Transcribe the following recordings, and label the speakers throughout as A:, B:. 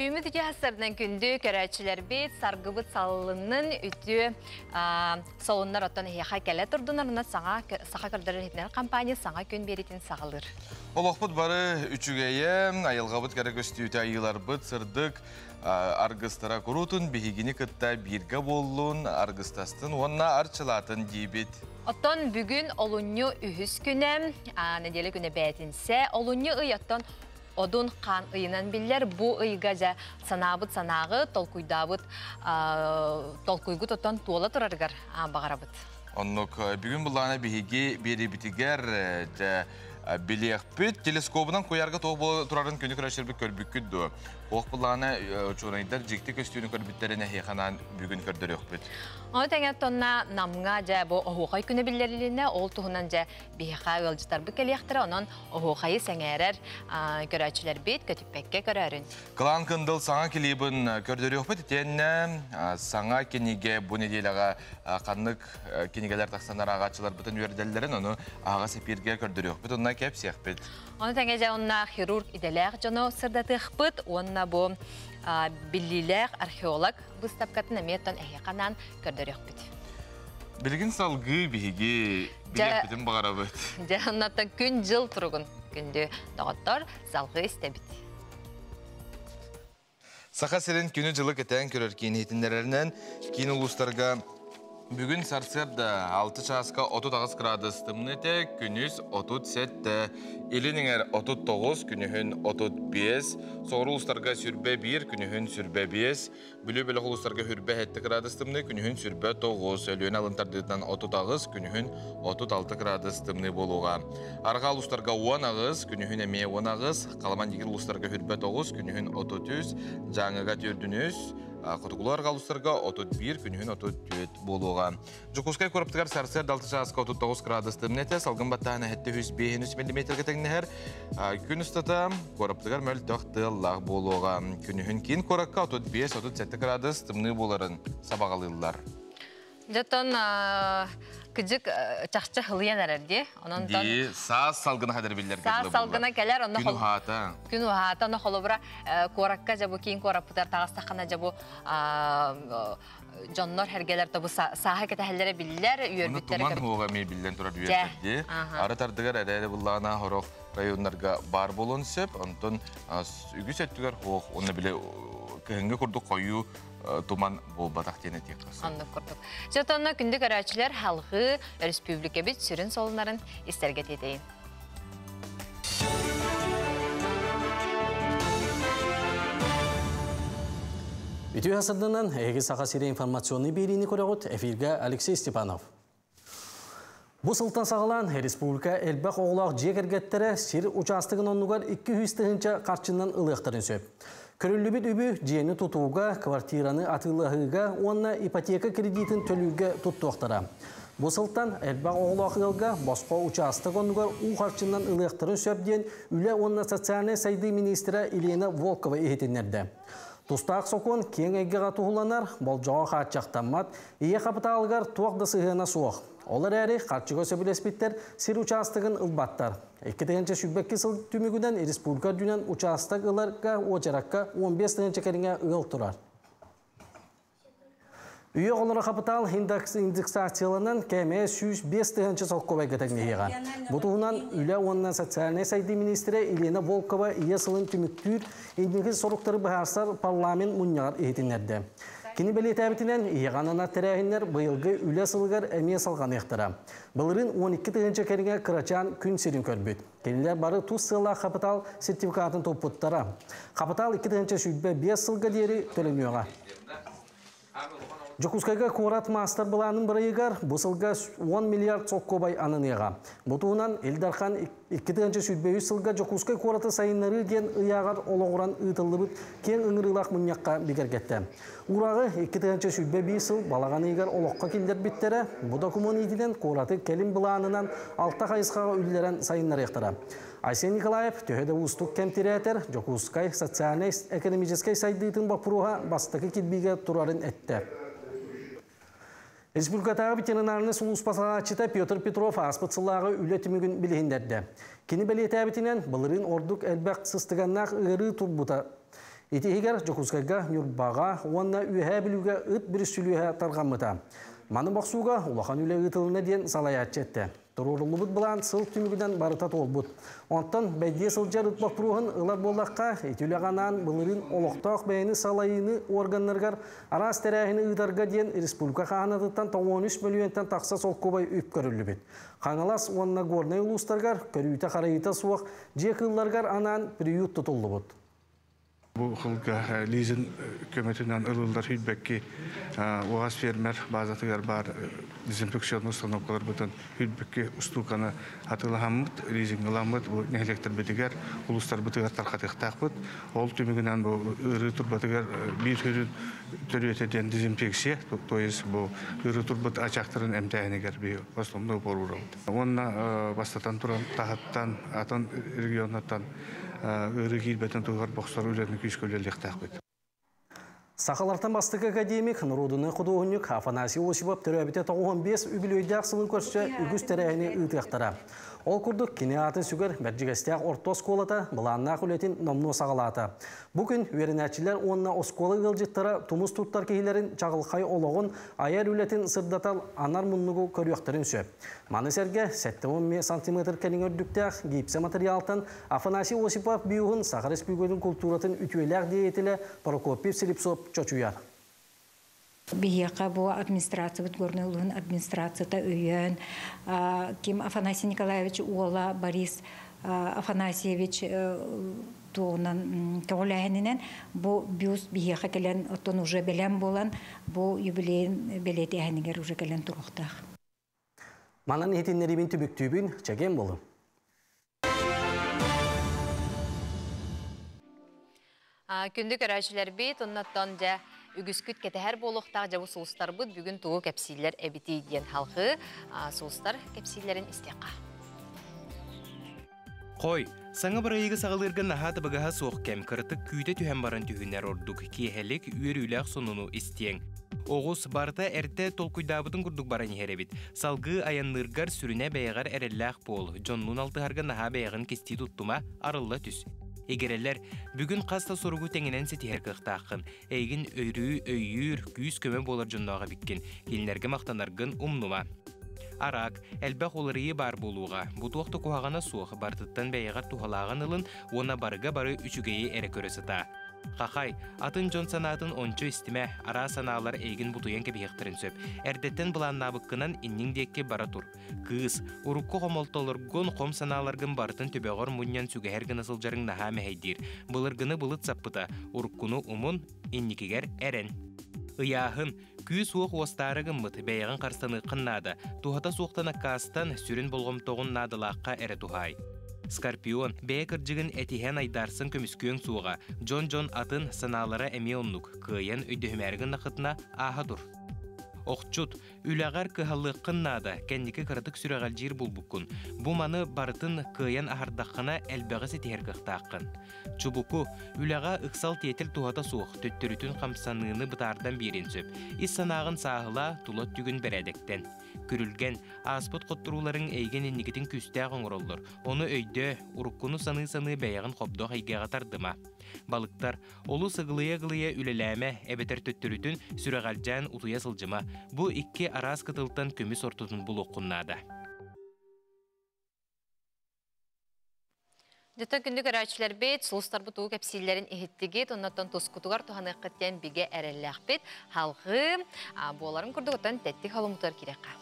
A: Үүммүт үтүө сарсыарданан күндү көрөөччүлэрбит, саргыбыт саллыннын үтүө солуннар оттон эһиэхэ кэлэ турдунар уонна саҥа саха көрдөрөр иһитиннэрэр компания саҥа күн биэритин саҕалыыр.
B: Олохпут бары үчүгэйэ, айылҕабыт кэрэ көстүүтэ айыыларбыт сырдык аргыстара куруутун биһигини кытта бииргэ буоллун, аргыстастын уонна арчылаатын диибит.
A: Оттон бүгүн олунньу үһүс күнэ, нэдиэлэ күнэ бээтинсэ, олунньу ый оттон Одун хаан ыйынан биллэр. Бу ыйга дьэ санаабыт санааҕы, толкуйдаабыт толкуйгут оттон туола турарыгар баҕарабыт.
B: Оннук бүгүн былаана биһиги биэрибитигэр дьэ билиэхпит. Телескобунан куйаарга туох буола турарын күнү көрөччөрбүт көрбүккүт дуо? Туох былаана учуонайдар дьикти көстүүнү көрбүттэрин эһиэхэ бүгүн көрдөрүөхпүт.
A: Ону тэҥэ тонна Намҥа дьэ бу оһуохай күнэ биллэрилиннэ, ол туһунан дьэ биһиэхэ ыалдьытарбыт кэлиэхтэрэ, онон оһуохайы сэҥээрэр көрөөччүлэрбит көтүппэккэ көрөөрүн.
B: Кылаан Кындыл саҥа клибын көрдөрүөхпүт итиэннэ саҥа кинигэ бу нэдиэлэҕэ ханнык кинигэлэр тахсан ааҕааччыларбытын үөрдэллэрин ону аһаҕас эпииргэ көрдөрүөхпүт уонна кэпсиэхпит.
A: Ону тэҥэ дьэ онно хирург идэлээх дьону сырдатыахпыт уонна бу биллиилээх археолог быыстапкатын эмиэ оттон эһиэхэ анаан көрдөрүөхпүт.
B: Билигин салгыы биһиги билиэхпитин баҕарабыт.
A: Дьэ, оннуттан күн-дьыл туругун күндү доҕоттор салгыы истэбит.
B: Саха сирин күнү-дьылы кэтээн көрөр киин иһитиннэрэринэн, киин улуустарга Бүгүн сарсыарда 6 чааска 38 градус тымныы этэ, күнүс 37, илин эҥэр 39, күнүһүн 35, соҕуруу улуустарга сүрбэ 1, күнүһүн сүрбэ 5, Бүлүү бөлөх улуустарга хүрбэ 7 градус тымныы, күнүһүн сүрбэ 9, Өлүөнэ алын тардыытынан 38, күнүһүн 36 градус тымныы буолуоҕа. Арҕаа улуустарга 18, күнүһүн эмиэ 18, Халыман дигир улуустарга хүрбэ 9, күнүһүн 33, Дьааҥыга түөрдүнүс, Хотугулуу арҕаа улуустарга 31, күнүһүн 34 буолуоҕа. Дьокуускай куораттыгар сарсыарда 6 чааска 39 градус тымныы этэ, салгын баттааһына 705 миллиметргэ тэҥнэһэр. Күн устата куораттыгар мөлтөх тыаллаах буолуоҕа. Күнүһүн киин куоракка 35-37 градус тымныы буоларын сабаҕалыыллар.
A: Дьоттон кыдьык чахчы хылыйан эрэр дии. Онон
B: Дии, саас салгына хадыр биллэргэ
A: Саас салгына кэлэр, онно
B: күн уһаата.
A: Күн уһаата, онно холобура куоракка дьэ бу киин куораппытыгар таҕыстаххына дьэ бу дьоннор эргэлэр тобу сааһы кэтэһэллэрэ биллэр, үөрбүттэрэ.
B: Туман хуоҕа эмиэ биллэн турар үөрдэрди. Ары тардыгар эрээри буллаҕына хорох районнарга баар буолуон сөп. Онтон үгүс өттүгэр хуох уонна бile кыһыҥҥы курдук хойуу туман буолбатах диэн этиэххэ сөп.
A: Оннук курдук. Дьэ, күндү көрөөччүлэр халҕыы өрөспүүбүлүкэбит сүрүн солуннарын истэргэ тиэтэйин.
C: Үтүө сырдынан эһиги Саха сири информационный биэриини көрөҕүт. Эфиргэ Алексей Степанов. Бу сылтан саҕалаан республика элбэх оҕолоох дьиэ кэргэттэрэ сир учаастагын оннугар 200 тыһыынча харчынан ылыахтарын сөп. Көрүллүбүт үбү дьиэни тутууга, квартираны атыылаһыыга уонна ипотека кредитин төлүүргэ туттуохтара. Бу сылтан элбэх оҕолоох ыалга босхо учаастак оннугар уу харчынан ылыахтарын сөп диэн Үлэ уонна социальнай сайдыы министрэ Елена Волкова иһитиннэрдэ. Тустаах сокуон киэҥ эйгэҕэ туһуланар, болдьоҕо хааччахтаммат, ийэ хапытаалыгар туох да сыһыана суох. Ол эрээри харчыга сөбүлэспиттэр сир учаастагын ылбаттар. 2022 сыл түмүгүнэн республика үрдүнэн учаастак ыларга уочаракка 15 тыһыынча кэриҥэ ыал турар. Үйэ оҕолоро хапытаал индексацияланан кээмэйэ 105 тыһыынча солкуобайга тэҥнэһиэҕэ. Бу туһунан Үлэ уонна социальнай сайдыы министрэ Елена Волкова ийэ сылын түмүктүүр инники соруктары быһаарсар парламент мунньаҕар иһитиннэрдэ. Кини бэлиэтээбитинэн, ийэҕэ ананар тэрээһиннэр быйылгы үлэ сылыгар эмиэ салҕаныахтара. Былырыын 12 тыһыынча кэриҥэ кырачаан күн сирин көрбүт. Кинилэр бары тус сыаллаах хапытаал сертификатын туппуттара. Хапытаал 2025 сылга диэри төлөнүөҕэ. Дьокуускайга куорат маастар-былаанын бырайыгар бу сылга 10 миллиард солкуобай ананыаҕа. Бу туһунан Ил Дархан 2023 сылга Дьокуускай куораты сайыннарыы диэн ыйааҕар олоҕуран ыытыллыбыт киэҥ ыҥырыылаах мунньахха бигэргэттэ. Уураҕы 2021 сыл балаҕан ыйыгар олоххо киллэрбиттэрэ. Бу докумуон иитинэн куораты кэлим былаанынан алта хайысхаҕа үллэрэн сайыннарыахтара. Айсен Николаев төһө да уустук кэм тирээтэр, Дьокуускай социальнай-экономическай сайдыытын боппуруоһа бастакы кирбиигэ турарын эттэ. Республикатааҕы ветеринарнай сулууспа салааччыта Петр Петров ааспыт сыллааҕы үлэ түмүгүн билиһиннэрдэ. Кини бэлиэтээбитинэн, былырыын ордук элбэх сыстыганнаах ыарыы турбута. Ити иһигэр Дьокуускайга, Ньурбаҕа уонна Үөһээ Бүлүүгэ ыт бүрүссүлүөһэ тарҕаммыта. Маны бохсууга улахан үлэ ыытылынна диэн салайааччы эттэ. Туруоруллубут былаан сыл түмүгүнэн барыта туолбут. Онтон бэйдиэ сылдьар ыт боппуруоһун ылар буоллахха, ити үлэҕэ анаан былырыын олохтоох бэйэни салайыыны органнарыгар араас тэрээһини ыытарга диэн республика хаһаанатыттан 93 мөлүйүөнтэн тахса солкуобай үп көрүллүбүт. Хаҥалас уонна Горнай улуустарыгар көрүүтэ-харайыыта суох дьиэ кыылларыгар анаан приют тутуллубут.
D: Бу сылга лизинг көмөтүнэн ылыллар сүүрбэкки УАЗ фермер базатыгар баар дезинфекционный установкаларбытын сүүрбэкки устууканы атыылаһаммыт, лизингаламмыт бу нэһилиэктэрбитигэр, улуустарбытыгар тарҕатыахтаахпыт. Ол түмүгүнэн бу ыарыы турбатыгар биир сүрүн төрүөтэ диэн дезинфекция, то есть бу ыарыы турбут ачаахтарын эмтээһинигэр биһи основной упор уурабыт. Уонна бастатан туран таһыттан, атын регионнартан ыарыы киирбэтин туһугар бохсор үлэни күүскэ үлэлиэхтээхпит.
C: Сахалартан бастакы академик, норуодунай худуоһунньук Афанасий Осипов төрөөбүтэ 95 үбүлүөйдээх сылын көрсө үгүс тэрээһини ыытыахтара. Ол курдук, кини аатын сүгэр Бэрдьигэстээх орто оскуолата былааннаах үлэтин номнуо саҕалаата. Бу күн үөрэнээччилэр уонна оскуола ыалдьыттара тумус туттар киһилэрин чаҕылхай олоҕун, айар үлэтин сырдатар анар муннугу көрүөхтэрин сөп. Маны сэргэ 70 сантиметр кэриҥэ үрдүктээх гипсэ матырыйаалтан Афанасий Осипов бюһун Саха Республикатын култууратын үтүөлээх деятелэ Прокопий Слепцов чочуйар.
E: Биһиэхэ бу администрациябыт Горнай улууһун администрацията өйөөн, ким Афанасий Николаевич уола Борис Афанасьевич туоҕунан көҕүлээһининэн бу бюст биһиэхэ кэлэн оттон уже бэлэм буолан бу юбилейын бэлиэтээһинигэр уже кэлэн туруохтаах.
C: Манан иһитиннэриибин түбүктүүбүн, чэгиэн буолуҥ.
A: Күндү көрөөччүлэрбит, оннуттан дьэ үгүскүт кэтэһэр буолуохтаах дьэ бу сулустарбыт бүгүн тугу кэпсииллэр эбитий диэн халҕыы сулустар кэпсииллэрин истиэххэ.
F: Хой, саҥа бырайыгы саҕалыырга наһаа табыгаһа суох кэм, кыратык күүтэ түһэн баран түһүнэр ордук, киэһэлик үөрүүлээх сонуну истиэҥ. Оҕус барыта эрдэ толкуйдаабытын курдук баран иһэр эбит. Салгыы айанныыргар сүрүнэ бэйэҕэр эрэллээх буол, дьоннуун алтыһарга наһаа бэйэҕин кистии туттума, арылла түс. Игирэлэр, бүгүн хас да соругу тэҥинэн ситиһэр кыахтааххын. Эйигин өрүү өйүүр, күүс-көмө буолар дьонноох эбиккин. Кинилэргэ махтанаргын умнума. Араак, элбэх уларыйыы баар буолуоҕа. Бу туох да куһаҕана суох, барытыттан бэйэҕэр туһалааҕын ылын уонна барыга бары үчүгэйи эрэ көрө сытаа. Хахай, атын дьон санаатын ончу истимэ, араас санаалар эйигин бутуйан кэбиһиэхтэрин сөп. Эрдэттэн былааннаабыккынан инниҥ диэки бара тур. Кыыс, урукку хомолтолоргун, хом санааларгын барытын төбөҕөр мунньан сүгэһэр гына сылдьарыҥ наһаа мэһэйдиир. Былыргыны былыт саппыта, уруккуну умун, инникигэр эрэн. Ыйааһын, күүс-уох уостаары гыммыт, бэйэҕин харыстаныаххын наада. Туһата суохтан аккаастан, сүрүн болҕомтоҕун наадалаахха эрэ туһаай. Скорпион, бэйэ кырдьыгын этиһэн айдаарсан көмүскүөҥ суоҕа. Дьон-дьон атын, санаалара эмиэ оннук. Кыайан өйдөһүмээри гыннаххытына, ааһа тур. Охчут, үлэҕэр кыһаллыаххын наада, кэнники кыратык сүрэҕэлдьиир булбуккун. Бу маны барытын кыайан аһардаххына, элбэҕи ситиһэр кыахтааххын. Чубуку, үлэҕэ ыксал-тиэтэл туһата суох, төттөрүтүн хамсаныыны бытаардан биэриэн сөп. Ис санааҕын сааһылаа, тула өттүгүн бэрээдэктэн. Күрүлгэн, ааспыт хотторууларыҥ эйигин инникитин күүстээх оҥороллор. Ону өйдөө, уруккуну саныы-саныы бэйэҕин хобдох эйгэҕэ тардыма. Балыктар, олус ыгылыйа-ыгылыйа үлэлээмэ, эбэтэр төттөрүтүн сүрэҕэлдьээн утуйа сылдьыма. Бу икки араас кытылтан көмүс ортотун булуоххун наада.
A: Дьоттон күндү көрөөччүлэрбит, сулустарбыт уу кэпсииллэрин иһиттигит, оннуттан тускутугар туһаныаххыт диэн бигэ эрэллээхпит. Халҕыы буоларын курдук оттон тэттик холумутугар киириэххэ.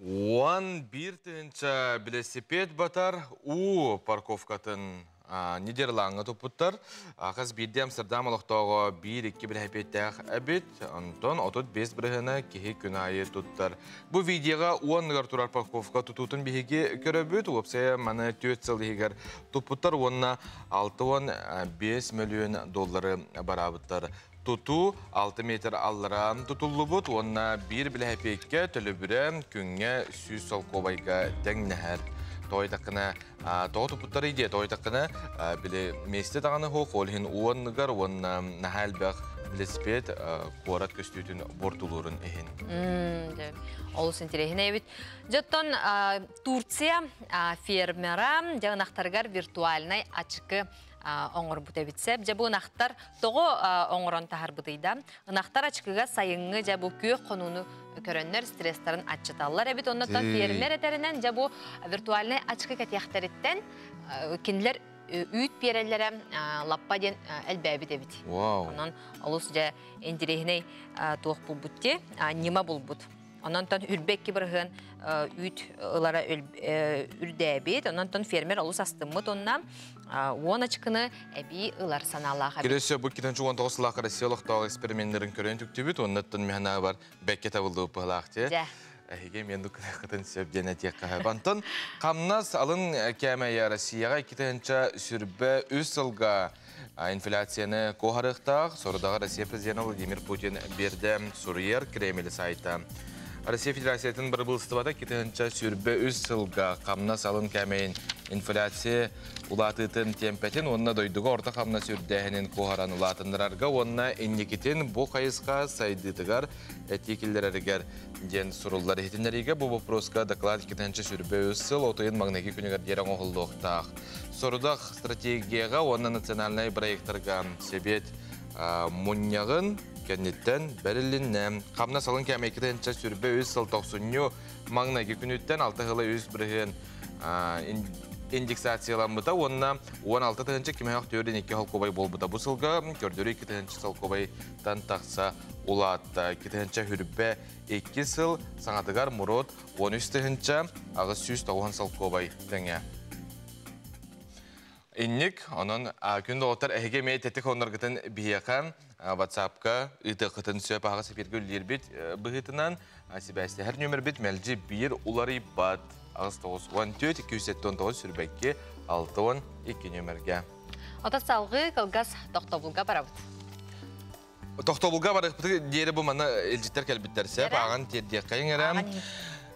B: 11 тыһыынча велосипед батар уу парковкатын Нидерландҥа туппуттар. Хас биирдии Амстердам олохтооҕо биир-икки бэлэһипиэттээх эбит. Онтон 35 бырыһыана киһи күн аайы туттар. Бу видеоҕа уонныгар турар парковка тутуутун биһиги көрөбүт. Уопсайа маны 4 сыл иһигэр туппуттар уонна 65 мөлүйүөн доллары бараабыттар. Тутуу 6 метр аллара тутуллубут уонна биир бэлэһипиэккэ төлөбүрэ күҥҥэ 100 солкуобайга тэҥнэһэр. Тоойдаххына тоҕо туппуттар идея тоойдаххына били миэстэ даҕаны суох, ол иһин уонныгар уонна наһаа элбэх Велосипед куорат көстүүтүн буортулуурун иһин.
A: Олус интэриэһинэй эбит. Дьоттон Турция фермера дьэ ынахтарыгар виртуальнай ачыкы оҥорбут эбит сэп. Дьэ бу ынахтар тоҕо оҥорон таһарбытый да? Ынахтар ачыкыга сайыҥҥы дьэ бу күөх хонууну көрөннөр стресстарын аччаталлар эбит. Оннуттан фермер этэринэн дьэ бу виртуальнай ачыкы кэтиэхтэриттэн кинилэр үүт биэрэллэрэ лаппа диэн элбээбит эбит. Онон олус дьэ интэриэһинэй туох булбут ти, ньыма булбут. Ононтон үрбэкки бырыһыан үүт ылара үрдээбит. Ононтон фермер олус астыммыт онна уон ачкыны эбии ылар санаалаах эбит.
B: Киресе бу 2019 сыллаах Россия олохтоох эксперименнерин көрөн түктүбүт. Оннуттан механа бар бэкке табылдыбыт быһылаах те. Эһиги мен дуккытын сөп диэн этиэххэ. Онтон хамнас алын кээмэйэ Россияҕа 2023 сылга инфляцияны куоһарыахтаах сорудаҕы Россия президена Владимир Путин биэрдэ, суруйар Кремль сайта. Россия Федерациятын бырабыылыстыбата 2023 сылга хамнас алын кээмэйин инфляция улаатыытын темпэтин уонна дойдуга орто хамнас үрдээһинин куоһаран улаатыннарарга уонна инникитин бу хайысха сайдыытыгар этии киллэрэригэр диэн суруллар иһитиннэриигэ бу боппуруоска доклад 2023 сыл отуйун маҥнайгы күнүгэр диэри оҥоһуллуохтаах. Сорудах стратегияҕа уонна национальнай проекттарга Сэбиэт мунньаҕын кэнниттэн бэрилиннэ. Хамнас алын кээмэй 2023 сыл тохсунньу маҥнайгы күнүттэн 6 ыла 3 бырыһыан индексацияламмыта уонна 16 тыһыынча кимэһэх түөрдэн 2 холкуобай буолбута. Бу сылга көрдөрүү 2 тыһыынча солкуобайтан тахса улаатта. 2 тыһыынча хүрбэ 2 сыл саҥатыгар Мурод 13 тыһыынча 890 солкуобай тэҥэ. Инник, онон күн доҕоттор эһиги эмиэ тэтик онноргытын биһиэхэ WhatsApp-ка ыытыаххытын сөп аһаҕас эфиргэ үллиирбит быһыытынан сибээстэһэр нүөмэрбит мэлдьи биир уларыйбат 8 94 279 сүрбэкки 62 нүөмэргэ.
A: Ото салгыы кылгас тохтобулга барабыт.
B: Тохтобулга барыахпыт диэри бу манна илдьиттэр кэлбиттэр сөп ааҕан тиэрдиэххэйиҥ эрэ.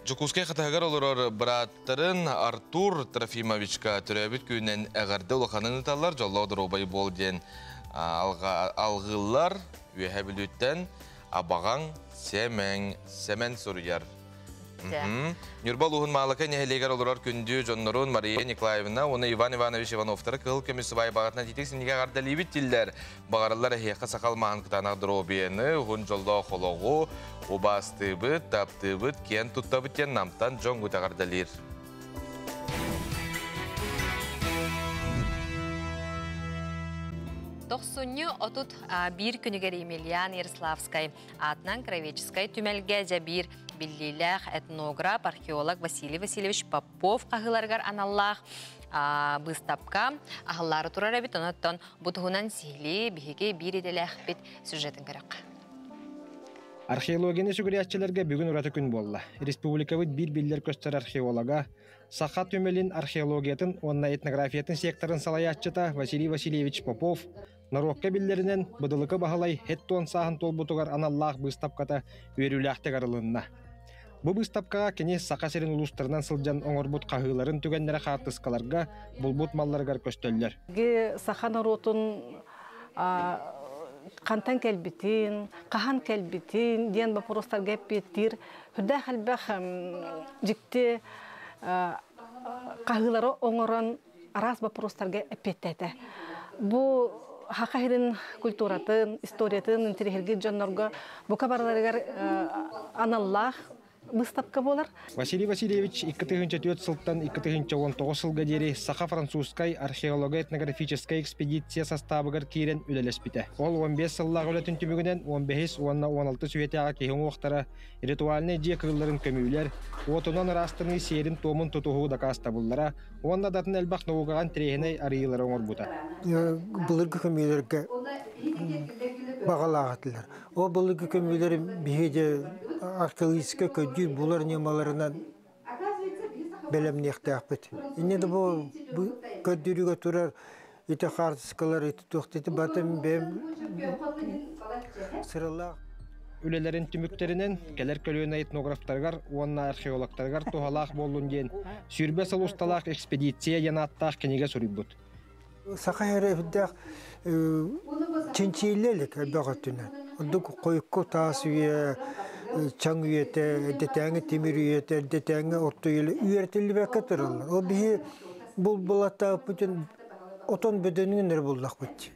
B: Дьокуускай хатаһыгар олорор бырааттарын Артур Трофимовичка төрөөбүт күнүнэн эҕэрдэ улаханын ыыталлар, дьоллоох доруобай буол диэн алҕыыллар. Үөһэ Бүлүүттэн абаҕаҥ Сэмэҥ Сэмэн суруйар. Ньурба улууһун Маалыкай нэһилиэгэр олорор күндү дьоннорун Мария Николаевна уонна Иван Иванович Ивановтары кыһыл көмүс сыбаайбаҕытынан ититик синньигэ эҕэрдэлиибит дииллэр. Баҕарыллар эһиэхэ сахал маһын кытаанах доруобуйаны, уһун дьоллоох олоҕу, убаастыыбыт, таптыыбыт, киэн туттабыт диэн Намтан дьоҥҥут эҕэрдэлиир.
A: Тохсунньу 31 күнүгэр Емельян Ярославскай аатынан Кровеческай түмэлгэ дьэ биир биллиилээх этнограф, археолог Василий Васильевич Попов хаһыыларыгар аналлаах быыстапка аһыллаары турар эбит. Онон бу туһунан сиһилии биһиги биир идэлээхпит сюжетын көрөххө.
G: Археологияны сүгүрүйээччилэргэ бүгүн ураты күн буолла. Республикабыт биир биллэр-көстөр археолога, Саха түмэлин археологиятын уонна этнографиятын секторын салайааччыта Василий Васильевич Попов норуокка биллэринэн Быдылыкы Баһылай һэт сааһын туолбутугар аналлаах быыстапката үөрүүлээхтик арылынна. Бу быыстапкаҕа кини Саха сирин улуустарынан сылдьан оҥорбут хаһыыларын түгэннэрэ хаартыскаларга, булбут малларыгар көстөллөр.
H: Саха норуотун хантан кэлбитин, хаһан кэлбитин диэн боппуруостарга эппиэттиир үрдээх элбэх дьикти хаһыылары оҥорон араас боппуруостарга эппиэттээтэ. Бу Саха сирин культуратын, историятын интэриэһиргиир дьоннорго бука барыларыгар аналлаах быыстапка буолар.
G: Василий Васильевич 2004 сылтан 2019 сылга диэри Саха-французскай археолого-этнографическай экспедиция састаабыгар киирэн үлэлэспитэ. Ол 15 сыллаах үлэтин түмүгүнэн 15 уонна 16 үйэтээҕи киһи уҥуохтара, ритуальнай дьиэ кыылларын көмүүлэр, уотунан ыраастаныы сиэрин-туомун тутуһуу дакаастабыллара уонна датын элбэх наукаҕа интэриэһинэй арыйыылары оҥорбута.
I: Былыргы көмүүлэргэ баҕалаах этилэр. Ол былыргы көмүүлэри биһиги археологическай көрдүүр булар ньымаларынан бэлэмниэхтээхпит. Инньэ да бу көрдүүрүгэ турар ити хаартыскалар ити туох батын бэйэм сыралаах
G: үлэлэрин түмүктэринэн кэлэр көлүөнэ этнографтарыгар уонна археологтарыгар туһалаах буоллун диэн сүүрбэ сыл усталаах экспедиция диэн ааттаах кинигэ суруйбут.
I: Саха эрэ үрдээх чинчииллэ илик элбэх өттүнэн. Ордук хойукку таас үйэ, чаҥ үйэтэ, эрдэтээҥи тимир үйэтэ, эрдэтээҥи орто үйэлэр үөрэтиллибэккэ тураллар. Ол биһи булбулаттаабыппытын отон бөдөнүгүн эрэ буллахпыт.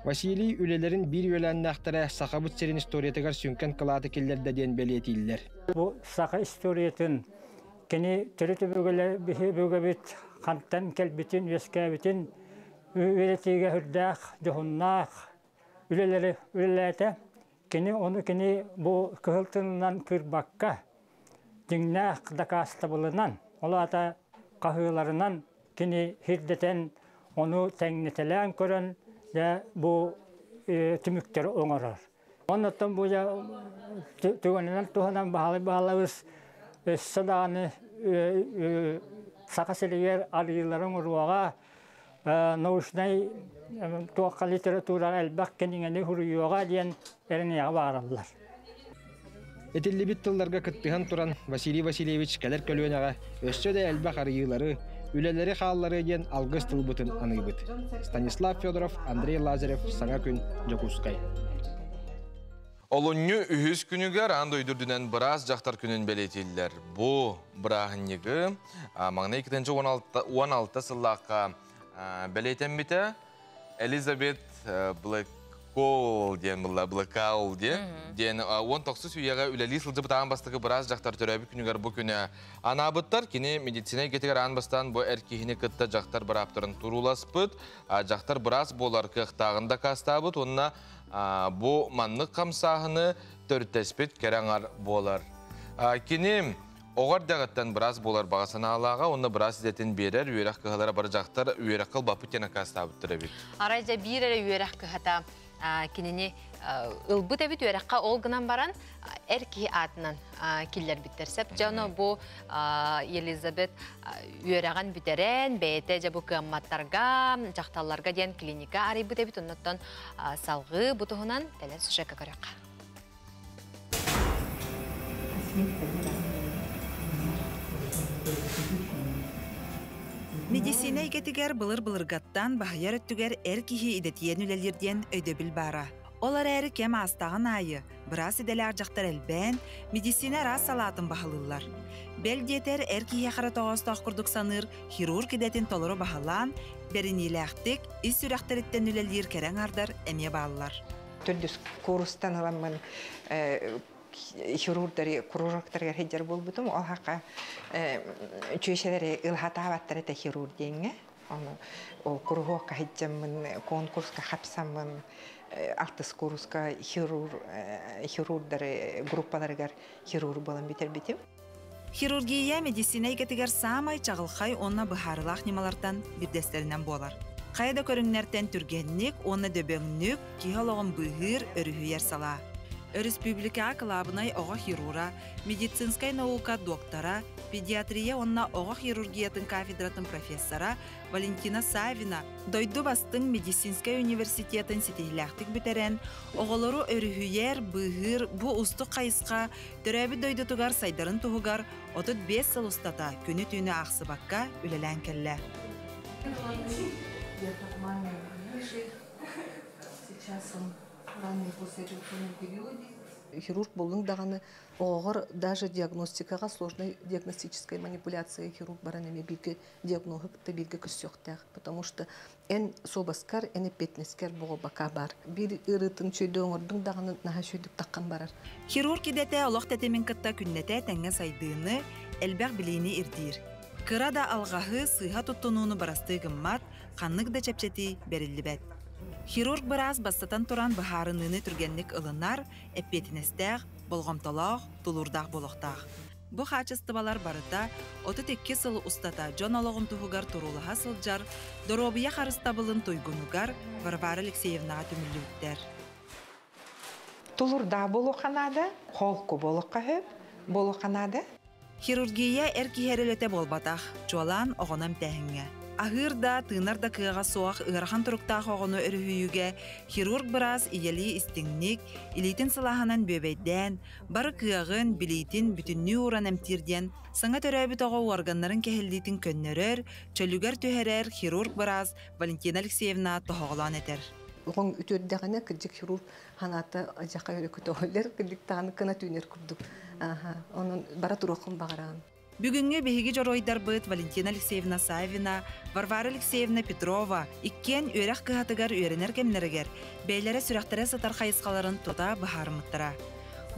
G: Василий үлэлэрин биир үөлээннээхтэрэ Сахабыт сирин историятыгар сүҥкэн кылааты киллэрдэ диэн бэлиэтииллэр.
J: Бу саха историятын кини төрүт өбүгэбит хантан кэлбитин, үөскээбитин үөрэтиигэ үрдээх, дьоһуннаах үлэлэри үлэлээтэ. Кини ону кини бу кыһыл тылынан кыырбакка, дьиҥнээх дакаастабылынан, ол аата хаһыыларынан кини сирдэтэн, ону тэҥнэтэлээн көрөн, дьэ бу түмүктэри оҥорор. Оннуттан бу дьэ түгэнинэн туһанан баһылай баһылабыс өссө даҕаны Саха сиригэр арыйыылары оҥоруоҕа, научнай туохха литератураҕа элбэх кинигэни суруйуоҕа диэн эрэниэҕэ баҕараллар.
G: Этиллибит тылларга кыттыһан туран Василий Васильевич кэлэр көлүөнэҕэ өссө да элбэх арыйыылары, үлэлэри хаалларыа диэн алгыс тылбытын аныыбыт. Станислав Федоров, Андрей Лазарев, Саҥа күн, Дьокуускай.
B: Олунньу үһүс күнүгэр аан дойду үрдүнэн быраас дьахтар күнүн бэлиэтииллэр. Бу бырааһынньыгы маҥнай 2016 сыллаахха бэлиэтэммитэ. Элизабет Блэккоул диэн булла, Блэкаул диэн, диэн 19 үйэҕэ үлэлии сылдьыбыт аан бастакы быраас дьахтар төрөөбүт күнүгэр бу күнэ анаабыттар. Кини медицина эйгэтигэр аан бастаан бу эр киһини кытта дьахтар бырааптарын турууласпыт, дьахтар быраас буолар кыахтааҕын дакаастаабыт уонна бу маннык хамсааһыны төрүттэспит кэрэ аҥар буолар. Кини оҕо эрдэҕиттэн быраас буолар баҕа санаалааҕа уонна быраас идэтин биэрэр үөрэх кыһалара бары дьахтар үөрэххэ ылбаппыт диэн аккаастаабыттар эбит.
A: Арай дьэ биир эрэ үөрэх кыһата кинини ылбыт эбит үөрэххэ ол гынан баран эр киһи аатынан киллэрбиттэр. Сөп дьоно бу Елизабет үөрэҕин бүтэрэн бэйэтэ дьэ бу кыамматтарга, дьахталларга диэн клиника арыйбыт эбит. Оннуттан салҕыы бу туһунан кэлэн сюжекка көрүөххэ.
K: Медицина эйгэтигэр былыр-былыргаттан баһыйар өттүгэр эр киһи идэтийэн үлэлиир диэн өйдөбүл баара. Ол эрээри кэм аастаҕын аайы, быраас идэлээх дьахтар элбээн, медицина араас салаатын баһылыыллар. Бэл диэтэр, эр киһиэхэ эрэ тоҕоостоох курдук саныыр хирург идэтин толору баһылаан, бэриниилээхтик, ис сүрэхтэриттэн үлэлиир кэрэ аҥаардар эмиэ бааллар.
L: Төрдүс курстан ыламмын хирурдары кружоктарыгар сылдьар буолбутум. Ол хака чүөчэлэри ылхатаабаттар этэ хирург диэҥҥэ. Ону ол куруһуокка сылдьаммын, конкурска хапсаммын, алтыс курска хирург хирурдары группаларыгар хирург буолан бүтэрбитим.
K: Хирургия медицина эйгэтигэр саамай чаҕылхай уонна быһаарыылаах ньымалартан биирдэстэринэн буолар. Хайа да көрүҥнэртэн түргэнник уонна дөбөҥнүк киһи олоҕун быыһыыр, өрүһүйэр салаа. Өрөспүүбүлүкэҕэ кылаабынай оҕо хирура, медицинскэй наука доктора, педиатрия уонна оҕо хирургиятын кафедратын профессора Валентина Савина дойду бастыҥ медицинскэй университетын ситиһилээхтик бүтэрэн, оҕолору өрүһүйэр, быыһыыр бу уустук хайысха төрөөбүт дойдутугар сайдарын туһугар 35 сыл устата күнү-түүнү аахсыбакка үлэлээн кэллэ.
M: Хирург буоллуҥ даҕаны оҕоҕор даже диагностикаҕа сложной диагностическая манипуляция хирург баран эмиэ бииргэ диагноһу кытта бииргэ көрсүөхтээх. Потому что эн суобаскар, эн эппиэтинэскэр буолбака бар. Биир ыарыытын чөйдө оҥордуҥ даҕаны наһаа чөйдүк таххан барар.
K: Хирург идэтэ олох тэтимин кытта күннэтэ тэҥҥэ сайдыыны, элбэх билиини ирдиир. Кыра да алҕаһы, сыыһа туттунууну барастыы гыммат, ханнык да чэпчэтии бэриллибэт. Хирург быраас бастатан туран быһаарыныыны түргэнник ылынар, эппиэтинэстээх, болҕомтолоох, тулуурдаах буолуохтаах. Бу хаачыстыбалар барыта 32 сыл устата дьон олоҕун туһугар туруулаһа сылдьар доруобуйа харыстабылын туйгунугар Варвара Алексеевнаҕа түмүллүбүттэр.
L: Тулурдаах буолуохха наада, холку буолуохха сөп, буолуохха наада.
K: Хирургия эр киһи эрэ үлэтэ буолбатах, чуолаан оҕону эмтээһиҥҥэ. Аһыыр да, тыынар да кыаҕа суох ыарахан туруктаах оҕону өрүһүйүүгэ хирург быраас ийэлии истиҥник, илиитин сылааһынан бүөбэйдээн, бары кыаҕын, билиитин бүтүннүү ууран эмтиир диэн саҥа төрөөбүт оҕо уорганнарын кэһиллиитин көннөрөр, чөлүгэр түһэрэр хирург быраас Валентина Алексеевна тоһоҕолоон этэр.
M: Оҕоҥ үтүөрдэҕинэ кырдьык хирург ханаата адьаха өрө көтөҕүллэр, кырдьык даҕаны кына түүнэр курдук. Онон бара туруоххун баҕараҕын.
K: Бүгүҥҥү биһиги дьоруойдарбыт Валентина Алексеевна Саввина, Варвара Алексеевна Петрова иккиэн үөрэх кыһатыгар үөрэнэр кэмнэригэр бэйэлэрэ сүрэхтэрэ сытар хайысхаларын тута быһаарыммыттара.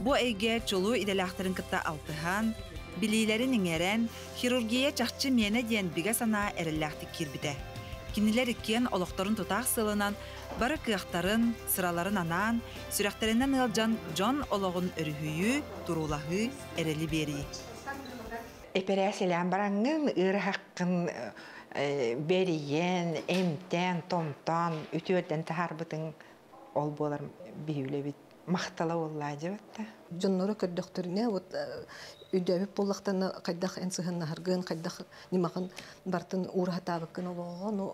K: Бу эйгэ чулуу идэлээхтэрин кытта алтыһан, билиилэрин иҥэрэн, хирургия чахчы миэнэ диэн бигэ санаа эрэллээхтик киирбитэ. Кинилэр иккиэн олохторун тутаах сыалынан бары кыахтарын, сыраларын анаан, сүрэхтэринэн ыалдьан дьон олоҕун өрүһүйүү, туруулаһыы, эрэли биэрии.
L: Эпэрээсэлээн бараҥҥын ыарыһаххын бэрийэн, эмтээн, томтоон, үтүөрдэн таһаарбытыҥ ол буолар биһиги махтала буоллаа дьэбэтта.
M: Дьонноро көрдөхтөрүнэ вот өйдөөбүт буоллахтарына хайдах эн сыһыннаһаргын, хайдах ньымаҕын бартын уураһатаабыккын олоҕоҕо, но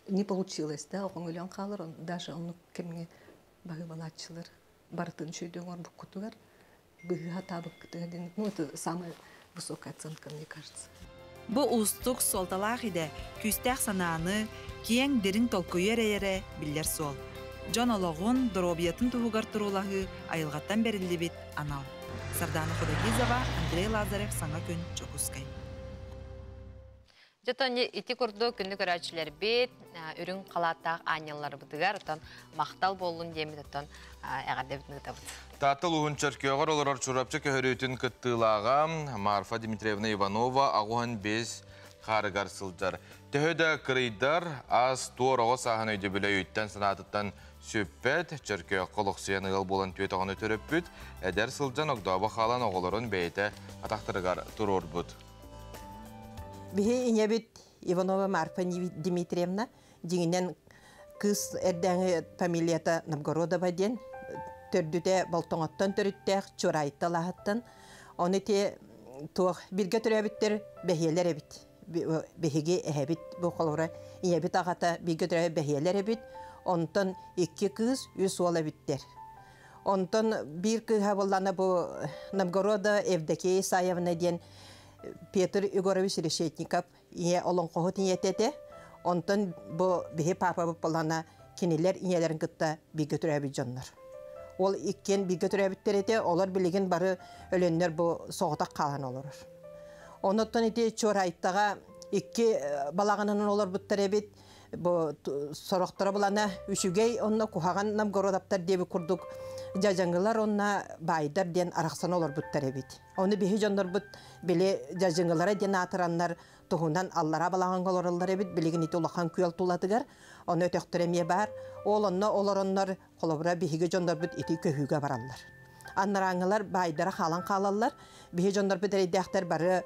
M: не получилось да, оҕоҥ өлөн хаалар, даже оннук кэмҥэ баһыыбалааччылар барытын үчүгэйдик оҥорбуккутугар быһыы табыккытыгар ну это самая высокая оценка, мне кажется.
K: Бу уустук суолталаах идэ күүстээх санааны, киэҥ дириҥ толкуйу эрэйэрэ биллэр суол. Дьон олоҕун, доруобуйатын туһугар туруулаһыы айылҕаттан бэриллибит анал. Сардана Худогизова, Андрей Лазарев, Саҥа күн, Дьокуускай.
A: Дьэ, ити курдук күндү көрөөччүлэрбит, үрүҥ халааттаах аанньалларбытыгар оттон махтал буоллун диэммит оттон эҕэрдэбитин ыытабыт.
B: Таатта улууһун Чөркөөҕөр олорор Чурапчы көһөрүүтүн кыттыылааҕа Марфа Дмитриевна Иванова 85 хаарыгар сылдьар. Төһө да кырыйдар, ас туор оҕо сааһын өйдөбүлэ өйүттэн санаатыттан сүппэт, Чөркөөххө олохсуйан ыал буолан түөрт оҕону төрөппүт, эдэр сылдьан огдообо хаалан оҕолорун бэйэтэ атахтарыгар туруорбут.
N: Биһи ийэбит Иванова Марфа Дмитриевна дьиҥинэн кыыс эрдээҥи фамилията Новгородова диэн төрдүтэ Болтоҥоттон төрүттээх Чурайта алааһыттан. Ону ити туох биргэ төрөөбүттэр бэһиэлэр эбит. Биһиги эһэбит бу холобура ийэбит аҕата бииргэ төрөөбүт бэһиэлэр эбит. Онтон икки кыыс, үс уол эбиттэр. Онтон биир кыыһа буоллаҕына бу Новгорода Евдокия Исаевна диэн Петр Егорович Решетников ийэ олоҥхоһут ийэтэ этэ. Онтон бу биһи паапабыт буоллаҕына кинилэр ийэлэрин кытта бииргэ төрөөбүт дьоннор. Ол иккиэн бииргэ төрөөбүттэр этэ, олор билигин бары өлөннөр бу соҕотох хаалан олорор. Онуттан ити Чуорайтаҕа икки балаҕанынан олорбуттар эбит. Бу сорохторо булана үчүгэй онно куһаҕан Новгородоптар диэбит курдук дьадьаҥылар онно баайдар диэн арахсан олорбуттар эбит. Ону биһи дьоннорбут били дьадьыҥылара диэн аатыраннар туһунан аллара балаҕаҥҥа олороллор эбит. Билигин ити улахан күөл тулатыгар ону өтөхтөрө эмиэ баар. Ол онно олороннор холобура биһиги дьоннорбут ити көһүүгэ бараллар. Анарааҥҥылар баайдара хаалан хаалаллар. Биһи дьоннорбут эрэйдээхтэр бары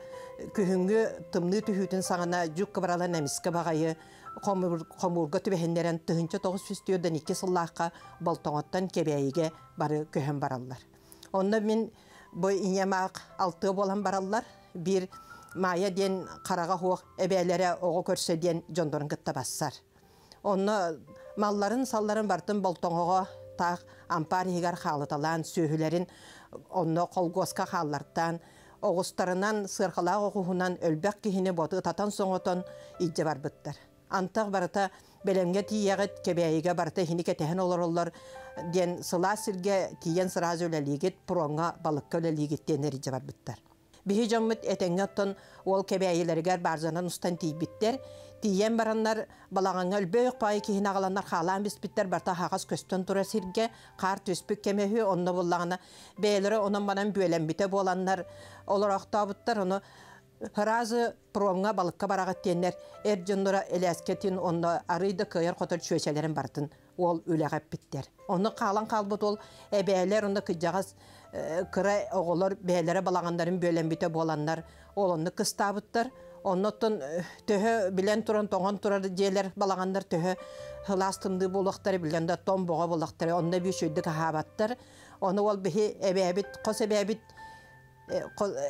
N: күһүҥҥү тымныы түһүүтүн саҕана дьүк кыбаралан эмискэ баҕайы хомуурга түбэһиннэрэн 1942 сыллаахха Болтоҥоттон Кэбээйигэ бары көһөн бараллар. Онно мин бу ийэм аах алтыа буолан бараллар. Биир Маайа диэн хараҕа суох эбээлэрэ оҕо көрсө диэн дьоннорун кытта бассар. Онно малларын-салларын барытын Болтоҥоҕо таах ампаар иһигэр хаалыталаан, сүөһүлэрин онно холгуоска хааллартаан, оҕустарынан, сыарҕалаах оҕуһунан өлбөх киһини боту ытатан-соҥотон илдьэ барбыттар. Антах барыта бэлэмҥэ тиийэҕит, Кэбээйигэ барыта иһини кэтэһэн олороллор диэн сылаас сиргэ тиийэн сразу үлэлиигит, пуроҥҥа балыкка үлэлиигит диэн эрдьэ барбыттар. Биһи дьоммут этэҥҥэ оттон уол Кэбээйилэригэр бааржанан устан тиийбиттэр. Тиийэн бараннар балаҕаҥҥа өлбөөх паайы киһини аҕаланнар хаалаан биспиттэр барыта аһаҕас көстөн турар сиргэ хаар түспүт кэмэ үһү онно буллаҕына бэйэлэрэ онон-манан бүөлэммитэ буоланнар олороохтообуттар ону Ыраазы промҥа балыкка бараҕыт диэннэр эр дьонноро элээскэтин онно арыый да кыайар-хотор чүөчэлэрин барытын уол үлэҕэ эппиттэр. Онно хаалан хаалбыт уол эбээлэр онно кыдьаҕас кыра оҕолор бэйэлэрэ балаҕаннарын бүөлэммитэ буоланнар ол онно кыстаабыттар. Оннуттан төһө билэн туран тоҥон турар дьиэлэр балаҕаннар төһө сылаас тымныы буолуохтара билэн да тоҥ боҕо буолуохтара онно эбии үчүгэйдик аһаабаттар. Ону ол биһи эбээбит хос эбээбит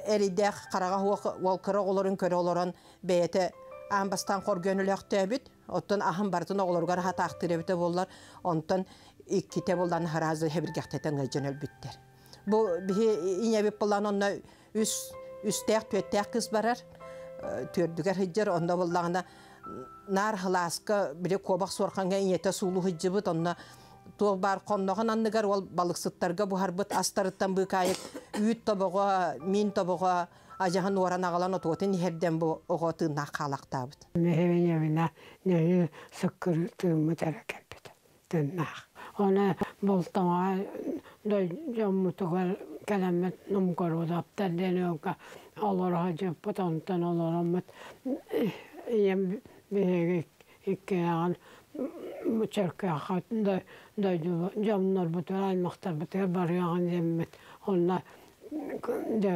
N: эрийдээх хараҕа суох уол кыра оҕолорун көрө олорон бэйэтэ аан бастаан хоргуйан өлөөхтөөбүт. Оттон аһын барытын оҕолоругар аһатаахтыыр эбитэ буоллар, онтон иккитэ буоллаан хараазы хэбиргэхтэтэн ыалдьан өлбүттэр. Бу биһи ийэбит буоллаан онно үс үстээх түөртээх кыыс барар, түөрдүгэр сылдьар, онно буоллаҕына наар халааска били куобах суорхаҥҥа ийэтэ суулуу сылдьыбыт, онно туох баар хонноҕун анныгар ол балыксыттарга буһарбыт астарыттан быыкаайык үүт тобоҕо, миин тобоҕо ажаһын уоран аҕалан отуотун иһэрдэн бу оҕо тыыннаах хаалахтаабыт.
O: Миһибиньэбинэ нөһү сыккыры тыыммыт эрэ кэлбит тыыннаах. Оны болтоҥо дьоммутугар кэлэммит Номгородоптар диэн ыалга олоро сылдьыппыт, онтон олороммут ийэм биһиги иккиэҕин чөркөөххө дойду дьоннорбутугар аймахтарбытыгар барыаҕын диэммит онно дьэ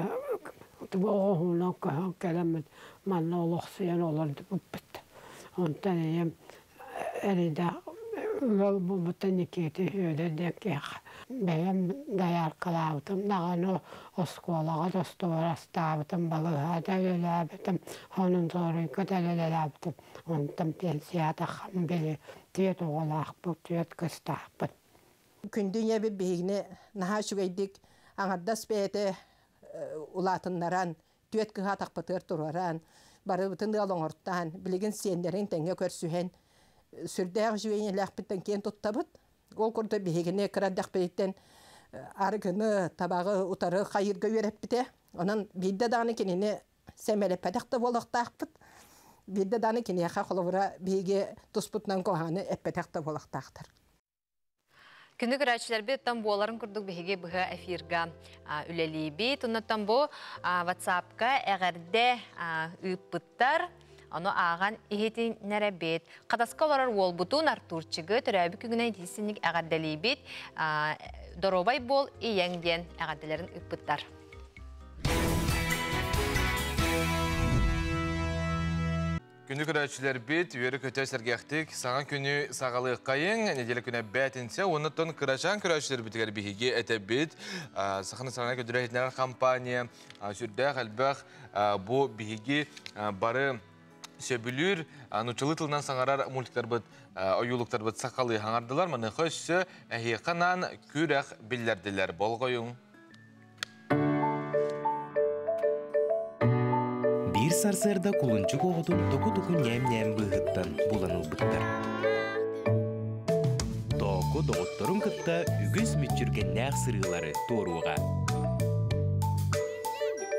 O: оҕоһуунан көһөн кэлэммит манна олохсуйан олордубуппут. Онтон ийэм эрэйдээх ыал буолбута Никита Сүөдэр диэн киһиэхэ бэйэм дояркалаабытым даҕаны оскуолаҕа да остуорастаабытым, балыыһаҕа да үлэлээбитим, сонун-соруйга да үлэлээбитим. Онтон пенсиятаххам били түөрт оҕолоохпут, түөрт кыстаахпыт.
N: Күндү ийэбит биһигини наһаа үчүгэйдик аҥардас бэйэтэ улаатыннаран, түөрт кыһа атахпытыгар туруоран, барыбытын ыал оҥортоон, билигин сиэннэрин тэҥҥэ көрсүһэн, сүрдээх үчүгэй ийэлээхпиттэн киэн туттабыт. Ол курдук биһигини кыра эрдэхпититтэн арыгыны, табаҕы утары хайыырга үөрэппитэ. Онон биирдэ даҕаны кинини сэмэлэппэтэх да буолуохтаахпыт. Биирдэ даҕаны киниэхэ холобура биһиги туспутунан куһаҕаны эппэтэх да буолуохтаахтар.
A: Күнү көрөөччүлэрбит оттон буоларын курдук биһиги быһа эфирга үлэлиибит. Оннуттан бу WhatsApp-ка эҕэрдэ ыыппыттар. Ону ааҕан иһитиннэрэбит. Хатаска олорор уолбутун Артурчигы төрөөбүт күнүнэн итиисинник эҕэрдэлиибит. Доруобай буол ийэҥ диэн эҕэрдэлэрин ыыппыттар.
B: Күнү көрөөччүлэрбит үөрэ-көтө сэргэхтик саҥа күнү саҕалыаххайыҥ. Неделя күнэ бээтинсэ. Оннуттан кырачаан көрөөччүлэрбитигэр биһиги этэбит. Саха национальнай көдүрэ компания сүрдээх элбэх бу биһиги бары сөбүлүүр нуччалыы тылынан саҥарар мультиктарбыт, ойуулуктарбыт сахалыы хаҥардылар. Маныаха өссө эһиэхэ анаан күрэх биллэрдилэр. Болҕойуҥ.
F: Биир сарсыарда кулунчук оҕотун току-туку ньээм-ньээм быыһыттан булан ылбыттар. Тооку доҕотторун кытта үгүс мүччүргэннээх сырыылары туоруоҕа.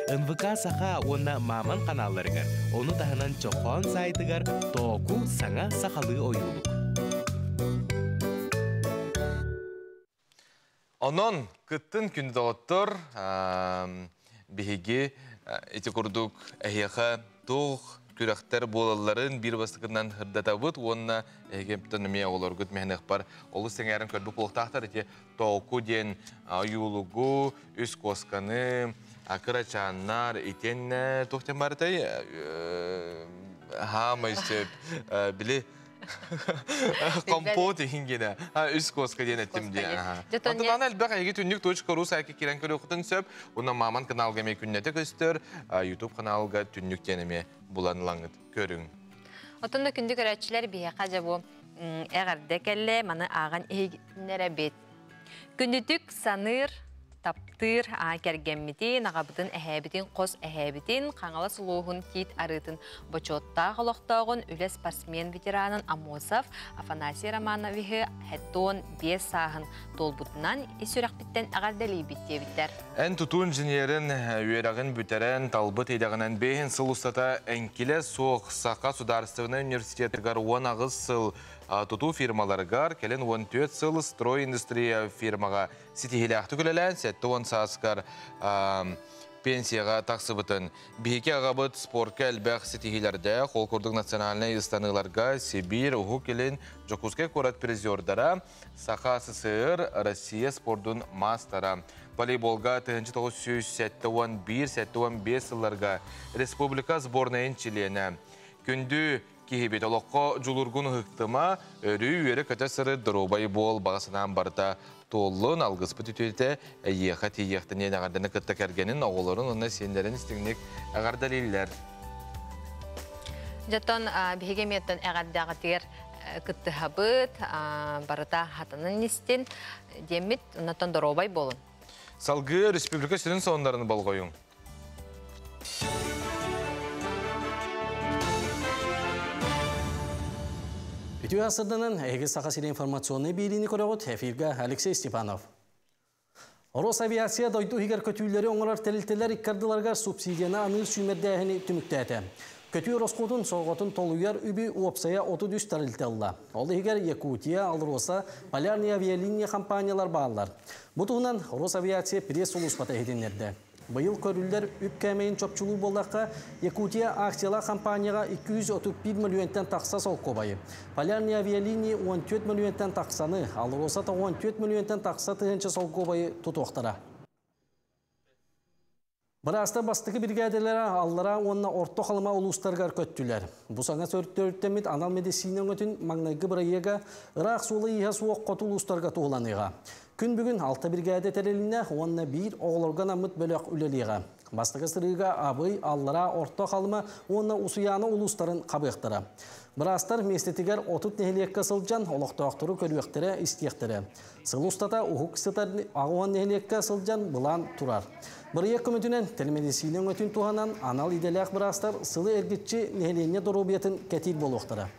F: НВК Саха уонна Маман каналларыгар, ону таһынан Чохоон сайтыгар Тооку саҥа сахалыы ойуулук.
B: Онон кыттын күндү доҕоттор, биһиги ити курдук эһиэхэ туох күрэхтэр буолалларын биир бастакынан ырдатабыт уонна эһиги эмиэ оҕолоргут мэһэниэхпэр олус сэҥээрэн көрбүт буолуохтаахтар ити Тооку диэн ойуулугу, үс куосканы, кырачааннар итиэннэ туох диэн барытай хаамай сөп били Компот иһин гинэ. Үс куоска диэн эттим диye. Онтон аны элбэх эһиги түннүк точка ру сайка кирэн көрүөххүтүн сөп. Уна Маман каналга эмиэ күннэтэ көстөр. YouTube каналга түннүк диэн эмиэ булан ылаҥыт көрүҥ.
A: Оттон да күндү көрөөччүлэр биһиэхэ дьэ бу эҕэрдэ кэллэ, маны ааҕан иһиннэрэбит. Күндүтүк саныыр, таптыыр кэргэммитин, аҕабытын, эһээбитин, хос эһээбитин, Хаҥалас улууһун Тиит арыытын бочуоттаах олохтооҕун, үлэ спортсмен ветеранын Амосов Афанасий Романовиһы хэттуон биэс сааһын туолбутунан ис сүрэхпиттэн эҕэрдэлиибит диэбиттэр.
B: Эн тутуу инженерин үөрэҕин бүтэрэн, талбыт идэҕинэн бэһин сыл устата эҥкилэ суох Саха судаарыстыбаннай университетыгар 18 сыл тутуу фирмаларыгар, кэлин 14 сыл стройиндустрия фирмаҕа ситиһиилээхтик үлэлээн, 70 сааскар пенсияҕа тахсыбытын. Биһиги аҕабыт спорка элбэх ситиһиилэрдээх, ол курдук национальнай ыстаныыларга Сибиир, Уһук Илин, Дьокуускай куорат призердара, Саха СССР, Россия спордун маастара. Волейболга 1971-75 сылларга республика сборнайын чилиэнэ. Күндү киһибит олоххо дьулургун ыһыктыма, өрүү үөрэ-көтө сырыт, доруобай буол, баҕа санаан барыта туоллун, алгыспыт үтүөтэ эйиэхэ тиийиэхтэн диэн эҕэрдэни кытта кэргэнин, оҕолорун уонна сиэннэрин истиҥник эҕэрдэлииллэр.
A: Дьэтон биһиги эмиэттэн эҕэрдэҕитигэр кыттыһабыт, барыта хатанан истин диэммит, оннотон доруобай буолун.
B: Салгыы республика сүрүн сонуннарын болҕойуҥ.
C: Үтүө асырданан, эһиги Саха сири информационный биэриини көрөҕүт. Эфиргэ Алексей Степанов. Росавиация дойду иһигэр көтүүлэри оҥорор тэрилтэлэр иккардыларыгар субсидияны аныыр сүүмэрдээһини түмүктээтэ. Көтүү ороскуотун сорҕотун толуйар үбү уопсайа 33 тэрилтэ ылла. Ол иһигэр Якутия, Алроса, Полярные авиалиния компаниялар бааллар. Бу туһунан Росавиация пресс-сулууспата иһитиннэрдэ. Быйыл көрүллэр үп кээмэйин чопчулуур буоллахха, Якутия акциялаах компанияҕа 231 мөлүйүөнтэн тахса солкуобайы, Полярные авиалинии 14 мөлүйүөнтэн тахсаны, Алроса 14 мөлүйүөнтэн тахса тыһыынча солкуобайы тутуохтара. Быраастар бастакы биригээдэлэрэ Аллараа уонна Орто Халыма улуустарыгар көттүлэр. Бу саҥа төрүттэммит анал медицина өҥөтүн маҥнайгы бырайыага ыраах суола-ииһэ суох хоту улуустарга туһуланыаҕа. Күн бүгүн алта биригээдэ тэрилиннэ уонна биир оҕолорго анаммыт бөлөх үлэлиэҕэ. Бастакы сырыыга Абый, Аллараа, Орто Халыма уонна Усуйаана улуустарын хабыахтара. Быраастар миэстэтигэр 30 нэһилиэккэ сылдьан олохтоохтору көрүөхтэрэ, истиэхтэрэ. Сыл устата уһук сытар 80 нэһилиэккэ сылдьан былаан турар. Бырайыак көмөтүнэн телемедицина өҥөтүн туһанан анал идэлээх быраастар сылы эргиччи нэһилиэнньэ доруобуйатын кэтиир буолуохтара.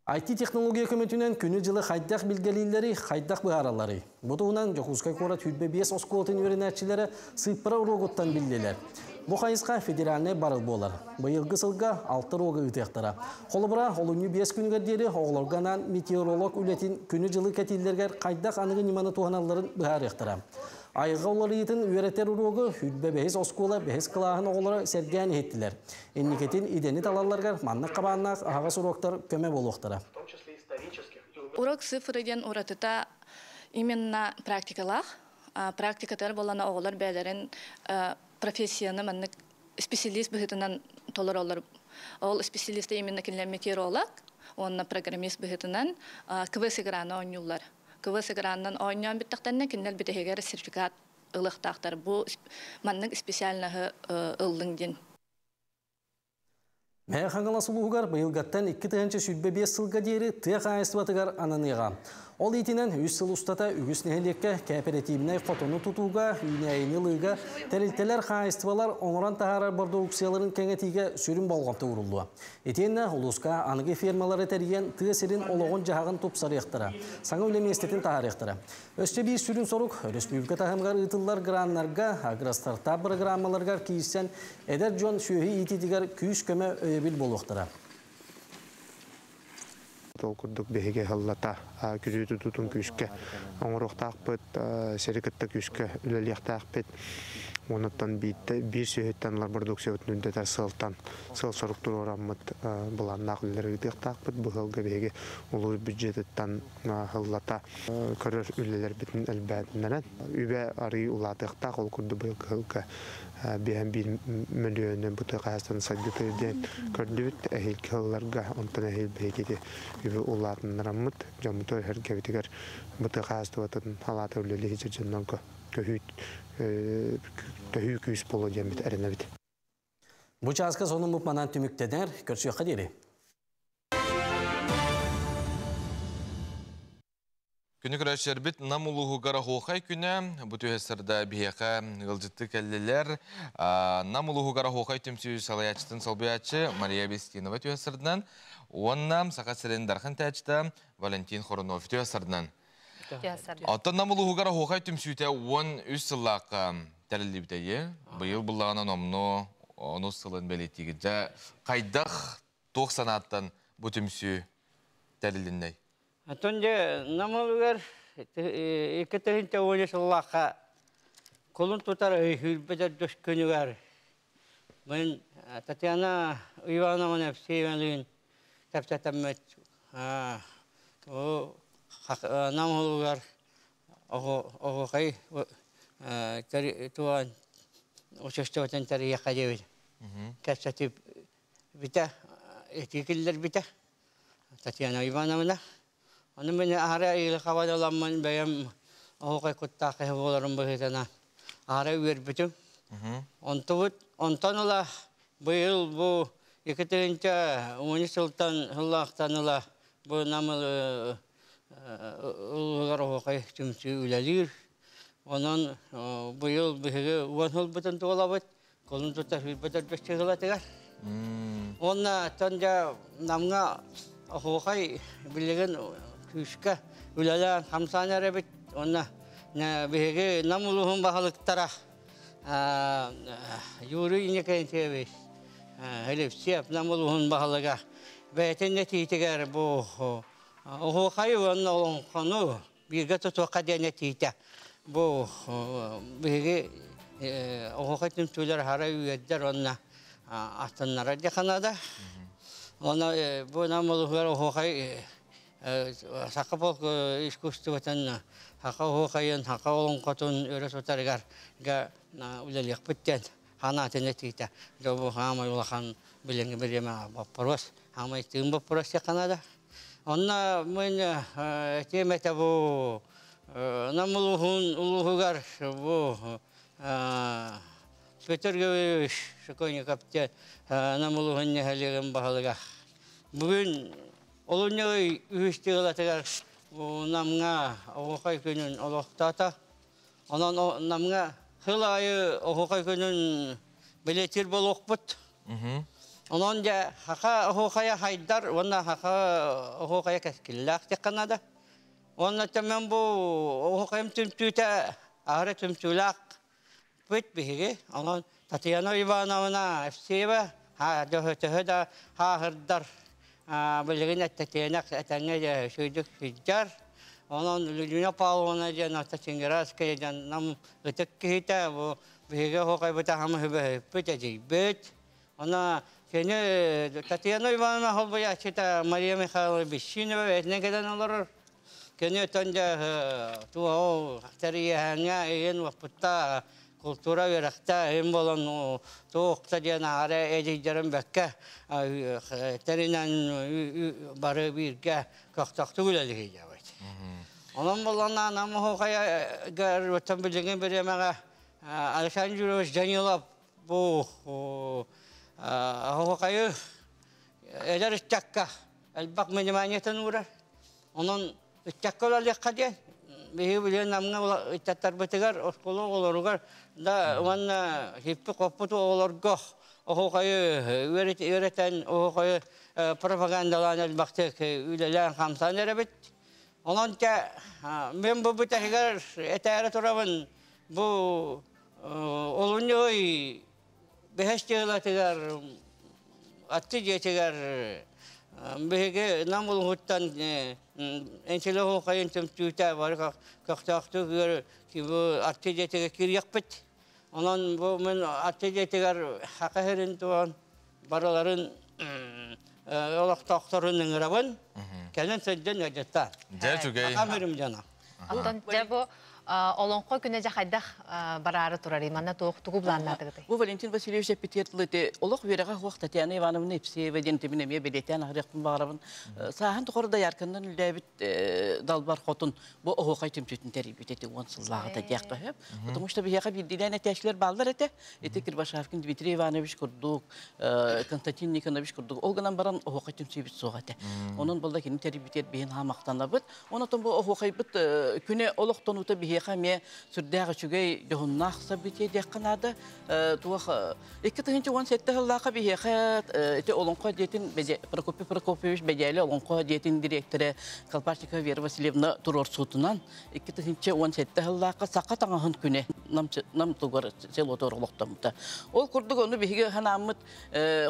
C: IT-технология көмөтүнэн күнү-дьылы хайдах билгэлииллэрий, хайдах быһааралларый? Бу туһунан Дьокуускай куорат 25 оскуолатын үөрэнээччилэрэ сыыппара уруогуттан биллилэр. Бу хайысха федеральнай барыл буолар. Быйылгы сылга алта уруогу ыытыахтара. Холобура, олунньу 5 күнүгэр диэри оҕолорго анаан метеоролог үлэтин күнү-дьылы кэтииллэригэр хайдах аныгы ньыманы туһаналларын быһаарыахтара. Айылҕа уларыйыытын үөрэтэр уруогу Хүрбэ бэһис оскуола бэһис кылааһын оҕолоро сэргээн иһиттилэр. Инникитин идэни талалларыгар маннык хабааннаах аһаҕас уруоктар көмө буолуохтара.
P: Урок цифры диэн уратыта именно практикалаах. Практикатыгар буолана оҕолор бэйэлэрин профессияны маннык специалист быһыытынан толороллор. Ол специалисты именно кинилэр метеоролог уонна программист быһыытынан КВС играны оонньууллар. КВС игранан оонньоон бүттэхтэринэ кинилэр бүтэһигэр сертификат ылыахтаахтар. Бу маннык специальноһы ыллыҥ диэн.
C: Мэҥэ Хаҥалас улууһугар быйылгаттан 2025 сылга диэри тыа хаһаайыстыбатыгар ананыаҕа. Ол иитинэн үс сыл устата үгүс нэһилиэккэ кээпэрэтиибинэй хотону тутууга, үүнээйини ылыыга, тэрилтэлэр, хаһаайыстыбалар оҥорон таһаарар бородууксуйаларын кэҥэтиигэ сүрүн болҕомто ууруллуо. Итиэннэ улууска аныгы фермалары тэрийэн тыа сирин олоҕун-дьаһаҕын тупсарыахтара, саҥа үлэ миэстэтин таһаарыахтара. Өссө биир сүрүн сорук, өрөспүүбүлүкэ таһымыгар ыытыллар граннарга, агростартап бырагыраамаларыгар киирсэн, эдэр дьон сүөһү иитиитигэр күүс-көмө өйөбүл буолуохтара.
Q: Ол курдук биһиги сыллата күрүү тутуутун күүскэ оҥоруохтаахпыт, сири кытта күүскэ үлэлиэхтээхпит. Онуттан биир сүөһүттэн ылар бородууксуйабытын үрдэтэр сыалтан сыал-сорук туруораммыт былааннаах үлэлэри ыытыахтаахпыт. Бу сылга биһиги улуус бюджетыттан сыллата көрөр үлэлэрбитин элбээтиннэрэн үбэ арыый улаатыахтаах. Ол курдук быйыл кыһылга биэһэн биир мөлүйүөнү бу тыа хаһаайыстыбатын сайдыыта диэн көрдүбүт. Эһиилги сылларга онтон эһиил биһиги үбү улаатыннараммыт дьоммутугар сэргэбитигэр бу тыа хаһаайыстыбатын салаата үлэлии сылдьар дьоннорго төһүү күүс буолуо диэммит эрэнэбит.
C: Бу чааска сонуммут манан түмүктэнэр. Көрсүөххэ диэри.
B: Күнү көрөөччүлэрбит Нам улууһугар оһуохай күнэ. Бу түһэсэрдэ биһиэхэ ыалдьытты кэллилэр. Нам улууһугар оһуохай түмсүү салайааччытын солбуйааччы Мария Бестинова түһэсэрдинэн уонна Саха сирин Дархан тээччитэ Валентин Хорунов түһэсэрдинэн. Оттон Нам улууһугар оһуохай түмсүүтэ 13 сыллаахха тэриллибитэйи. Быйыл буллаҕынан омну онус сылын бэлиэтиигит. Дьэ, хайдах туох санааттан бу түмсүү тэрилиннэй?
R: Оттон дьэ Намылыгар 2010 сыллаахха кулун тутар өйүүрбэтэр дьос күнүгэр мин Татьяна Ивановна Евсеевналыын кэпсэтэммит Намылыгар оһуохай туган участвоватын тэрийиэххэ диэбит кэпсэтип бүтэ этии киллэрбитэ Татьяна Ивановна. Ону мин аһара ыйылхабан ыламмын бэйэм оһуохай куттаах киһи буоларым быһыытынан аһара үөрбүтүм. Онтубут онтон ыла Быйыл бу 2010 сылтан сыллаахтан ыла бу Нам улууһугар оһуохай түмсүү үлэлиир. Онон быйыл биһиги 10 сылбытын туолабыт. Колун тута сүүрбэт өлбөс чыһылатыгар. Уонна оттон дьэ Намҥа оһуохай билигин күүскэ үлэлээн хамсаан эрэбит. Уонна биһиги Нам улууһун баһылыктара Юрий Иннокентьевич Алексеев Нам улууһун баһылыга бэйэтин этиитигэр бу оһуохайы уонна олоҥхону бииргэ тутуохха диэн этиитэ бу биһиги оһуохай түмсүүлэр аһара үөрдэр уонна астыннарар дьаханада. Уонна бу Нам улууһугар оһуохай саха полк искусствотын, саха оһуохайын, саха олоҥхотун өрө тутарыгар үлэлиэхпит диэн ханаатын этиитэ. Дьэ бу хаамай улахан билиҥҥи бириэмэ боппуруос, хаамай тыын боппуруос диэххэ Онно мин этиэм этэ бу Нам улууһун улууһугар бу Петр Гаврилович Шокойников диэн Нам улууһун нэһилиэгин баһылыга. Бүгүн олунньу ый үһүс тыылатыгар Намҥа оһуохай күнүн олохтоото. Онон Намҥа сыл аайы оһуохай күнүн бэлиэтиир буолуохпут. Онон дьэ хаха оһуохайа хайдар уонна хаха оһуохайа кэскиллээх диэххэ наада. Уонна мен бу оһуохайым түмсүүтэ аһара түмсүүлээх быт биһиги. Онон Татьяна Ивановна Евсеева төһө да хааһырдар билигин эттэтиэнэх этэҥҥэ дьэ үчүгэйдик сылдьар. Онон Людмила Павловна диэн Сталинградская диэн нам ытык киһитэ бу биһиги оһуохайбыта хаама сүбэһиппит, эдьиийбит. Она кини Татьяна Ивановна холбуйааччыта Мария Михайловна Бещинова бэйэтинэн кэлэн олорор. Кини өтөн дьэ туох тэрийэһэҥҥэ ыйын уоппутта култуура үөрэхтэ ыйын болон туохта диэн аара эдьиийдэрин бэккэ тэринэн бары бииргэ көхтөөхтүк үлэлиһийэбит. Онон боллонна нам оһуохайа оттон билиҥҥи бириэмэҕэ Александр Юрьевич Данилов бу оһуохайы эдэр ыччакка элбэх вниманиетын уурар. Онон ыччакка үлэлиэххэ диэн биһиги билигин Намҥа ыччаттарбытыгар, оскуола оҕолоругар да уонна хиппи-хоппут оҕолорго оһуохайы үөрэтэн, оһуохайы пропагандалаан элбэхтик үлэлээн-хамсаан эрэбит. Онон чэ мен бу бүтэһигэр этээри турабын бу олунньу ый бэһис дьыалатыгар атты дьиэтигэр биһиги Нам улууһуттан Энчилэ оһуохайын түмсүүтэ бары көхтөөхтүк атты дьиэтигэр киириэхпит. Онон бу мин атты дьиэтигэр хака сирин туон барыларын олохтоохторун ыҥырабын. Кэлин сылдьан ыалдьыттаан.
B: Дьэ үчүгэй.
R: Саха мөрүм дьоно.
A: Оттон дьэ бу Олоҥхо күнэ дьэ хайдах бараары турарый? Манна туох тугу былааннаатыгытый?
S: Бу Валентин Васильевич эппитигэр тылы ити олох үөрэҕэ суох Татьяна Ивановна Епсеева диэн итибин эмиэ бэлиэтээн аһарыахпын баҕарабын. Сааһын тухары доярканнан үлэлээбит далбар хотун бу оһуохай түмсүүтүн тэрийбит ити 10 сыллааҕыта диэххэ сөп. Потому что биһиэхэ биирдиилээн этээччилэр бааллар этэ. Ити Кирбашавкин Дмитрий Иванович курдук, Константин Никонович курдук. Ол гынан баран оһуохай түмсүүбүт суох этэ. Онон буолла кини тэрийбитигэр биһин хаамахтанабыт. Онотон бу оһуохайбыт күнэ олохтонуута биһиэхэ эмиэ сүрдээх үчүгэй дьоһуннаах событие диэххэ наада. Туох 2017 сыллаахха биһиэхэ ити Олоҥхо дьиэтин Прокопий Прокопьевич Бэдьээлэ Олоҥхо дьиэтин дириэктэрэ Колпашникова Вера Васильевна туруорсуутунан 2017 сыллаахха саха таҥаһын күнэ нам тугар селотугар олохтоммута. Ол курдук ону биһиги ханааммыт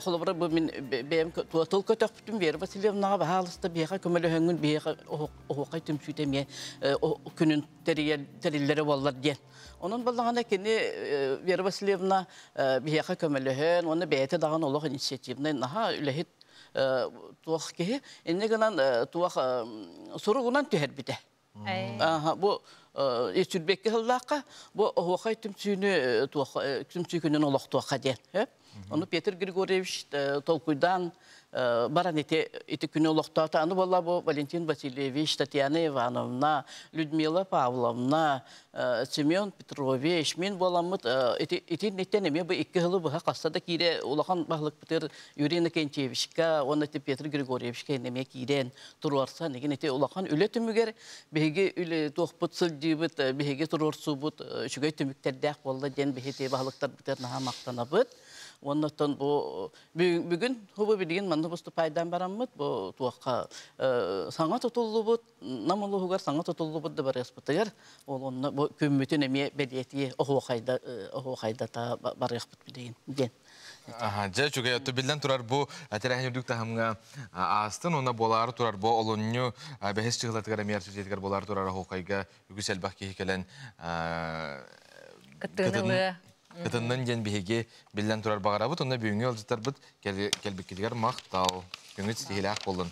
S: холобура бу мин бэйэм тыл көтөхпүтүм Вера Васильевнаҕа баһаалыста биһиэхэ көмөлөһөҥҥүн биһиэхэ оһуохай түмсүүтэ эмиэ күнүн тэриллэрэ буоллар диэн. Онон баллаҕана кини Вера Васильевна биһиэхэ көмөлөһөн уонна бэйэтэ даҕаны олох инициативнай наһаа үлэһит туох киһи. Инньэ гынан туох суругунан түһэрбитэ. Бу сүрбэкки сыллаахха бу оһуохай түмсүүнү түмсүү күнүн олохтуохха диэн. Ону Петр Григорьевич толкуйдаан Баран ити ити күнү олохтоото. Аны буолла бу Валентин Васильевич, Татьяна Ивановна, Людмила Павловна, Семен Петрович, мин буоламмыт ити итинниттэн эмиэ бу икки сылы быһа хаста да киирэ улахан баһылыкпытыр Юрий Иннокентьевичка уонна ити Петр Григорьевичка эмиэ киирэн туруорсан игин ити улахан үлэ түмүгэр биһиги үлэ туохпут сылдьыыбыт, биһиги туруорсуубут үчүгэй түмүктэрдээх буолла диэн биһиги баһылыктарбытыгар наһаа махтанабыт. Уонна оттон бу бүгүн хубу билигин манна поступайдан бараммыт бу туохха саҥа тутуллубут Нам улууһугар саҥа тутуллубут дыбарыаспытыгар ол онно бу күммүтүн эмиэ бэлиэтии оһуохайда оһуохайдата барыахпыт билигин диэн.
B: Дьэ, үчүгэй. Оттон биллэн турар бу тэрээһин үрдүк таһымҥа аастын уонна буолаары турар бу олунньу бэһис чыһылатыгар эмиэ Арчы буолаары турар оһуохайга үгүс элбэх киһи кэлэн
A: кыттыыны ылыа.
B: Кытыннын диэн биһиги биллэн турар баҕарабыт. Онно бүгүҥҥү ыалдьыттарбыт кэлбиккитигэр махтал. Күҥҥүт ситиһиилээх буоллун.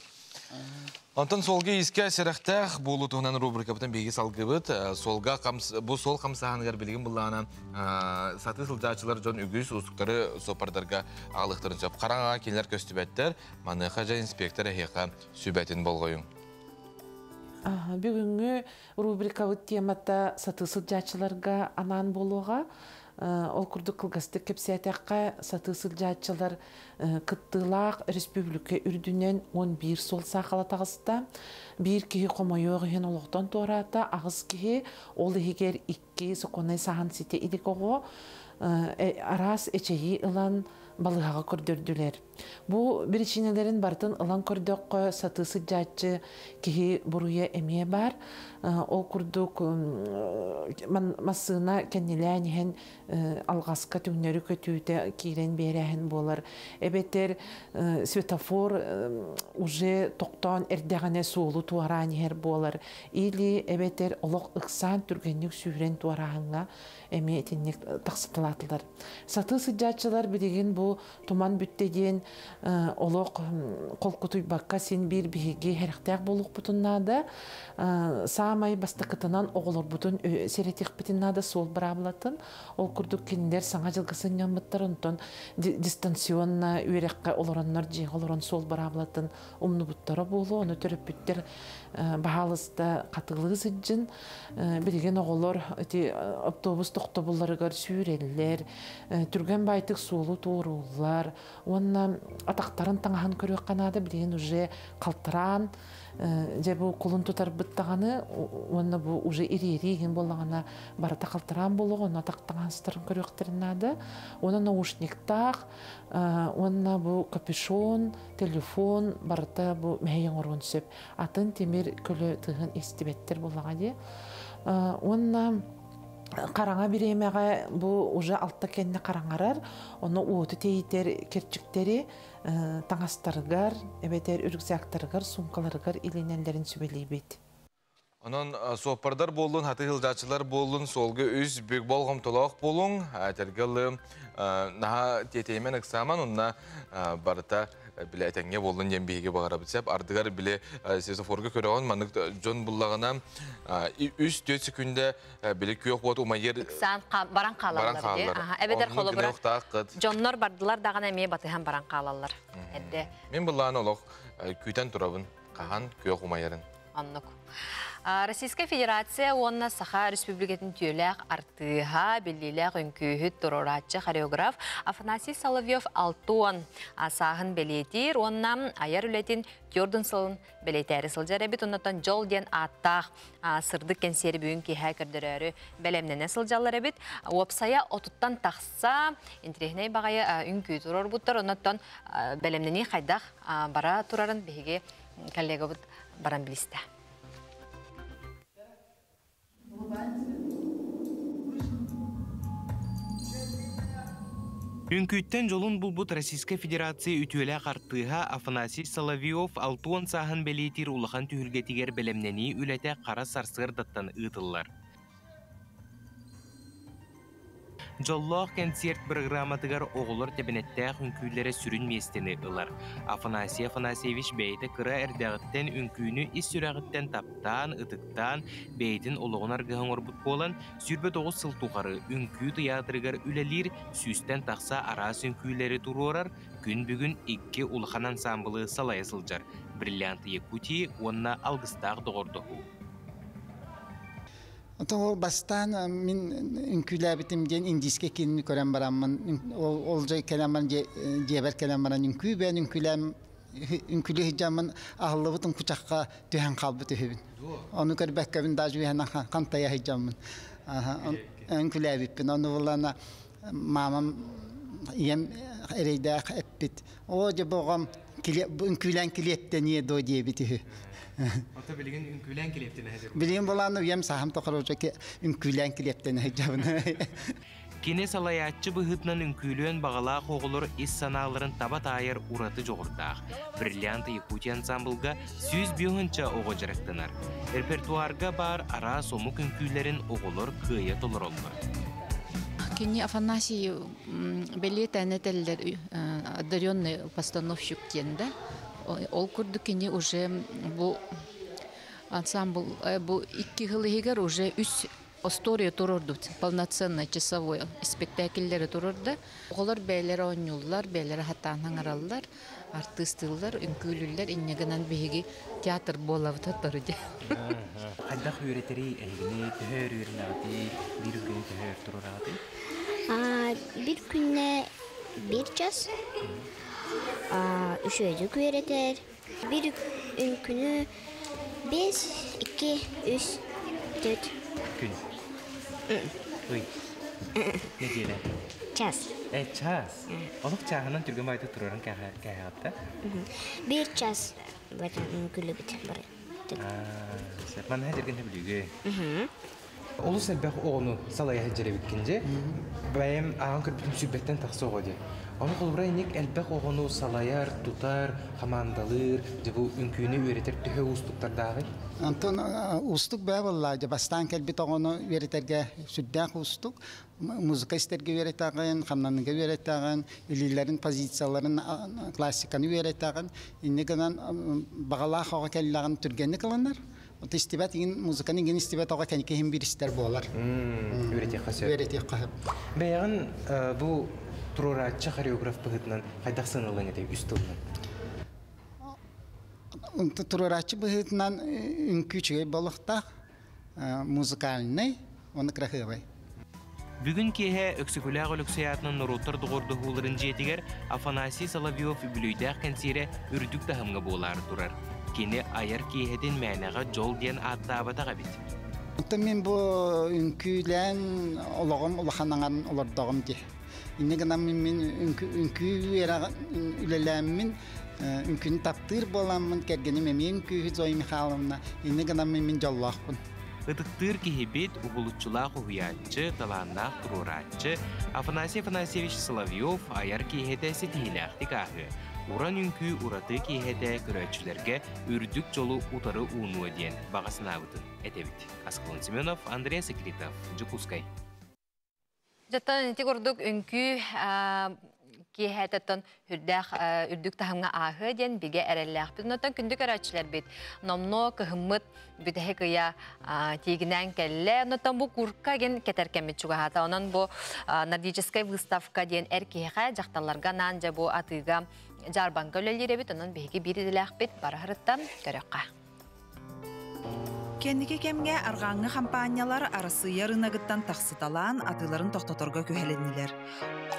B: Онтон суолга иискэ сэрэхтээх буолуу туһунан рубрикабытын биһиги салгыбыт. Суолга бу суол хамсааһыныгар билигин былаана сатыы сылдьааччылар дьон үгүс уустуктары суоппардарга аҕалыахтарын сөп. Хараҥаҕа кинилэр көстүбэттэр. Маныаха дьэ инспектор эһиэхэ сүбэтин болҕойуҥ.
T: Бүгүҥҥү рубрикабыт темата сатыы сылдьааччыларга анаан буолуоҕа. Ол курдук кылгастык кэпсээтэххэ, сатыы сылдьааччылар кыттыылаах республика үрдүнэн 11 суол саахала таҕыста. Биир киһи хомойуох иһин олохтон туораата, аҕыс киһи, ол иһигэр икки сокуоннай саһан ситэ илик оҕо араас эчэйии ылан балыыһаҕа көрдөрдүлэр. Бу биричиинэлэрин барытын ылан көрдөххө, сатыы сылдьааччы киһи буруйа эмиэ баар. Ол курдук массыына кэннилээн иһэн алҕаска түҥнэри көтүүтэ киирэн биэрээһин буолар. Эбэтэр светофор уже тохтоон эрдэҕинэ суолу туораан иһэр буолар. Или эбэтэр олох ыксаан түргэнник сүүрэн туорааһыҥҥа эмиэ итинник тахсыталаатылар. Сатыы сылдьааччылар билигин бу туман бүттэ диэн олох холкутуйбакка син биир биһиги сэрэхтээх буолуохпутун наада. Саамай бастакытынан оҕолорбутун сэрэтиэхпитин наада суол быраабылатын. Ол курдук кинилэр саҥа дьылга сынньаммыттар, онтон дистанционно үөрэххэ олороннор дьиэҕэ олорон суол быраабылатын умнубуттара буолуо. Ону төрөппүттэр баһаалыста хатылыы сылдьын. Билигин оҕолор ити автобус тохтобулларыгар сүүрэллэр, түргэн байтык суолу туорууллар уонна атахтарын таҥаһын көрүөххэ наада билигин уже халтараан дьэ бу кулун тутарбыт даҕаны уонна бу уже ириэрии иһин буоллаҕына барыта халтараан буолуоҕа онно атах таҥастарын көрүөхтэрин наада уонна наушниктаах уонна бу капюшон телефон барыта бу мэһэй оҥоруон сөп атын тимир көлө тыһын истибэттэр буоллаҕа дии уонна хараҥа бириэмэҕэ бу уже алта кэннэ хараҥарар ону уоту тэйитэр кэрчиктэри таҥастарыгар эбэтэр рюкзактарыгар суумкаларыгар илинэллэрин сүбэлиибит.
B: Онон суоппардар буоллун, хаты сылдьааччылар буоллун, суолга үс бүк болҕомтолоох буолуҥ, этэргэ ылы наһаа тиэтэйимэн ыксааман, онно барыта биле этэҥҥэ буоллун диэн биһиги баҕарабыт сөп. Ардыгар биле светофорга көрөҕүн, маннык дьон буллаҕына 3-4 секүндэ били күөх уот умайыр
A: ыксаан баран хаалаллар дии. Эбэтэр холобура дьоннор бардылар даҕаны эмиэ батыһан баран хаалаллар. Эрдэ.
B: Мин былаан олох күүтэн турабын, хаһан күөх умайарын.
A: Оннук. Российскай Федерация уонна Саха Республикатын түөлээх артыыһа, биллиилээх үҥкүүһүт, туруорааччы, хореограф Афанасий Соловьев алтуон сааһын бэлиэтиир уонна айар үлэтин түөрдүн сылын бэлиэтээри сылдьар эбит. Оннотон Дьол диэн ааттаах сырдык кэнсиэри бүгүн киэһэ көрдөрөөрү бэлэмнэнэ сылдьаллар эбит. Уопсайа отуттан тахса интириэһинэй баҕайы үҥкүү туруорбуттар. Оннотон бэлэмнэнии хайдах бара турарын биһиги коллегабыт баран билистэ.
F: Үҥкүүттэн дьолун булбут Российскай Федерация үтүөлээх артыыһа Афанасий Соловьев 60 сааһын бэлиэтиир улахан түһүлгэтигэр бэлэмнэнии үлэтэ хара сарсыардаттан ыытыллар. Дьоллоох кэнсиэрт бырагырааматыгар оҕолор тэбэнэттээх үҥкүүлэрэ сүрүн миэстэни ылар. Афанасий Афанасьевич бэйэтэ кыра эрдэҕиттэн үҥкүүнү ис сүрэҕиттэн таптаан, ытыктаан, бэйэтин олоҕун аргыһа оҥорбут буолан, 29 сыл тухары үҥкүү тыйаатырыгар үлэлиир, сүүстэн тахса араас үҥкүүлэри туруорар, күн бүгүн икки улахан ансаамбылы салайа сылдьар «Бриллианты Якутии» уонна «Алгыстаах доҕордоһуу».
U: Оттон ол бастаан мин үҥкүүлээбитим диэн индийскэй киинини көрөн бараммын, ол ол дьэ кэлэн баран дьиэбэр кэлэн баран үҥкүү бэйэн үҥкүүлээн үҥкүүлүү сылдьаммын аһыллыбыт үҥкүчахха түһэн хаалбыт үһүбүн. Ону көрбөккөбүн даже үһэнэ хантайа сылдьаммын. Үҥкүүлээбиппин. Ону булана мамам ийэм эрэйдээх эппит. Оо, дьэ бу оҕом үҥкүүлээн килиэптэниэ дуо диэбит үһү.
F: Ото билигин үҥкүүлээн килиэптэнэ сылдьабын.
U: Билигин булаан үйэм саһам тухары үҥкүүлээн килиэптэнэ сылдьабын.
F: Кини салайааччы быһыытынан үҥкүүлүөн баҕалаах оҕолор ис санааларын таба таайар ураты дьоҕурдаах. Бриллианты Якутии ансамблга 105 оҕо дьарыктанар. Репертуарга баар араас омук үҥкүүлэрин оҕолор кыайа толороллор.
V: Кини Афанасий бэлиэтээн этэллэр одаренный постановщик диэн да. Ол курдук кини уже бу ансамбл бу икки жыл иһигэр уже үс история турордут полноценный часовой спектакльлери турорду. Оҕолор бэйэлэрэ оонньууллар, бэйэлэрэ хатаан хаҥараллар, артыыстыыллар, үҥкүүлүүллэр, инньэ гынан биһиги театр буолабыт оттору дьэ.
F: Хайдах үөрэтэрий эһигини төһө өр үөрэнэҕитий, биир үҥкүүнү төһө өр туруораҕытый?
W: Биир күннэ биир час үчүгэйдик үөрэтэр. Биир үҥкүүнү биэс, икки, үс, төрт.
F: Күн. Ый. Неделя.
W: Час.
F: Э, час. Олох чааһынан түргэн баайда турарын кээһэҕитта?
W: Биир час үҥкүүлүүбүт бары.
F: Манна дэргэн бүлүүгү. Олус элбэх оҕону салайа сылдьар эбиккин дьэ. Бэйэм ааҕан көрбүтүм сүүрбэттэн тахса оҕо дии. Ону холобура инник элбэх оҕону салайар, тутар, хамаандалыыр, дьэ бу үҥкүүнү үөрэтэр төһө уустуктардааҕый?
U: Онтон уустук бээ буолла. Дьэ бастаан кэлбит оҕону үөрэтэргэ сүрдээх уустук. Музыка истэргэ үөрэтэҕин, хамнаныга үөрэтэҕин, илиилэрин позицияларын классиканы үөрэтэҕин. Инньэ гынан баҕалаах оҕо кэллэҕин түргэнник ылынар. От истибэт иҥин музыканы иҥин истибэт оҕо кэнники иһин биир истэр буолар.
F: Үөрэтиэххэ сөп.
U: Үөрэтиэххэ сөп.
F: Бэйэҕин бу туруорааччы хореограф быһыытынан хайдах сыаналыаҥ этэй үс тылынан?
U: Туруорааччы быһыытынан үҥкүү үчүгэй буолуохтаах, музыкальнай уонна кыраһыабай.
F: Бүгүн киэһэ Өксөкүлээх Өлөксөй аатынан норуоттар доҕордоһууларын дьиэтигэр Афанасий Соловьев үбүлүөйдээх кэнсиэрэ үрдүк таһымҥа буолаары турар. Кини айар киэһэтин мээнэҕэ дьол диэн ааттаабатах эбит.
U: Оттон мин бу үҥкүүлээн олоҕум улахан аҥарын олордоҕум дии. Инньэ гынан мин үҥкүү үлэлээммин үҥкүүнү таптыыр буоламмын кэргэним эмиэ үҥкүүһүт Зоя Михайловна. Инньэ гынан мин дьоллоохпун.
F: Ытыктыыр киһибит, уһулуччулаах уһуйааччы, талааннаах туруорааччы Афанасий Афанасьевич Соловьев айар киэһэтэ ситиһиилээхтик ааһыа. Уран үҥкүү ураты киэһэтэ көрөөччүлэргэ үрдүк дьолу утары уунуо диэн баҕа санаабытын этэбит. Аскалон Семенов, Андрей Секретов, Дьокуускай.
A: Дьоттон ити курдук үҥкүү киэһэтэттэн үрдээх үрдүк таһымҥа ааһыа диэн бигэ эрэллээхпит. Онтон күндү көрөөччүлэрбит номнуо кыһыммыт бүтэһик ыйа тиигинээн кэллэ. Онтон бу курка диэн кэтэркэммит чугаһаата. Онон бу нордическай выставка диэн эр киһиэхэ дьахталларга анаан дьэ бу атыыга дьаарбаҥка үлэлиир эбит. Онон биһиги биир идэлээхпит бараһырыттан көрөххө.
K: Кэнники кэмҥэ арҕааҥҥы хампаанньалар Арассыыйа ырыынагыттан тахсыталаан атыыларын тохтоторго күһэлиннилэр.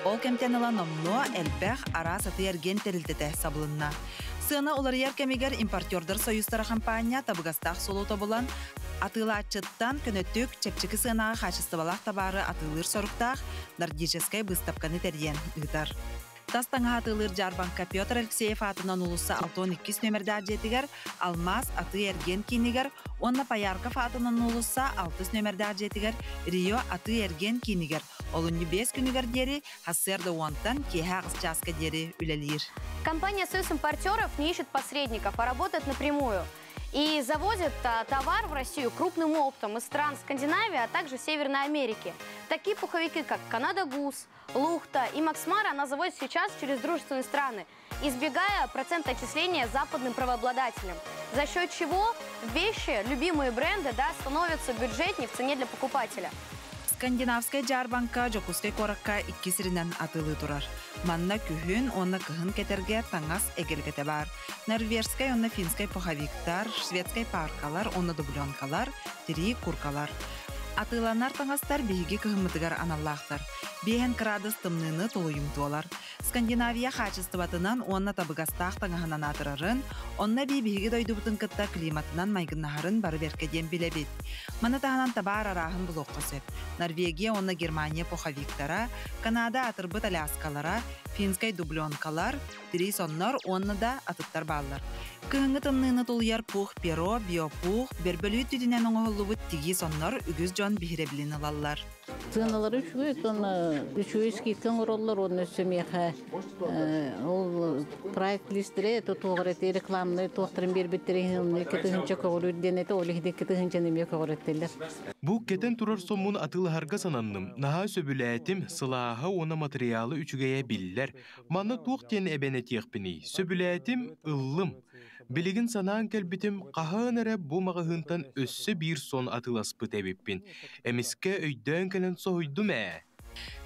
K: Ол кэмтэн ыла номнуо элбэх араас атыы-эргиэн тэрилтэтэ сабылынна. Сыана уларыйар кэмигэр импортердар союзтара хампаанньа табыгастаах суолу тобулан, атыылааччыттан көнөтүк, чэпчэки сыанаҕа хаачыстыбалаах табаары атыылыыр соруктаах нордическай быыстапканы тэрийэн ыытар. Тас таҥаһа атыылыыр дьаарбаҥка Петр Алексеев аатынан уулусса 62 нүөмэрдээх дьиэтигэр Алмаас атыы-эргиэн киинигэр уонна Поярков аатынан уулусса 6 нүөмэрдээх дьиэтигэр Рио атыы-эргиэн киинигэр олунньу 5 күнүгэр диэри сарсыарда уонтан киэһэ аҕыс чааска диэри үлэлиир.
X: Компания «Союз импортеров» не ищет посредников, а работает напрямую.
D: И завозят товар в Россию крупным оптом из стран Скандинавии, а также Северной Америки. Такие пуховики, как Канада Гус, Лухта и Максмара, она завозит сейчас через дружественные страны, избегая процента отчисления западным правообладателям. За счет чего вещи, любимые бренды, да, становятся бюджетнее в цене для покупателя.
K: Скандинавскай дьаарбаҥка Дьокуускай куоракка икки сиринэн атыылыы турар. Манна күһүн уонна кыһын кэтэргэ таҥас эгэлгэтэ баар. Норвежскай уонна финскай пуховиктар, шведскай пааркалар уонна дубленкалар, тирии куркалар. Атыыланар таҥастар биһиги кыһыммытыгар аналлаахтар. Биэһэн кыраадыс тымныыны тулуйумтуолар. Скандинавия хаачыстыбатынан уонна табыгастаах таҥаһынан аатырарын, онно эбии биһиги дойдубутун кытта климатынан майгыннаһарын бары бэркэ диэн билэбит. Маны таһынан табаар арааһын булуохха сөп. Норвегия уонна Германия пуховиктара, Канада аатырбыт аляскалара, финскэй дубленкалар, тирии соннор уонна да атыттар бааллар. Кыһыҥҥы тымныыны тулуйар пух перо, биопух, бөрбөлүүт түүтүнэн оҥоһуллубут тигии соннор үгүс дьон биһирэбилин ылаллар.
E: Сыаналары үчүгэй, уонна үчүгэй скидка оҥороллор уонна өссө миэхэ ол прайс листере туоҕар эти рекламнай туохтарын биэрбиттэр иһин 2000 көҕүрүүр диэн этэ, ол иһин 2000-ны эмиэ көҕүрэттилэр.
F: Бу кэтэн турар соммун атыылаһарга сананным. Наһаа сөбүлээтим, сылааһа уонна матырыйаала үчүгэйэ биллэр. Манна туох диэн эбэн этиэхпиний? Сөбүлээтим, ыллым. Билигин санаан кэлбитим, хаһан эрэ бу маҕаһыынтан өссө биир сон атыыласпыт эбиппин. Эмискэ өйдөөн кэлэн соһуйдум ээ.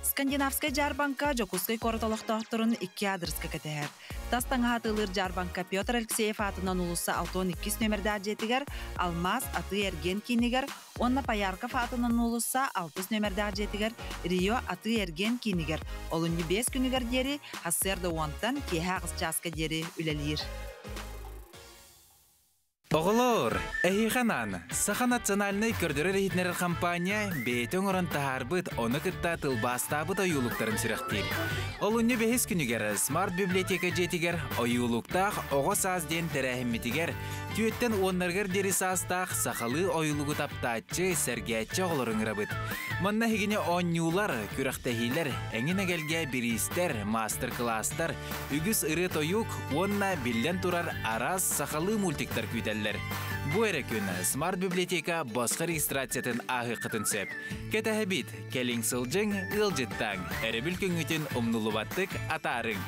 K: Скандинавскай дьаарбаҥка Дьокуускай куорат олохтоохторун икки аадырыска кэтэһэр. Тас таҥаһа атыылыыр дьаарбаҥка Петр Алексеев аатынан уулусса 62 нүөмэрдээх дьиэтигэр, Алмаас атыы-эргиэн киинигэр уонна Поярков аатынан уулусса 6 нүөмэрдээх дьиэтигэр Рио атыы-эргиэн киинигэр олунньу 5 күнүгэр диэри сарсыарда уонтан киэһэ аҕыс чааска диэри үлэлиир.
H: Оҕолоор, эһиэхэ анаан Саха национальнай көрдөрөр-иһитиннэрэр хампаанньа бэйэтэ оҥорон таһаарбыт, ону кытта тылбаастаабыт ойуулуктарын сүрэхтиир. Олунньу бэһис күнүгэр Смарт-библиотека дьиэтигэр ойуулуктаах оҕо саас диэн тэрээһиммитигэр түөттэн уоннарыгар диэри саастаах сахалыы ойуулугу таптааччы, сэргээччи оҕолору ыҥырабыт. Манна эһигини оонньуулар, күрэхтэһиилэр, эҥин-эгэлгэ бириистэр, маастар-кылаастар, үгүс ырыа-тойук уонна биллэн турар араас сахалыы мультиктар күүтэллэр. Бу эрэ күн Смарт-библиотека босхо регистрациятын ааһыаххытын сөп. Кэтэһэбит, кэлиҥ сылдьыҥ, ыалдьыттааҥ, өрөбүл күҥҥүтүн умнуллубаттык атаарыҥ.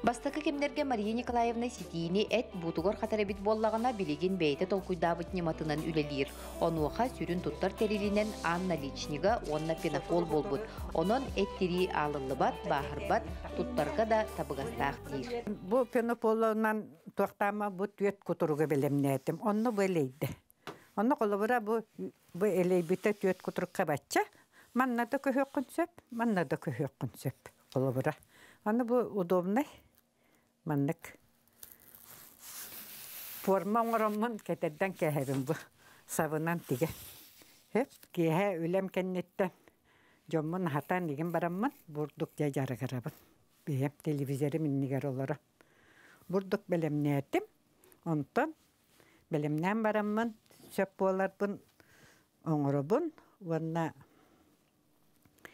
X: Бастакы кэмнэргэ Мария Николаевна ситиини эт буутугар хатар эбит буоллаҕына, билигин бэйэтэ толкуйдаабыт ньыматынан үлэлиир. Онуоха сүрүн туттар тэрилинэн аан наличнига уонна пенофол буолбут. Онон эт тирии аалыллыбат, бааһырбат, туттарга да табыгастаах диир.
Y: Бу пенополунан туохтаама бу түөт кутуруга бэлэмнээтим. Онно бу элэйдэ. Онно холобура бу бу элэйбитэ түөт кутурукка бачча. Манна да көһүөххүн сөп, манна да көһүөххүн сөп. Холобура. Аны бу удобный маннык форма оҥороммун кэтэрдэн кээһэбин бу сабынан тигэ. Хөп киэһэ үлэм кэнниттэн дьоммун аһатан игин бараммын бурдук дьэ дьарыгырабын. Бэйэм телевизорым иннигэр олоро. Бурдук бэлэмнээтим. Онтон бэлэмнээн бараммын сөп буоларбын оҥоробун уонна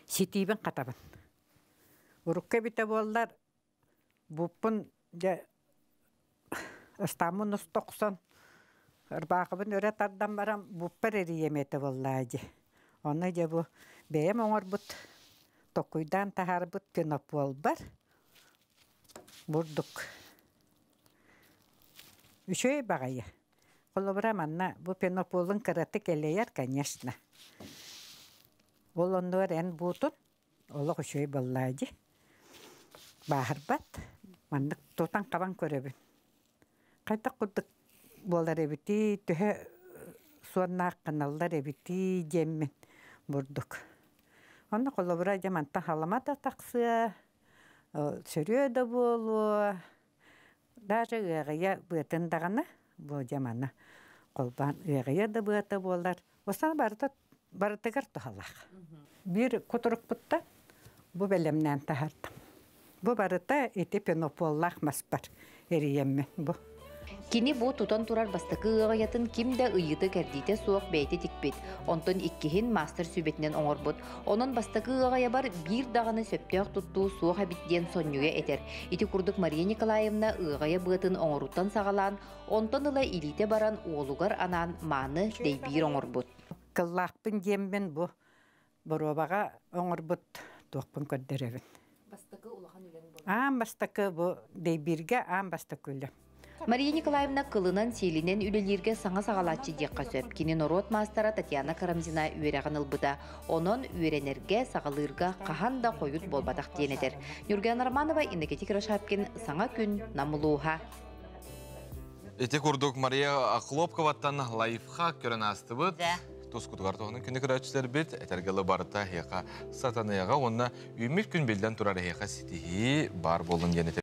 Y: ситиибин хатабын. Урукку эбитэ буоллар, буппун дьэ ыстааммын устоксон, ырбаахыбын өрө тардан баран буппар эрийиэм этэ буоллаа дии. Онно дьэ бу бэйэм оҥорбут, токкуйдаан таһаарбыт пенополбар бурдук үчүгэй баҕайы. Холобура манна бу пенополун кыратык элэйэр, конечно. Ол оннугар эн буутун олох үчүгэй буоллаа дии. Бааһырбат. Маннык тутан-хабан көрөбүн. Хайдах курдук буолар эбитий, төһө суоннаах гыналлар эбитий диэммин бурдук. Онно холобура дьэ мантан халыма да тахсыа, сөрүө да буолуо, даже ыаҕыйа быатын даҕаны бу дьэ маны холбоон ыаҕыйа да быата буолар. Бастаан барыта барытыгар туһалаах. Биир кутурукпуттан бу бэлэмнээн таһаардым. Бу барыта ити пенополлаах маспар эрийэммин бу.
X: Кини бу тутан турар бастакы ыаҕайатын ким да ыйыыта-кэрдиитэ суох бэйэтэ тикпит, онтон иккиһин маастар сүбэтинэн оҥорбут. Онон бастакы ыаҕайабар биир даҕаны сөптөөх туттуу суох эбит диэн сонньуйа этэр. Ити курдук Мария Николаевна ыаҕайа быатын оҥорууттан саҕалаан, онтон ыла илиитэ баран уолугар анаан мааны дэйбиир оҥорбут.
Y: Кыллаахпын диэммин бу боруобаҕа оҥорбут туохпун көрдөрөбүн.
X: Бастакы улахан үлэҥ буолар.
Y: Аан бастакы бу дэйбииргэ аан бастакы үлэм.
X: Мария Николаевна кылынан-сиэлинэн үлэлииргэ саҥа саҕалааччы диэххэ сөп. Кини норуот маастара Татьяна Карамзина үөрэҕин ылбыта. Онон үөрэнэргэ, саҕалыырга хаһан да хойут буолбатах диэн этэр. Нюргана Романова, Иннокентий Кирашапкин, Саҥа күн, Нам улууһа.
B: Ити курдук Мария Охлопковаттан лайфхак көрөн аастыбыт. Тускутугар туһунан күнү көрөөччүлэрбит этэргэлэ барыта эһиэхэ сатаныаҕа уонна үүммүт күн биллэн турар эһиэхэ ситиһии баар буолун диэн этэ.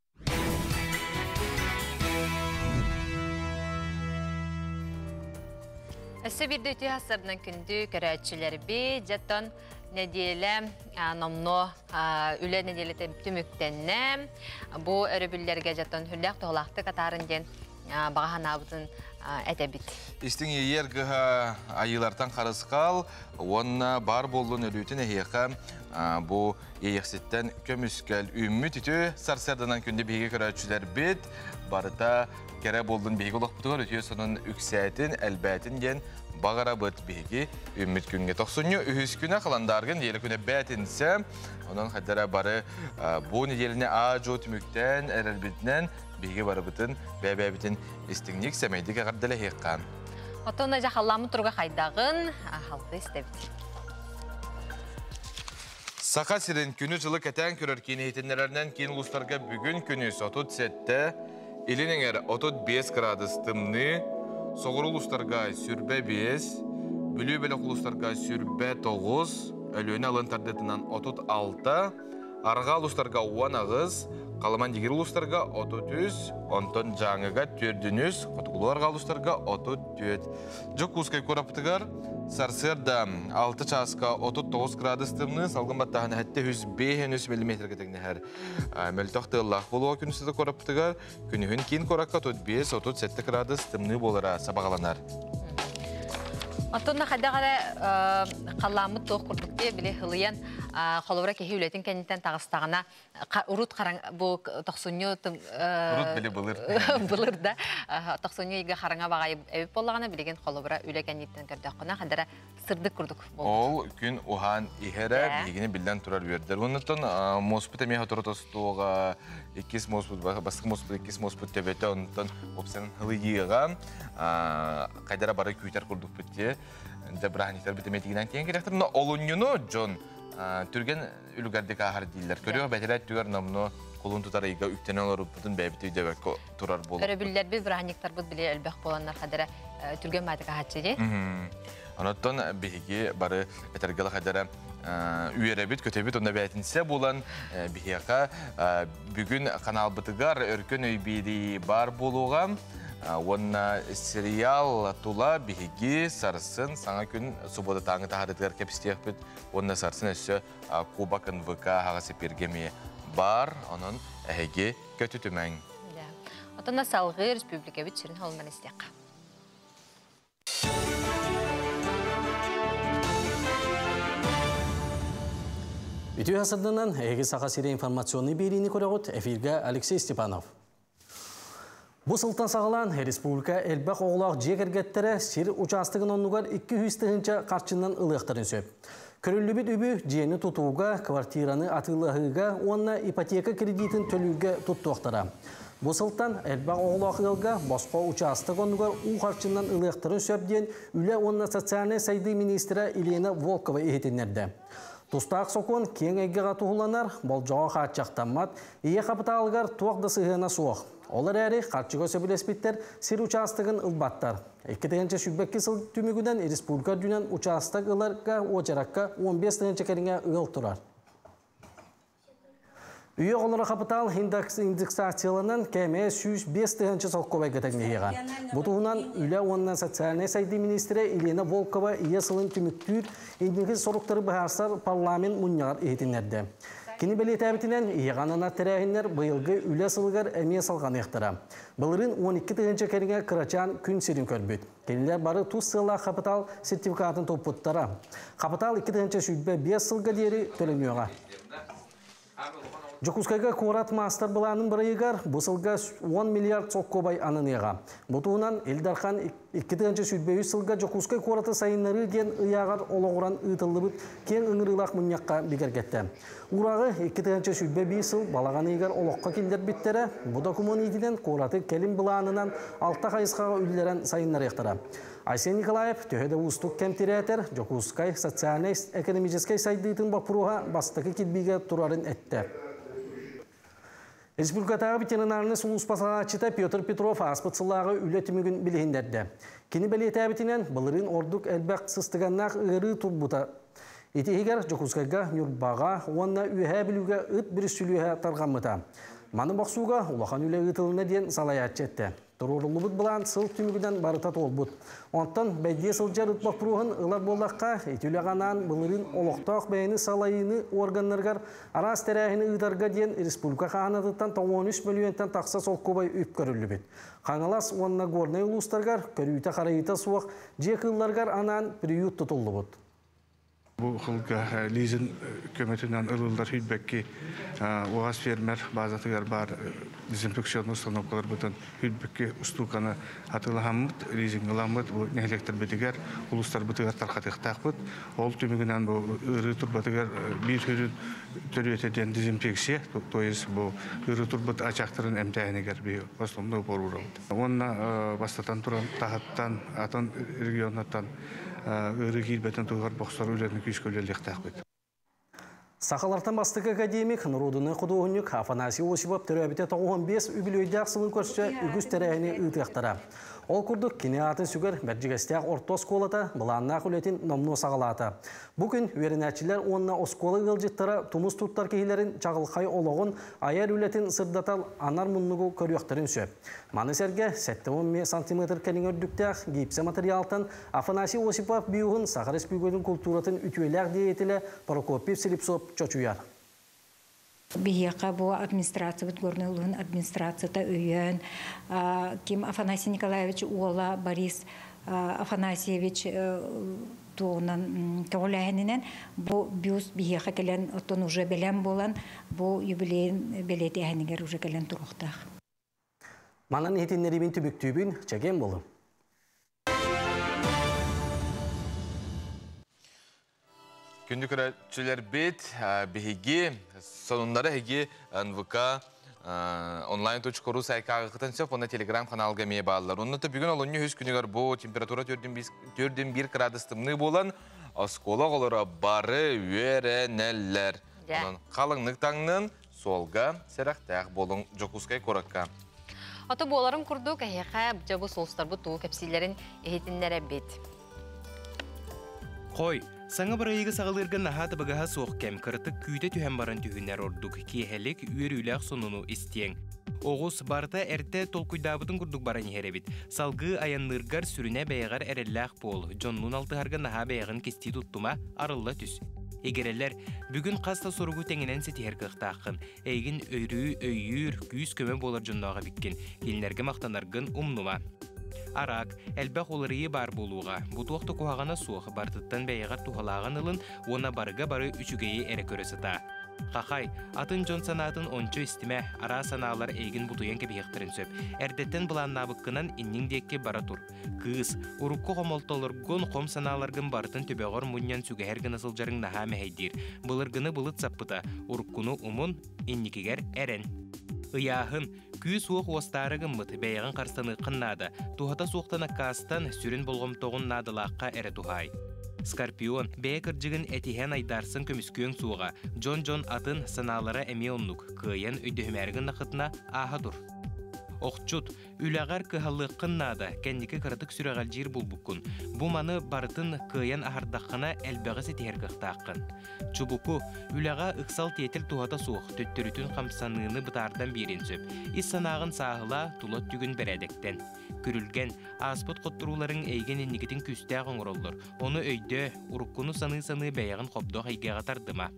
A: Өссө биирдэ үтүө сарсыарданан күндү көрөөччүлэрбит, дьэттон нэдиэлэ номнуо үлэ нэдиэлэтэ түмүктэннэ. Бу өрөбүллэргэ дьэттон хүллээх туһалаахтык атаарын диэн баҕа санаабытын этэбит.
B: Истиҥ иэйэр гыһа айыылартан харысхал уонна бар буоллун өлүүтүн эһиэхэ бу иэйэхситтэн көмүскэл үүммүт үтүө сарсыарданан күндү биһиги көрөөччүлэрбит барыта кэрэ буоллун биһиги олохпутугар үтүө сонун үксээтин, элбээтин диэн баҕарабыт биһиги үүммүт күҥҥэ. Тохсунньу үһүс күнэ халандааргын нэдиэлэ күнэ бээтинсэ. Онон хайдара бары бу нэдиэлэни аа-дьуо түмүктээн эрэлбитинэн биһиги барыбытын бэйэ-бэйэбитин истиҥник, сэмэйдик эҕэрдэлэһиэххэ.
A: Оттон дьэ халлааммыт туруга хайдаҕын халты истэбит.
B: Саха сирин күнү-дьылы кэтээн көрөр киин иһитиннэрэринэн киин улуустарга бүгүн күнүс 37, илин эҥэр 35 градус тымныы, соҕуруу улуустарга 25, Бүлүү бөлөх улуустарга 29, Өлүөнэ алын тардыытынан 36, Арҕаа улуустарга 18, Халыман Дигир улуустарга 33, онтон Дьааҥыга 4 Хотугулуу арҕаа улуустарга 34. Дьокуускай куораппытыгар сарсыарда 6 чааска 39 градус тымныы, салгын баттааһына 705 миллиметргэ тэҥнэһэр. Мөлтөх тыаллаах буолуо күн устата куораппытыгар күнүһүн киин куоракка 35-37 градус тымныы буолара сабаҕаланар.
A: Оттон хайдах эрэ халлааммыт туох курдук дии били хылыйан холобура киһи үлэтин кэнниттэн таҕыстаҕына урут хараҥ бу тохсунньу
B: урут били былыр
A: былыр да тохсунньу ыйга хараҥа баҕайы эбит буоллаҕына билигин холобура үлэ кэнниттэн көрдөххүнэ хадара сырдык курдук
B: Ол күн уһаан иһэрэ биһигини биллэн турар үөрдэр. Оннуттан муоспут эмиэ сотору тостуоҕа, иккис муоспут, бастакы муоспут, иккис муоспут төбөтө, онтон уопсайынан ылыйыаҕа хайдара бары күүтэр курдукпут дии. Дьэ бырааһынньыктарбыт эмиэ тигинэн тиийэн кэлиэхтэр. Но олунньуну дьон түргэн үлүгэрдик ааһар дииллэр. Көрүөх бэтэрээ өттүгэр номнуо кулун тутар ыйга үктэнэн олорбутун бэйэбит өйдөбөккө турар буолуохпут.
A: Өрөбүллэрбит, бырааһынньыктарбыт били элбэх буоланнар хадара түргэн баатык аһааччы дии.
B: Онуттан биһиги бары этэргэ хадара үөрэбит, көтөбүт, онно бээтинсэ буолан биһиэхэ бүгүн каналбытыгар өркөн өй биэрии баар буолуоҕа. Уонна сериал тула биһиги сарсын саҥа күн субуотатааҥы таһаарыытыгар кэпсиэхпит. Уонна сарсын өссө Кубок НВК аһаҕас эпииргэ эмиэ баар. Онон эһиги көтүтүмэҥ.
A: Отонно салгыы республикабыт сүрүн холунан истиэххэ.
C: Үтүө сырдынан эһиги Саха сири информационный биэриини көрөҕүт. Эфиргэ Алексей Степанов. Бу сылтан саҕалаан республика элбэх оҕолоох дьиэ кэргэттэрэ сир учаастагын оннугар 200 тыһыынча харчынан ылыахтарын сөп. Көрүллүбүт үбү дьиэни тутууга, квартираны атыылаһыыга уонна ипотека кредитин төлүүргэ туттуохтара. Бу сылтан элбэх оҕолоох ыалга босхо учаастак оннугар уу харчынан ылыахтарын сөп диэн Үлэ уонна социальнай сайдыы министрэ Елена Волкова иһитиннэрдэ. Тустаах сокуон киэҥ эйгэҕэ туһуланар, болдьоҕо хааччахтаммат, ийэ хапытаалыгар туох да сыһыана суох. Ол эрээри харчыга сөбүлэспиттэр сир учаастагын ылбаттар. 2022 сыл түмүгүнэн республика үрдүнэн учаастак ыларга уочаракка 15 тыһыынча кэриҥэ ыал турар. Үйэ оҕолоро хапытаал индексацияланан кээмэйэ 105 тыһыынча солкуобайга тэҥнэһиэҕэ. Бу туһунан Үлэ уонна социальнай сайдыы министрэ Елена Волкова ийэ сылын түмүктүүр инники соруктары быһаарсар парламент мунньаҕар иһитиннэрдэ. Кини бэлиэтээбитинэн, иһиҕанана тэрээһиннэр быйылгы үлэ сылыгар эмиэ салҕаныахтара. Былырыын 12 тыһыынча кэриҥэ кырачаан күн сирин көрбүт. Кинилэр бары тус сыаллаах хапытаал сертификатын туппуттара. Хапытаал 2025 сылга диэри төлөнүөҕэ. Дьокуускайга куорат маастар-былаанын бырайыгар бу сылга 10 миллиард солкуобай ананыаҕа. Бу туһунан Ил Дархан 2023 сылга Дьокуускай куораты сайыннарыы диэн ыйааҕар олоҕуран ыытыллыбыт киэҥ ыҥырыылаах мунньахха бигэргэттэ. Уурааҕы 2021 сыл балаҕан ыйыгар олоххо киллэрбиттэрэ. Бу докумуон иитинэн куораты кэлим былаанынан алта хайысхаҕа үллэрэн сайыннарыахтара. Айсен Николаев төһө да уустук кэм тирээтэр, Дьокуускай социальнай-экономическай сайдыытын боппуруоһа бастакы кирбиигэ турарын эттэ. Республикатааҕы ветеринарнай сулууспа салааччыта Петр Петров ааспыт сыллааҕы үлэ түмүгүн билиһиннэрдэ. Кини бэлиэтээбитинэн, былырыын ордук элбэх сыстыганнаах ыарыы турбута. Ити иһигэр Дьокуускайга, Ньурбаҕа уонна Үөһээ Бүлүүгэ ыт бүрүстүлүөһэ тарҕаммыта. Маны бохсууга улахан үлэ ыытылынна диэн салайааччы эттэ. Туруоруллубут былаан сыл түмүгүнэн барыта туолбут. Онтон бэйдиэ сылдьар ыт боппуруоһун ылар буоллахха, ити үлэҕэ анаан былырыын олохтоох бэйэни салайыыны органнарыгар араас тэрээһини ыытарга диэн республика хаһаанатыттан 93 мөлүйүөнтэн тахса солкуобай үп көрүллүбүт. Хаҥалас уонна Горнай улуустарыгар көрүүтэ-харайыыта суох дьиэ кыылларыгар анаан приют тутуллубут.
G: Бу сылга лизинг көмөтүнэн ылыллар хүрбэкки УАЗ фермер базатыгар баар дезинфекционный установкаларбытын хүрбэкки устууканы атыылаһаммыт, лизингаламмыт бу нэһилиэктэрбитигэр, улуустарбытыгар тарҕатыахтаахпыт. Ол түмүгүнэн бу ыарыы турбатыгар биир сүрүн төрүөтэ диэн дезинфекция, то есть бу ыарыы турбут ачаахтарын эмтээһинигэр биһи основной упор уурабыт. Уонна бастатан туран таһыттан, атын регионнартан ыарыы киирбэтин туһугар бохсор үлэни күүскэ үлэлиэхтээхпит.
C: Сахалартан бастакы академик, норуодунай худуоһунньук Афанасий Осипов төрөөбүтэ 95 үбүлүөйдээх сылын көрсө үгүс тэрээһини ыытыахтара. Ол курдук, кини аатын сүгэр Бэрдьигэстээх орто оскуолата былааннаах үлэтин номнуо саҕалаата. Бу күн үөрэнээччилэр уонна оскуола ыалдьыттара тумус туттар киһилэрин чаҕылхай олоҕун, айар үлэтин сырдатар анар муннугу көрүөхтэрин сөп. Маны сэргэ 70 сантиметр кэриҥэ үрдүктээх гипсэ материалтан Афанасий Осипов бюһун Саха Республикатын культуратын үтүөлээх деятелэ Прокопий Слепцов чочуйар.
I: Биһиэхэ бу администрациябыт Горнай улууһун администрацията өйөөн Ким Афанасий Николаевич уола Борис Афанасьевич туоҕунан көҕүлээһининэн бу бюст биһиэхэ кэлэн оттон уже бэлэм буолан бу юбилейын бэлиэтээһинигэр уже кэлэн туруохтаах.
C: Манан иһитиннэриибин түбүктүүбүн, чэгиэн буолуҥ.
B: Күндү көрөөччүлэрбит, биһиги сонуннары эһиги НВК онлайн.ру сайкааҕытын сөп, уонна телеграм-каналга эмиэ бааллар. Онно бүгүн олунньу үһүс күнүгэр бу температура 4,1 градус тымныы буолан, оскуола оҕолоро бары үөрэнэллэр. Онон халыҥнык таҥнын, суолга сэрэхтээх буолуҥ Дьокуускай куоракка.
A: Ото буоларын курдук, эһиэхэ дьэ бу сулустарбыт тугу кэпсииллэрин иһитиннэрэбит.
F: Хой, саҥа бырайыгы саҕалыырга наһаа табыгаһа суох кэм, кыратык күүтэ түһэн баран түһүнэр ордук, киэһэлик үөрүүлээх сонуну истиэҥ. Оҕус барыта эрдэ толкуйдаабытын курдук баран иһэр эбит. Салгыы айанныыргар сүрүнэ бэйэҕэр эрэллээх буол, дьоннуун алтыһарга наһаа бэйэҕин кистии туттума, арылла түс. Игирэлэр, бүгүн хас да соругу тэҥинэн ситиһэр кыахтааххын. Эйигин өрүү өйүүр, күүс-көмө буолар дьонноох эбиккин. Кинилэргэ махтанаргын умнума. Араак, элбэх уларыйыы баар буолуоҕа. Бу туох да куһаҕана суох, барытыттан бэйэҕэр туһалааҕын ылын уонна барыга бары үчүгэйи эрэ көрө сытаа. Хахай, атын дьон санаатын ончу истимэ, араас санаалар эйигин бутуйан кэбиһиэхтэрин сөп. Эрдэттэн былааннаабыккынан инниҥ диэки бара тур. Кыыс, урукку хомолтолоргун, хом санааларгын барытын төбөҕөр мунньан сүгэһэр гына сылдьарыҥ наһаа мэһэйдиир. Былыргыны былыт саппыта, уруккуну умун, инникигэр эрэн. Ыйааһын, күүс-уох уостаары гыммыт, бэйэҕин харыстаныаххын наада. Туһата суохтан аккаастан, сүрүн болҕомтоҕун наадалаахха эрэ туһаай. Скорпион, бэйэ кырдьыгын этиһэн айдаарсан көмүскүөҥ суоҕа. Дьон-дьон атын, санаалара эмиэ оннук. Кыайан өйдөһүмээри гыннаххытына, ааһа тур. Охчут, Үлэҕэр кыһаллыаххын наада, кэнники кыратык сүрэҕэлдьиир булбуккун. Бу маны барытын кыайан аһардаххына элбэҕи ситиһэр кыахтааххын. Чубуку, үлэҕэ ыксал-тиэтэл туһата суох, төттөрүтүн хамсаныыны бытаардан биэриэн сөп. Ис санааҕын сааһылаа, тула өттүгүн бэрээдэктэн. Күрүлгэн, ааспыт хотторууларыҥ эйигин инникитин күүстээх оҥороллор. Ону өйдөө, уруккуну саныы-саныы бэйэҕин хобдох эйгэҕэ тардыма.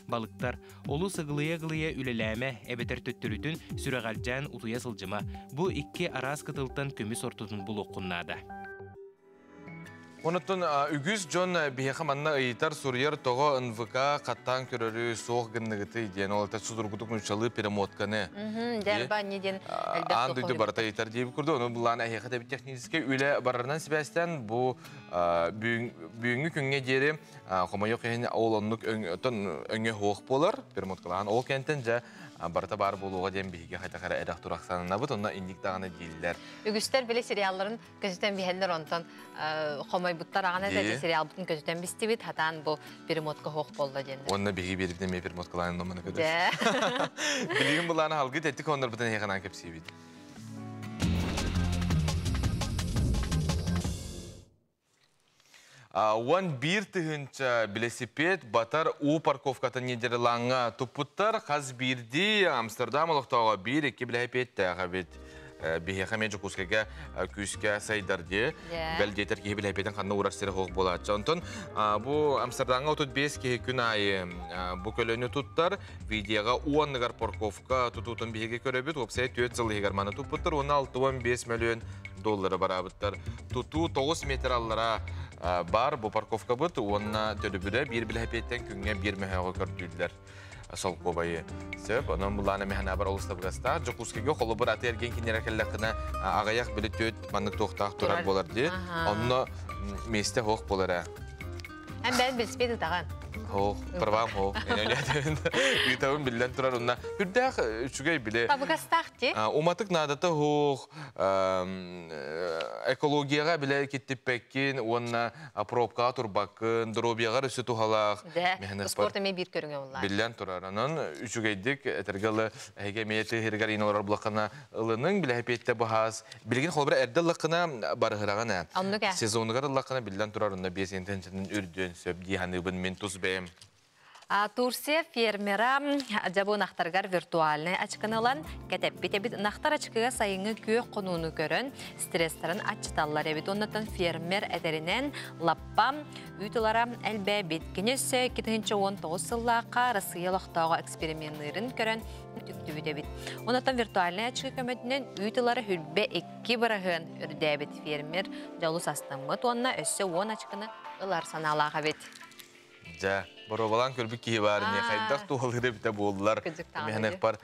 F: Балыктар, олус ыгылыйа-ыгылыйа үлэлээмэ, эбэтэр төттөрүтүн сүрэҕэлдьээн утуйа сылдьыма. Бу икки араас кытылтан көмүс ортотун булуоххун наада.
B: Онуттан үгүс дьон биһиэхэ манна ыйытар, суруйар тоҕо НВК хаттаан көрөрү суох гынныгытый диэн, ол это судургутук нууччалыы перемотканы.
A: Дьарба не диэн элбэх
B: Аан дойду барыта ыйытар диэбит курдук, ону былаан эһиэхэ тэбит техническэй үлэ барарынан сибээстээн бу бүгүҥҥү күҥҥэ диэри хомойуох иһин ол оннук өҥө суох буолар перемоткалаан ол кэнтэн дьэ барыта баар буолуоҕа диэн биһиги хайдах эрэ эрэх турах сананабыт, онно инник даҕаны дииллэр.
A: Үгүстэр били сериалларын көтүтэн биһэллэр онтон хомойбуттар аҕана да сериалбытын көтүтэн бистибит хатаан бу перемотка хоох болла диэннэр.
B: Онно биһиги биэрбитин эмиэ перемоткалаан номаны көтөр. Билигин булааны халгы тэттик оннорбутун эһиэханан кэпсиибит. 11 тыһыынча билэсипиэт батар уу парковкатын Нидерландҥа туппуттар. Хас биирдии Амстердам олохтооҕо биир-икки билэһипиэттээх эбит. Биһиэхэ эмиэ Дьокуускайга күүскэ сайдар дии. Бэл диэтэр киһи билэһипиэтин ханна уурар сирэ суох буолааччы. Онтон бу Амстердамҥа 35 киһи күн аайы бу көлөнү туттар. Видеоҕа уу анныгар парковка тутуутун биһиги көрөбүт. Уопсайа 4 сыл иһигэр маны туппуттар уонна 65 мөлүйүөн доллары бараабыттар. Тутуу 9 метр аллара бар бу парковкабыт уонна төлөбүрэ биир билэһэпиэттэн күҥҥэ биир мөһөөҕү көрдүүллэр солкуобайы. Сөп, онон булаана механабар олус табыгастаах. Дьокуускайга холобур аты эрген кинилэр кэллэххинэ аҕыйах били түөт маннык туохтаах турар буолар дии. Онно миэстэ хоох буолар ээ.
A: Эн бэйэн билсипиэт ытаҕын.
B: Хоох, правам хоох. Ыытабын биллэн турар онно. Үрдээх үчүгэй били.
A: Табыгастаах ти.
B: Уматык наадата хоох, экологияҕа билэ киттиппэккин уонна пробкаҕа турбаккын, доруобуйаҕар өссө туһалаах.
A: Дэ, спорт эмиэ биир көрүҥэ буолла.
B: Биллэн турар. Онон үчүгэйдик этэргэ ылы эһиги эмиэ тыһыргар иин олорор булаххына ылыныҥ, билэһипиэттэ быһаас. Билигин холобура эрдэ ыллаххына барыһыраҕын ээ.
A: Оннук ээ.
B: Сезонугар ыллаххына биллэн турар онно биэс интенситин үрдүөн сөп дии саныыбын мин тус бэйэм.
A: Турция фермера дьабы ынахтарыгар виртуальнай ачыкыны ылан кэтэппит эбит. Ынахтар ачыкыга сайыҥҥы күөх хонууну көрөн стресстарын аччыталлар эбит. Оннуттан фермер этэринэн лаппа үүт ылара элбээбит. Кини өссө 2019 сыллаахха Россия олохтооҕо эксперименныырын көрөн үтүктүбүт эбит. Оннуттан виртуальнай ачыкы көмөтүнэн үүт ылара хүрбэ 2 быраһыан үрдээбит фермер дьолус астыммыт уонна өссө 10 ачыкыны ылар санаалаах эбит.
B: Дьэ, боруобалаан көрбүт киһи баар не хайдах туһалыыр эбитэ буоллар. Миһэнэхпар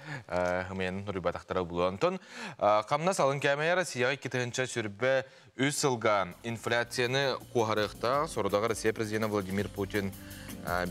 B: хымыйанын хуруйбатахтара булуо. Онтон хамнас алын кээмэйэ Россияҕа 2023 сылга инфляцияны куоһарыахтаах сорудаҕа Россия президента Владимир Путин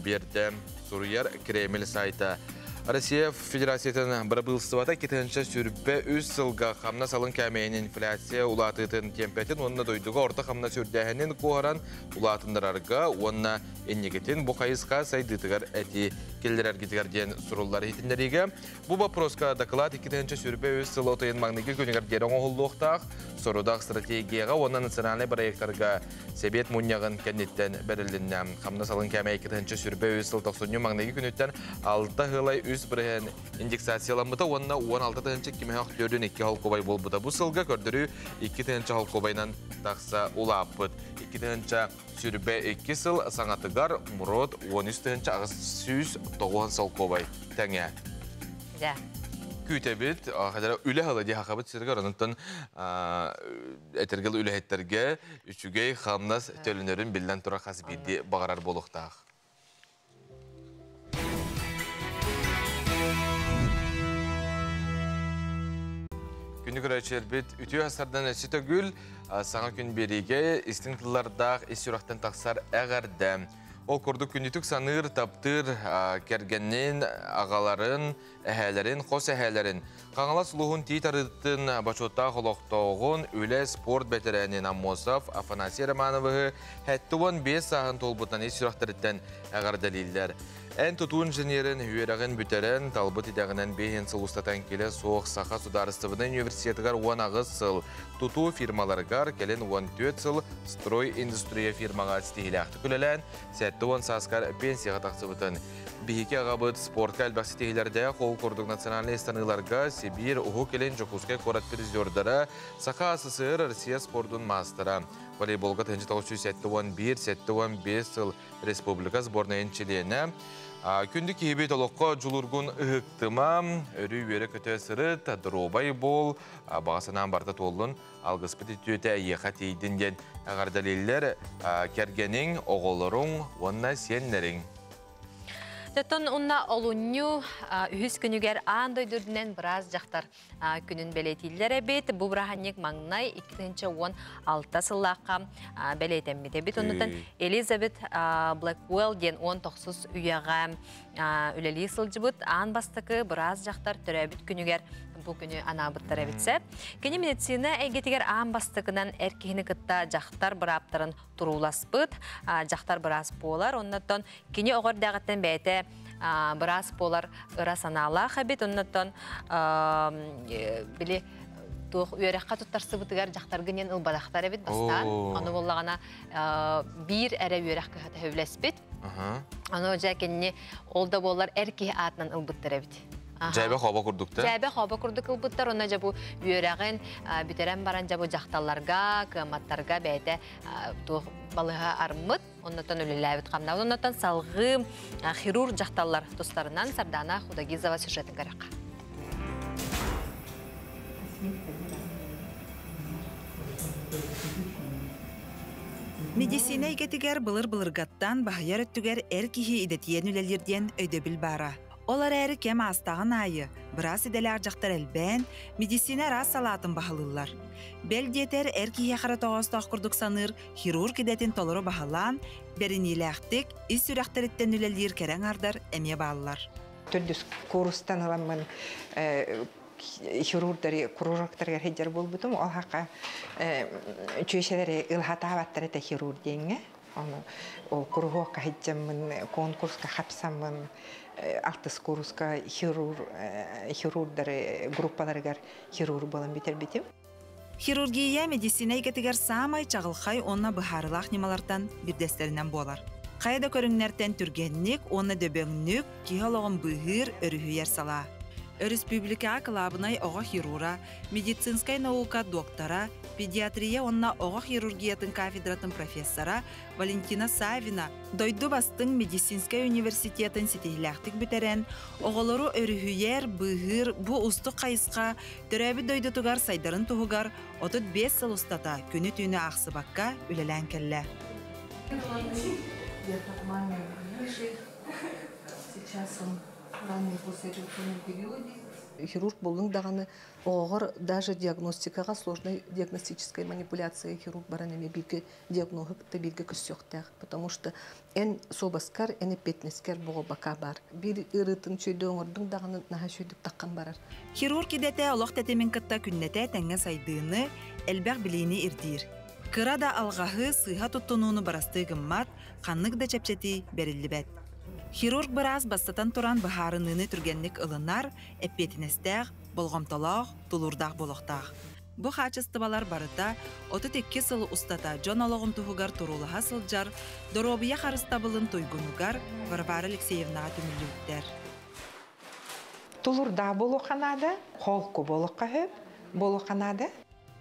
B: биэрдэ суруйар Кремль сайта. Россия Федерациятын бырабыылыстыбата 2023 сылга хамнас алын кээмэйин инфляция улаатыытын тиэмпэтин уонна дойдуга орто хамнас үрдээһинин куоһаран улаатыннарарга уонна инникитин бу хайысха сайдыытыгар этии киллэрэргитигэр диэн суруллар иһитиннэриигэ. Бу боппуруоска дакылаат 2023 сыл отойун маҥнайгы күнүгэр диэри оҥоһуллуохтаах сорудах стратегияҕа уонна национальнай проектарга Сэбиэт мунньаҕын кэнниттэн бэрилиннэ. Хамнас алын кээмэй 2023 сыл тохсунньу маҥнайгы күнүттэн 6 ыһылай 3% индексацияламмыта уонна 16 тыһыынча кимэһэх төрдүн 2 холкуобай буолбута. Бу сылга көрдөрүү 2 тыһыынча холкуобайынан тахса улааппыт. 2 тыһыынча сүрбэ 2 сыл саҥатыгар Мурод 13 тыһыынча 890 солкуобай тэҥэ.
A: Дьэ.
B: Күүтэбит, хадара үлэ хала дии хахабыт сиргэр, онтон этэргэл үлэһиттэргэ үчүгэй хамнас төлөнөрүн биллэн турар хас биирдии баҕарар буолуохтаах. Күнү көрөөччүлэрбит үтүө хасардан өссө төгүл саҥа күн биэриигэ истиҥ тыллардаах ис сүрэхтэн тахсар эҕэрдэ. Ол курдук күнүтүк саныыр, таптыыр кэргэнин, аҕаларын, эһээлэрин, хос эһээлэрин, Хаҥалас улууһун Тиит Арыытын бочуоттаах олохтооҕун, үлэ, спорт бэтэрээнин Аммосов Афанасий Романовыһы 75 сааһын туолбутунан ис сүрэхтэриттэн эҕэрдэлииллэр. Эн тутуу инженерин үөрэҕин бүтэрэн, талбыт идэҕинэн биэһин сыл устата эҥкилэ суох Саха судаарыстыбаннай университетыгар 18 сыл, тутуу фирмаларыгар кэлин 14 сыл строй-индустрия фирмаҕа ситиһиилээхтик үлэлээн, 70 сааскар пенсияҕа тахсыбытын Биһиги аҕабыт спортка элбэх ситиһиилэрдээх, ол курдук национальнай ыстаныыларга Сибиир, Уһук Илин, Дьокуускай куорат призердара, Саха СССР Россия спордун маастара. Волейболга 1971-75 сыл республика сборнайын чилиэнэ. Күндү киһибит олоххо дьулуургун ыһыктыма, өрүү үөрэ-көтө сырыт, доруобай буол, баҕа санаан барыта туоллун, алгыспыт үтүөтэ эйиэхэ тиийдин диэн эҕэрдэлииллэр кэргэниҥ, оҕолоруҥ уонна сиэннэриҥ.
A: Оттон уонна олунньу үһүс күнүгэр аан дойду үрдүнэн быраас дьахтар күнүн бэлиэтииллэр эбит. Бу бырааһынньык маҥнай 2016 сыллаахха бэлиэтэммит эбит. Оннуттан Элизабет Блэквелл диэн 19 үйэҕэ үлэлии сылдьыбыт аан бастакы быраас дьахтар төрөөбүт күнүгэр бу күнү анаабыттар эбитсэ. Кини медицина эйгэтигэр аан бастакынан эр киһини кытта дьахтар бырааптарын турууласпыт, дьахтар быраас буолар. Оннуттан кини оҕо эрдэҕиттэн бэйэтэ быраас буолар ыра санаалаах эбит. Оннуттан били туох үөрэххэ туттарсыбытыгар дьахтаргын ылбатахтар эбит бастаан. Ону буоллаҕына биир эрэ үөрэх кыһата сөбүлэспит. Ону дьэ кинини ол да буоллар эр киһи аатынан ылбыттар эбит.
B: Дьээбэ хообо курдук да?
A: Дьээбэ хообо курдук ылбыттар. Онно дьэ бу үөрэҕин бүтэрэн баран дьэ бу дьахталларга, кыамматтарга бэйэтэ туох балыһа арыммыт. Оннотон үлэлээбит хамнабыт. Оннотон салгыы хирург дьахталлар тустарынан Сардана Худогизова сюжетін көрөккө.
K: Медицина эйгэтигэр былыр-былыргаттан баһыйар өттүгэр эр киһи идэтийэн үлэлиир диэн өйдөбүл баара. Ол эрээри кэм аастаҕын аайы, быраас идэлээх дьахтар элбээн, медицина араас салаатын баһылыыллар. Бэл диэтэр, эр киһиэхэ эрэ тоҕоостоох курдук саныыр хирург идэтин толору баһылаан, бэриниилээхтик, ис сүрэхтэриттэн үлэлиир кэрэ аҥаардар эмиэ бааллар.
J: Төрдүс куурустан ыламмын хирурдары кружоктарыгар сылдьар буолбутум. Ол хака чүөчэлэри ылһатаабаттар этэ хирург диэҥҥэ. Ону ол куруһуокка сылдьаммын, конкурска хапсаммын, алтыс кууруска хирург хирурдары группаларыгар хирург буолан бүтэрбитим.
K: Хирургия медицина эйгэтигэр саамай чаҕылхай уонна быһаарыылаах ньымалартан биирдэстэринэн буолар. Хайа да көрүҥнэртэн түргэнник уонна дөбөҥнүк киһи олоҕун быыһыыр, өрүһүйэр салаа. Өрөспүүбүлүкэҕэ кылаабынай оҕо хирура, медицинскэй наука доктора, педиатрия уонна оҕо хирургиятын кафедратын профессора Валентина Савина дойду бастыҥ медицинскэй университетын ситиһилээхтик бүтэрэн, оҕолору өрүһүйэр, быыһыыр бу уустук хайысха төрөөбүт дойдутугар сайдарын туһугар 35 сыл устата күнү-түүнү аахсыбакка үлэлээн кэллэ.
L: Сейчас он ранний послеоперационном периоде. Хирург буоллуҥ даҕаны оҕоҕор даже диагностикаҕа сложной диагностической манипуляция хирург баран эмиэ бииргэ диагноһу кытта бииргэ көрсүөхтээх. Потому что эн суобаскар, эн эппиэтинэскэр буолбака баар. Биир ыарыытын үчүгэйдик оҥордуҥ даҕаны наһаа үчүгэйдик таххан барар.
K: Хирург идэтэ олох тэтимин кытта күннэтэ тэҥҥэ сайдыыны, элбэх билиини ирдиир. Кыра да алҕаһы, сыыһа туттунууну барастыы гыммат, ханнык да чэпчэтии бэриллибэт. Хирург быраас бастатан туран быһаарыныыны түргэнник ылынар, эппиэтинэстээх, болҕомтолоох, тулуурдаах буолуохтаах. Бу хаачыстыбалар барыта 32 сыл устата дьон олоҕун туһугар туруулаһа сылдьар доруобуйа харыстабылын туйгунугар Варвара Алексеевнаҕа түмүллүбүттэр.
J: Тулуурдаах буолуохха наада, холку буолуохха сөп, буолуохха наада.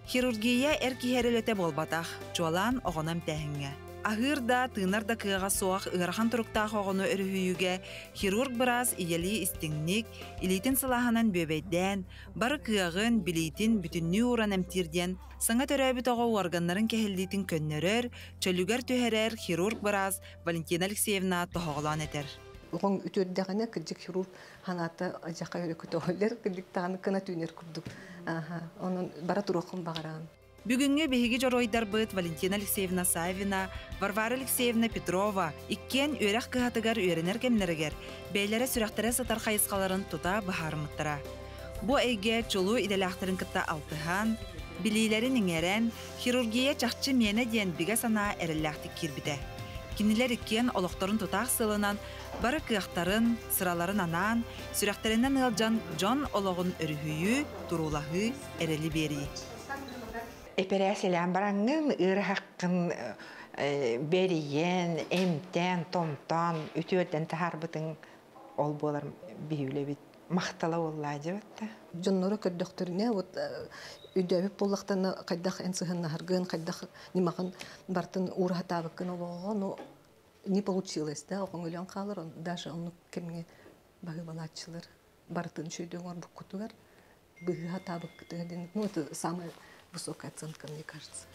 K: Хирургия эр киһи эрэ үлэтэ буолбатах, чуолаан оҕону эмтээһиҥҥэ. Аһыыр да, тыынар да кыаҕа суох ыарахан туруктаах оҕону өрүһүйүүгэ хирург быраас ийэлии истиҥник, илиитин сылааһынан бүөбэйдээн, бары кыаҕын, билиитин бүтүннүү ууран эмтиир диэн саҥа төрөөбүт оҕо уорганнарын кэһиллиитин көннөрөр, чөлүгэр түһэрэр хирург быраас Валентина Алексеевна тоһоҕолоон этэр.
L: Оҕоҥ үтүөрдэҕинэ, кырдьык хирург ханаата адьаха өрө көтөҕүллэр, кырдьык даҕаны кына түүнэр курдук. Онон бара туруоххун баҕараҕын.
K: Бүгүҥҥү биһиги дьоруойдарбыт Валентина Алексеевна Савина, Варвара Алексеевна Петрова иккиэн үөрэх кыһатыгар үөрэнэр кэмнэригэр бэйэлэрэ сүрэхтэрэ сытар хайысхаларын тута быһаарыммыттара. Бу эйгэ чулуу идэлээхтэрин кытта алтыһан, билиилэрин иҥэрэн, хирургия чахчы миэнэ диэн бигэ санаа эрэллээхтик киирбитэ. Кинилэр иккиэн олохторун тутаах сыалынан бары кыахтарын, сыраларын анаан, сүрэхтэринэн ыалдьан дьон олоҕун өрүһүйүү, туруулаһыы, эрэли биэрии.
J: Эпэрээсэлээн бараҥҥын, ыарыһаххын бэрийэн, эмтээн, томтоон, үтүөрдэн таһаарбытыҥ ол буолар биһи үлэбит махтала буоллаа дьэбэтта.
L: Дьонноро көрдөхтөрүнэ, вот өйдөөбүт буоллахтарына хайдах эн сыһыннаһаргын, хайдах ньымаҕын бартын уураһатаабыккын олоҕоҕо, ну Не получилось, да, оҕоҥ өлөн хаалар, даже оннук кэмҥэ баһыыбалааччылар барытын үчүгэйдик оҥорбуккутугар, быһыы сатаабыккытыгар диэн, ну, это самая высокая оценка, мне кажется.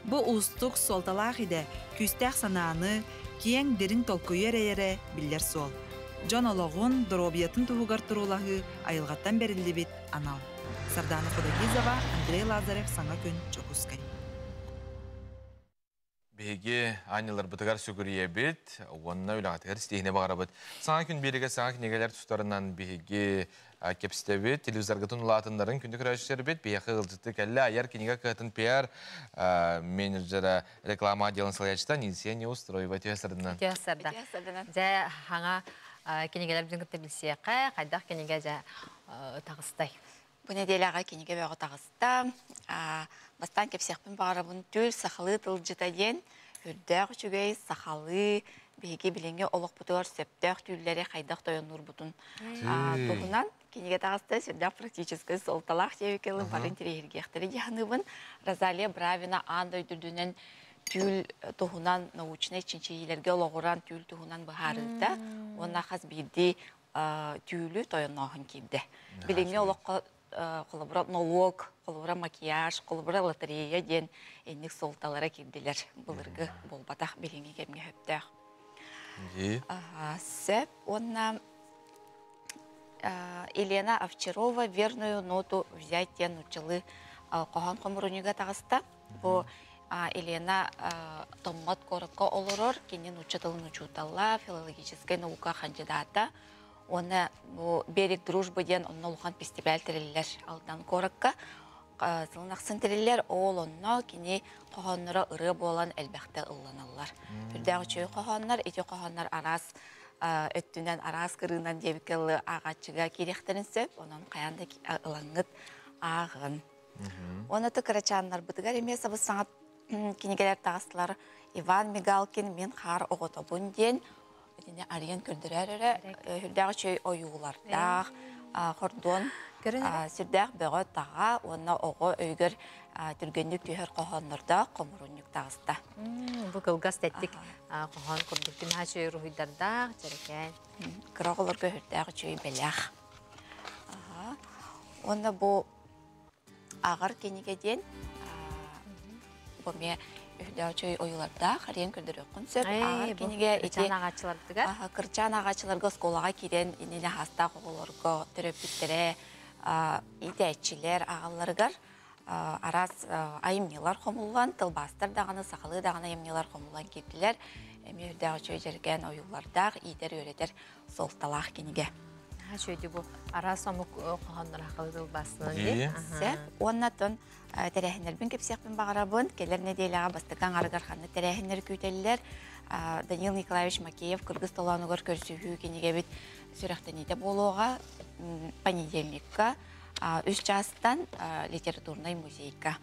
K: Бу уустук суолталаах идэ күүстээх санааны, киэҥ дириҥ толкуйу эрэйэрэ биллэр суол. Дьон олоҕун, доруобуйатын туһугар туруулаһыы айылҕаттан бэриллибит анал. Сардана Худогизова, Андрей Лазарев, Саҥа күн, Дьокуускай.
B: Биһиги аанньаларбытыгар сүгүрүйэбит уонна үлэҕитигэр ситиһиини баҕарабыт. Саҥа күн биэригэ саҥа кинигэлэр тустарынан биһиги кэпсэтэбит. Телевизоргытын улаатыннарын күндү көрөөччүлэрбит биһиэхэ ыалдьытты кэллэ. Айар кинигэ кыһатын пиар менеджера реклама отделын салайааччыта Нинсия Неустроева түһэ сырдынан.
A: Түһэ сырда. Дьэ, хаҥа кинигэлэрбитин кытта билсиэххэ, хайдах кинигэ дьэ таҕыстай?
M: Бу нэдиэлэҕэ кинигэ бөҕө таҕыста. Бастаан кэпсиэхпин баҕарабын түүл сахалыы тылдьыта диэн үрдээх үчүгэй сахалыы биһиги билиҥҥи олохпутугар сөптөөх түүллэри хайдах тойоннуурбутун туһунан кинигэ таҕыста сүрдээх практическай суолталаах диэбиккэ бары интэриэһиргиэхтэрэ дии саныыбын. Розалия Бравина аан дойду үрдүнэн түүл туһунан научнай чинчийиилэргэ олоҕуран түүл туһунан быһаарыыта уонна хас биирдии түүлү тойоннооһун киирдэ. Билиҥҥи олоххо холобура нолуок, холобура макияж, холобура лотерея диэн инник суолталара киирдилэр. Былыргы буолбатах билиҥҥи кэмҥэ сөптөөх. Сөп уонна Елена Овчарова «Верную ноту взять» диэн нууччалыы хоһоон хомурунньуга таҕыста. Бу Елена Томмот куоракка олорор, кини нуучча тылын учуутала, филологическай наука хандьыдаата. Уонна бу «Берег дружбы» диэн онно улахан фестиваль тэриллэр Алдан куоракка. Сылын ахсын тэриллэр, ол онно кини хоһоонноро ырыа буолан элбэхтэ ылланаллар. Үрдээх үчүгэй хоһооннор, ити хоһооннор араас өттүнэн, араас кырыынан диэбиккэ ылы ааҕааччыга киириэхтэрин сөп, онон хайаан да ылаҥҥыт ааҕын. Уонна кырачааннарбытыгар эмиэ сабыс-саҥа кинигэлэр таҕыстылар. Иван Мигалкин «Мин хаар оҕотобун» диэн итини арыйан көрдөрөр эрэ сүрдээх үчүгэй ойуулардаах хордуон сүрдээх бөҕө-таҕа уонна оҕо өйүгэр түргэнник түһэр хоһооннордоох хомурунньук таҕыста.
A: Бу кылгас тэттик хоһоон курдук түмэһэ үчүгэй уруһуйдардаах, дьэрэкээн.
M: Кыра оҕолорго сүрдээх үчүгэй бэлэх. Уонна бу Ааҕар кинигэ диэн бу эмиэ үһүдөөчөй ойуулардаах арыйан көрдөрүөххүн сөп. Ааҕар кинигэ ити
A: ааҕааччыларбытыгар
M: кырчаан ааҕааччыларга оскуолаҕа киирэн иннинэ хаастаах оҕолорго төрөппүттэрэ иитээччилэр ааҕалларыгар араас айымньылар хомуллан тылбаастар даҕаны сахалыы даҕаны айымньылар хомуллан киирдилэр. Эмиэ үрдээх үчүгэй дьэргээн ойуулардаах иитэр-үөрэтэр суолталаах кинигэ.
A: Үчүгэй бу араас омук хоһооннор хахалы тылбаастынан дии.
M: Сөп. Уонна тон тэрээһиннэрбин кэпсиэхпин баҕарабын. Кэлэр нэдиэлэҕэ бастакы аҥарыгар ханнык тэрээһиннэр күүтэллэр. Данил Николаевич Макеев Кыргыз толоонугар көрсүһүү кинигэбит сүрэхтэниитэ буолуоҕа. Понедельникка үс чаастан литературнай музейка.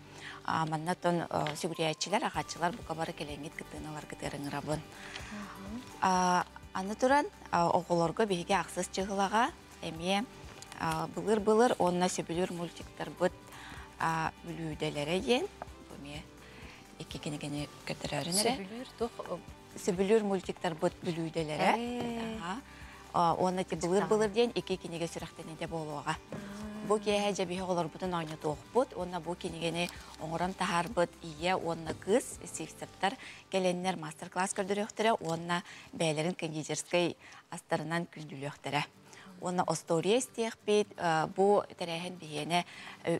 M: Манна тон сүгүрүйээччилэр, аҕааччылар бука бары кэлэҥҥит кыттыыны ыларгытыгар ыҥырабын. Аны туран, оҕолорго биһиги ахсыс чыһылаҕа эмиэ былыр-былыр уонна сөбүлүүр мультиктарбыт бүлүүдэлэрэ диэн бу эмиэ икки кинигэни көрдөрөөрүн эрэ.
A: Сөбүлүүр туох?
M: Сөбүлүүр мультиктарбыт бүлүүдэлэрэ. Уонна ити былыр-былыр диэн икки кинигэ сүрэхтэниитэ буолуоҕа. Бу киэһэ дьэ биһи оҕолорбутун оонньотуохпут уонна бу кинигэни оҥорон таһаарбыт ийэ уонна кыыс Сивцевтар кэлэннэр мастер-класс көрдөрүөхтэрэ уонна бэйэлэрин кондитерскай астарынан күндүлүөхтэрэ. Уонна остуоруйа истиэхпит, бу тэрээһин биһиэнэ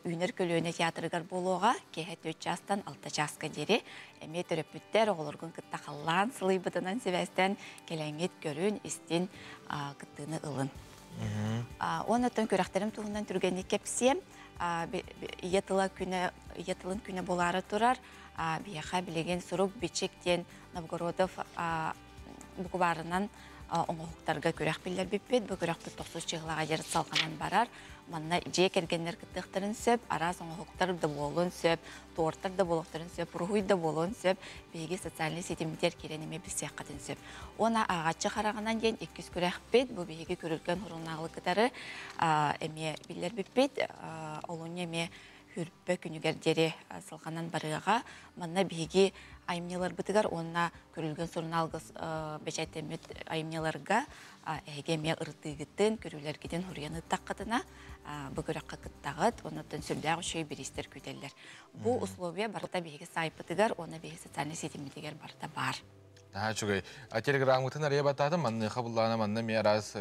M: Үүнэр көлүөнэ театрыгар буолуоҕа, киэһэ 4 чаастан 6 чааска диэри. Эмиэ төрөппүттэр оҕолоргун кытта халлаан сылыйбытынан сибээстэн кэлэҥҥит көрүн, истин, кыттыыны ылын. Уонна оттон күрэхтэрим туһунан түргэнник кэпсиэм. Ийэ тыла күнэ, ийэ тылын күнэ буолаары турар. Биһиэхэ билигин сурук-бичик диэн Новгородов букубаарынан оҥоһуктарга күрэх биллэрбиппит. Бу күрэхпит тохсус чыһылаҕа диэри салҕанан барар. Манна дьиэ кэргэннэр кыттыахтарын сөп, араас оҥоһуктар да буолуон сөп, тортар да буолуохтарын сөп, уруһуй да буолуон сөп. Биһиги социальнай ситиммитигэр киирэн эмиэ билсиэххитин сөп. Уонна ааҕааччы хараҕынан диэн иккис күрэхпит. Бу биһиги Күрүлгэн сурунаалы кытары эмиэ биллэрбиппит. Олунньу эмиэ хүрбө күнүгэр диэри салҕанан барыаҕа. Манна биһиги айымньыларбытыгар уонна Күрүлгэн сурунаалга бэчээттэммит айымньыларга эһиги эмиэ ырытыыгытын, көрүүлэргитин хуруйан ыттаххытына бу күрэххэ кыттаҕыт, оннуттан сүрдээх үчүгэй бириистэр күүтэллэр. Бу условия барыта биһиги саайпытыгар уонна биһиги социальнай ситиммитигэр барыта баар.
B: Наһаа үчүгэй. Телеграммытын арыйа баттаатым, манныха буллаҕына манна эмиэ араас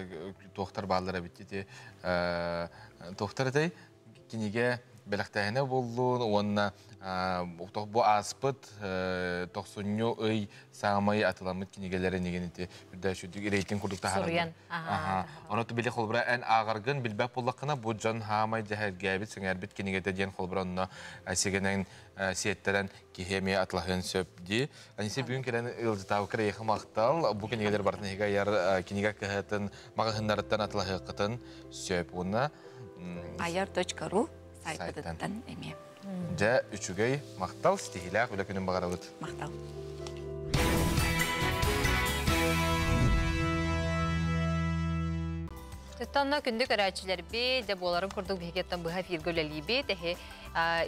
B: туохтар бааллар эбит ити туохтар этэй кинигэ бэлэхтээһинэ буоллун уонна бу ааспыт тохсунньу ый саамай атыламмыт кинигэлэрин игин ити үрдээчүдүк рейтинг курдук таһааран. Ону били холбура эн ааҕаргын билбэт буоллаххына бу дьон хаамай дьэһэргээбит сэҥээрбит кинигэтэ диэн холбура онно сигэнэн сиэттэрэн киһи эмиэ атылаһыан сөп дии. Анисе бүгүн кэлэн ыалдьытаабыккар эйиэхэ махтал. Бу кинигэлэр барытын эһиги айар кинигэ кыһатын маҕаһыыннарыттан атылаһыаххытын сөп. Уонна
M: ayar.ru сайтыттан эмиэ.
B: Дьэ, үчүгэй, махтал, ситиһиилээх үлэ күнүн баҕарабыт.
M: Махтал.
A: Онно күндү көрөөччүлэрбит, дьэ буоларын курдук биһигиттэн быһа эфиргэ үлэлиибит. Эһи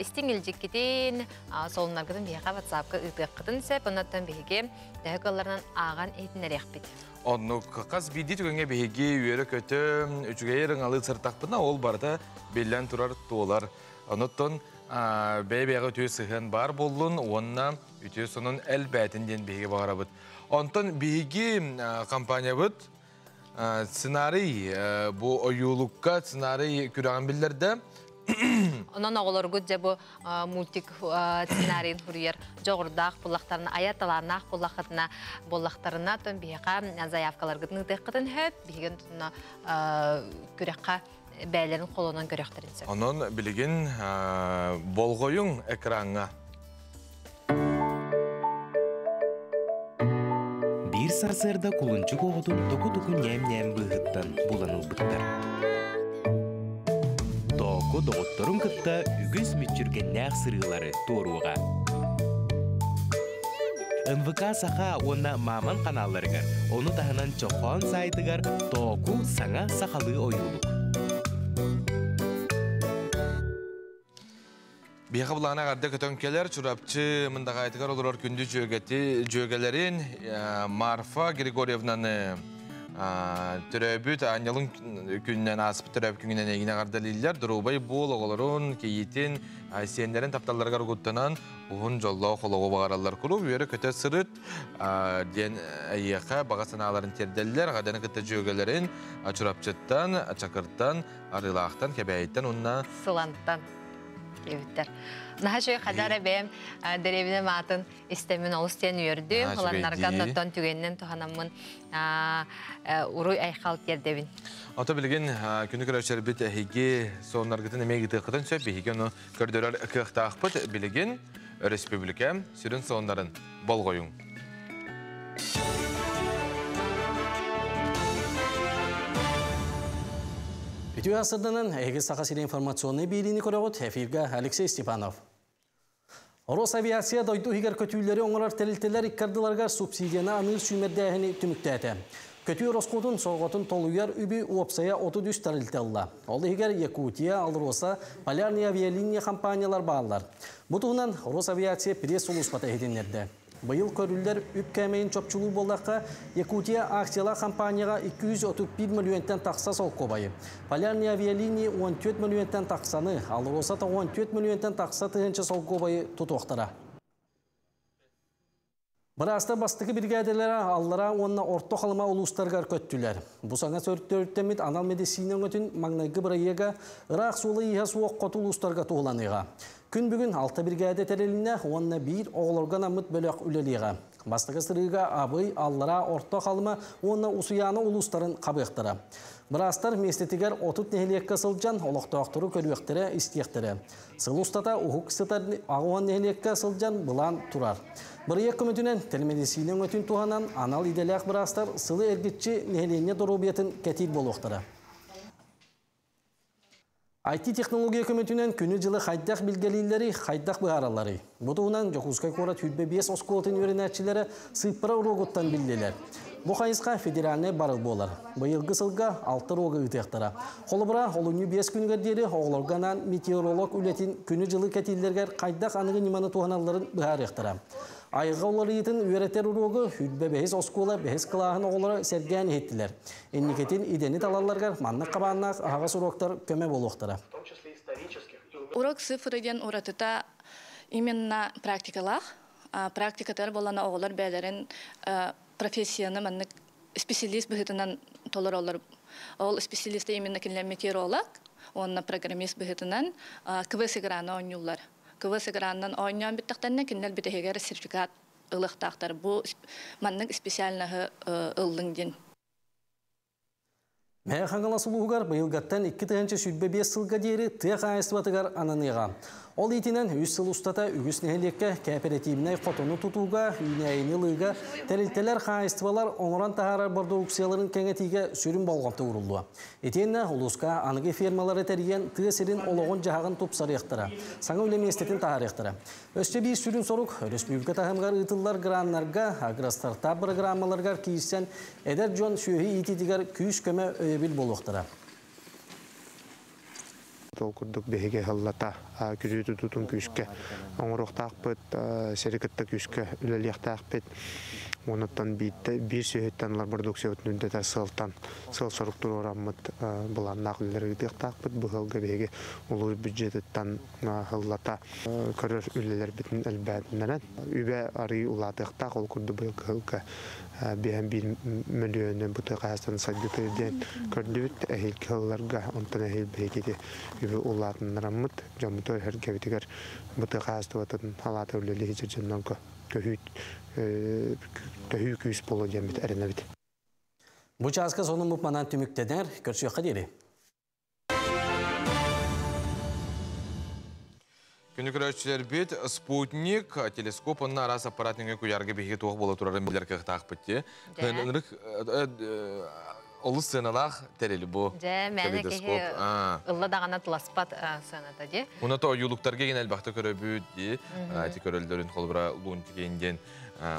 A: истиҥ илдьиккитин, солуннаргытын биһиэхэ WhatsApp-ка ыытыаххытын сөп. Оннуттан биһиги төһө кыалларынан ааҕан иһитиннэриэхпит.
B: Оннук хас биирдии түгэҥҥэ биһиги үөрэ-көтө, үчүгэйи ырыҥалыы сыртахпытына, ол барыта биллэн турар туолар. Онуттан бэйэ-бэйэҕэ үтүө сыһыан баар буоллун уонна үтүө сонун элбээтин диэн биһиги баҕарабыт. Онтон биһиги компаниябыт сценарий бу ойуулукка сценарий күрэҕин биллэрдэ.
A: Онон оҕолоргут дьэ бу мультик сценарийын хуруйар дьоҕурдаах буллахтарына, айар талааннаах буллаххытына буоллахтарына, тон биһиэхэ заявкаларгытын ыытыаххытын сөп, биһигин тутуна күрэххэ бээлэрин холонон көрөхтөрүн сөп.
B: Онон билигин болҕойуҥ экраҥҥа.
F: Биир сарсыарда кулунчук оҕотун току-туку ньээм-ньээм быыһыттан булан ылбыттар. Тооку доҕотторун кытта үгүс мүччүргэннээх сырыылары туоруоҕа. НВК Саха уонна Маман каналларыгар, ону таһынан Чохоон сайтыгар Тооку саҥа сахалыы ойуулук.
B: Биһиэхэ былаана эҕэрдэ көтөн кэлэр Чурапчы Мындаҕаайытыгар олорор күндү дьүөгэти дьүөгэлэрин Марфа Григорьевнаны төрөөбүт аанньалын күнүнэн ааспыт төрөөбүт күнүнэн эйигин эҕэрдэлииллэр. Доруобай буол оҕолорун, кийиитин, сиэннэрин тапталларыгар угуттанан уһун дьоллоох олоҕу баҕараллар. Куруук үөрэ-көтө сырыт диэн эйиэхэ баҕа санааларын тиэрдэллэр. Эҕэрдэни кытта дьүөгэлэрин Чурапчыттан, Чакыртан, Арыылаахтан, Кэбээйиттэн уонна
A: Сылантан диэбиттэр. Наһаа үчүгэй хадара бэйэм дэриэбинэм аатын истэммин олус диэн үөрдүм. Ыланнарга тоттон түгэнинэн туһанаммын уруй айхал тиэрдэбин.
B: Ото билигин күнү көрөөччүлэрбит эһиги соннаргытын эмиэ ыытыаххытын сөп. Биһиги ону көрдөрөр кыахтаахпыт. Билигин өрөспүүбүлүкэ сүрүн соннарын болҕойуҥ.
C: Үтүө асырданан, эһиги Саха сири информационный биэриини көрөҕүт. Эфиргэ Алексей Степанов. Росавиация дойду иһигэр көтүүлэри оҥорор тэрилтэлэр иккардыларыгар субсидияны аныыр сүүмэрдээһини түмүктээтэ. Көтүү ороскуотун сорҕотун толуйар үбү уопсайа 33 тэрилтэ ылла. Ол иһигэр Якутия, Алроса, Полярные авиалиния компаниялар бааллар. Бу туһунан Росавиация пресс-сулууспата иһитиннэрдэ. Быйыл көрүллэр үп кээмэйин чопчулуур буоллахха, Якутия акциялаах компанияҕа 231 мөлүйүөнтэн тахса солкуобайы, Полярные авиалинии 14 мөлүйүөнтэн тахсаны, Алроса 14 мөлүйүөнтэн тахса тыһыынча солкуобайы тутуохтара. Быраастар бастакы биригээдэлэрэ Аллараа уонна Орто Халыма улуустарыгар көттүлэр. Бу саҥа төрүттэммит анал медицина өҥөтүн маҥнайгы бырайыага ыраах суола-ииһэ суох хоту улуустарга туһуланыаҕа. Күн бүгүн алта биригээдэ тэрилиннэ уонна биир оҕолорго анаммыт бөлөх үлэлиэҕэ. Бастакы сырыыга Абый, Аллараа, Орто Халыма уонна Усуйаана улуустарын хабыахтара. Быраастар миэстэтигэр 30 нэһилиэккэ сылдьан олохтоохтору көрүөхтэрэ, истиэхтэрэ. Сыл устата уһук сытар 80 нэһилиэккэ сылдьан былаан турар. Бырайыак көмөтүнэн телемедицина өҥөтүн туһанан анал идэлээх быраастар сылы эргиччи нэһилиэнньэ доруобуйатын кэтиир буолуохтара. IT-технология көмөтүнэн күнү-дьылы хайдах билгэлииллэрий, хайдах быһааралларый? Бу туһунан Дьокуускай куорат 25 оскуолатын үөрэнээччилэрэ сыыппара уруогуттан биллилэр. Бу хайысха федеральнай барыл буолар. Быйылгы сылга 6 уруогу ыытыахтара. Холобура, олунньу 5 күнүгэр диэри оҕолорго анаан метеоролог үлэтин күнү-дьылы кэтииллэригэр хайдах аныгы ньыманы туһаналларын быһаарыахтара. Айылҕа уларыйыытын үөрэтэр уруогу Хүрбэ бэһис оскуола бэһис кылааһын оҕолоро сэргээн иһиттилэр. Инникитин идэни талалларыгар маннык хабааннаах аһаҕас уруоктар көмө буолуохтара.
N: Урок цифры диэн уратыта именно практикалаах. Практикатыгар буоллана оҕолор бэйэлэрин профессияны маннык специалист быһыытынан толороллор. Ол специалисты именно кинилэр метеоролог уонна программист быһыытынан КВС играны оонньууллар. КВС игранынан оонньоон бүттэхтэринэ кинилэр бүтэһигэр сертификат ылыахтаахтар. Бу маннык специальноһы ыллыҥ диэн.
C: Мэҥэ Хаҥалас улууһугар быйылгаттан 2025 сылга диэри тыа хаһаайыстыбатыгар ананыаҕа. Ол иитинэн үс сыл устата үгүс нэһилиэккэ кээпэрэтиибинэй хотону тутууга, үүнээйини ылыыга, тэрилтэлэр, хаһаайыстыбалар оҥорон таһаарар бородууксуйаларын кэҥэтиигэ сүрүн болҕомто ууруллуо. Итиэннэ улууска аныгы фермалары тэрийэн тыа сирин олоҕун-дьаһаҕын тупсарыахтара, саҥа үлэ миэстэтин таһаарыахтара. Өссө биир сүрүн сорук, өрөспүүбүлүкэ таһымыгар ыытыллар граннарга, агростартап бырагыраамаларыгар киирсэн, эдэр дьон сүөһү иитиитигэр күүс-көмө өйөбүл буолуохтара.
O: Ол курдук биһиги ыһыллата күрүү тутуутун күүскэ оҥоруохтаахпыт, сири кытта күүскэ үлэлиэхтээхпит. Онуттан биир сүөһүттэн ылар продукциябытын үрдэтэр сыалтан сыал-сорук туруораммыт былааннаах үлэлэри ыытыахтаахпыт. Бу ыалга биһиги улуус бюджетыттан ыһыллата көрөр үлэлэрбитин элбээтиннэрэн үбэ арыый улаатыахтаах. Ол курдук быйыл кыһылга биэһэн биир мөлүйүөнү бу тыа хаһаайыстыбатын сайдыытыгар диэн көрдүбүт. Эһиилги сылларга онтон эһиил биһиги үбү улаатыннараммыт дьоммутугар сэргэбитигэр бу тыа хаһаайыстыбатын салаата үлэлии сылдьар дьоннорго төһүү күүс буолуо диэммит эрэнэбит.
C: Бу чааска сонуммут манан түмүктэнэр. Көрсүөххэ диэри.
B: Күнү көрөөччүлэрбит спутник, телескоп онно араас аппарат нөҥүө куйаарга биһиги туох буола турарын билэр кыахтаахпыт дии. Ынырык олус сыаналаах тэрил бу.
A: Дьэ, мээнэ киһи ылла даҕаны тыласпат сыаната дии.
B: Уна то ойуулуктарга ген элбэхтэ көрөбүт дии. Ити көрөллөрүн холобура Лунтик диэн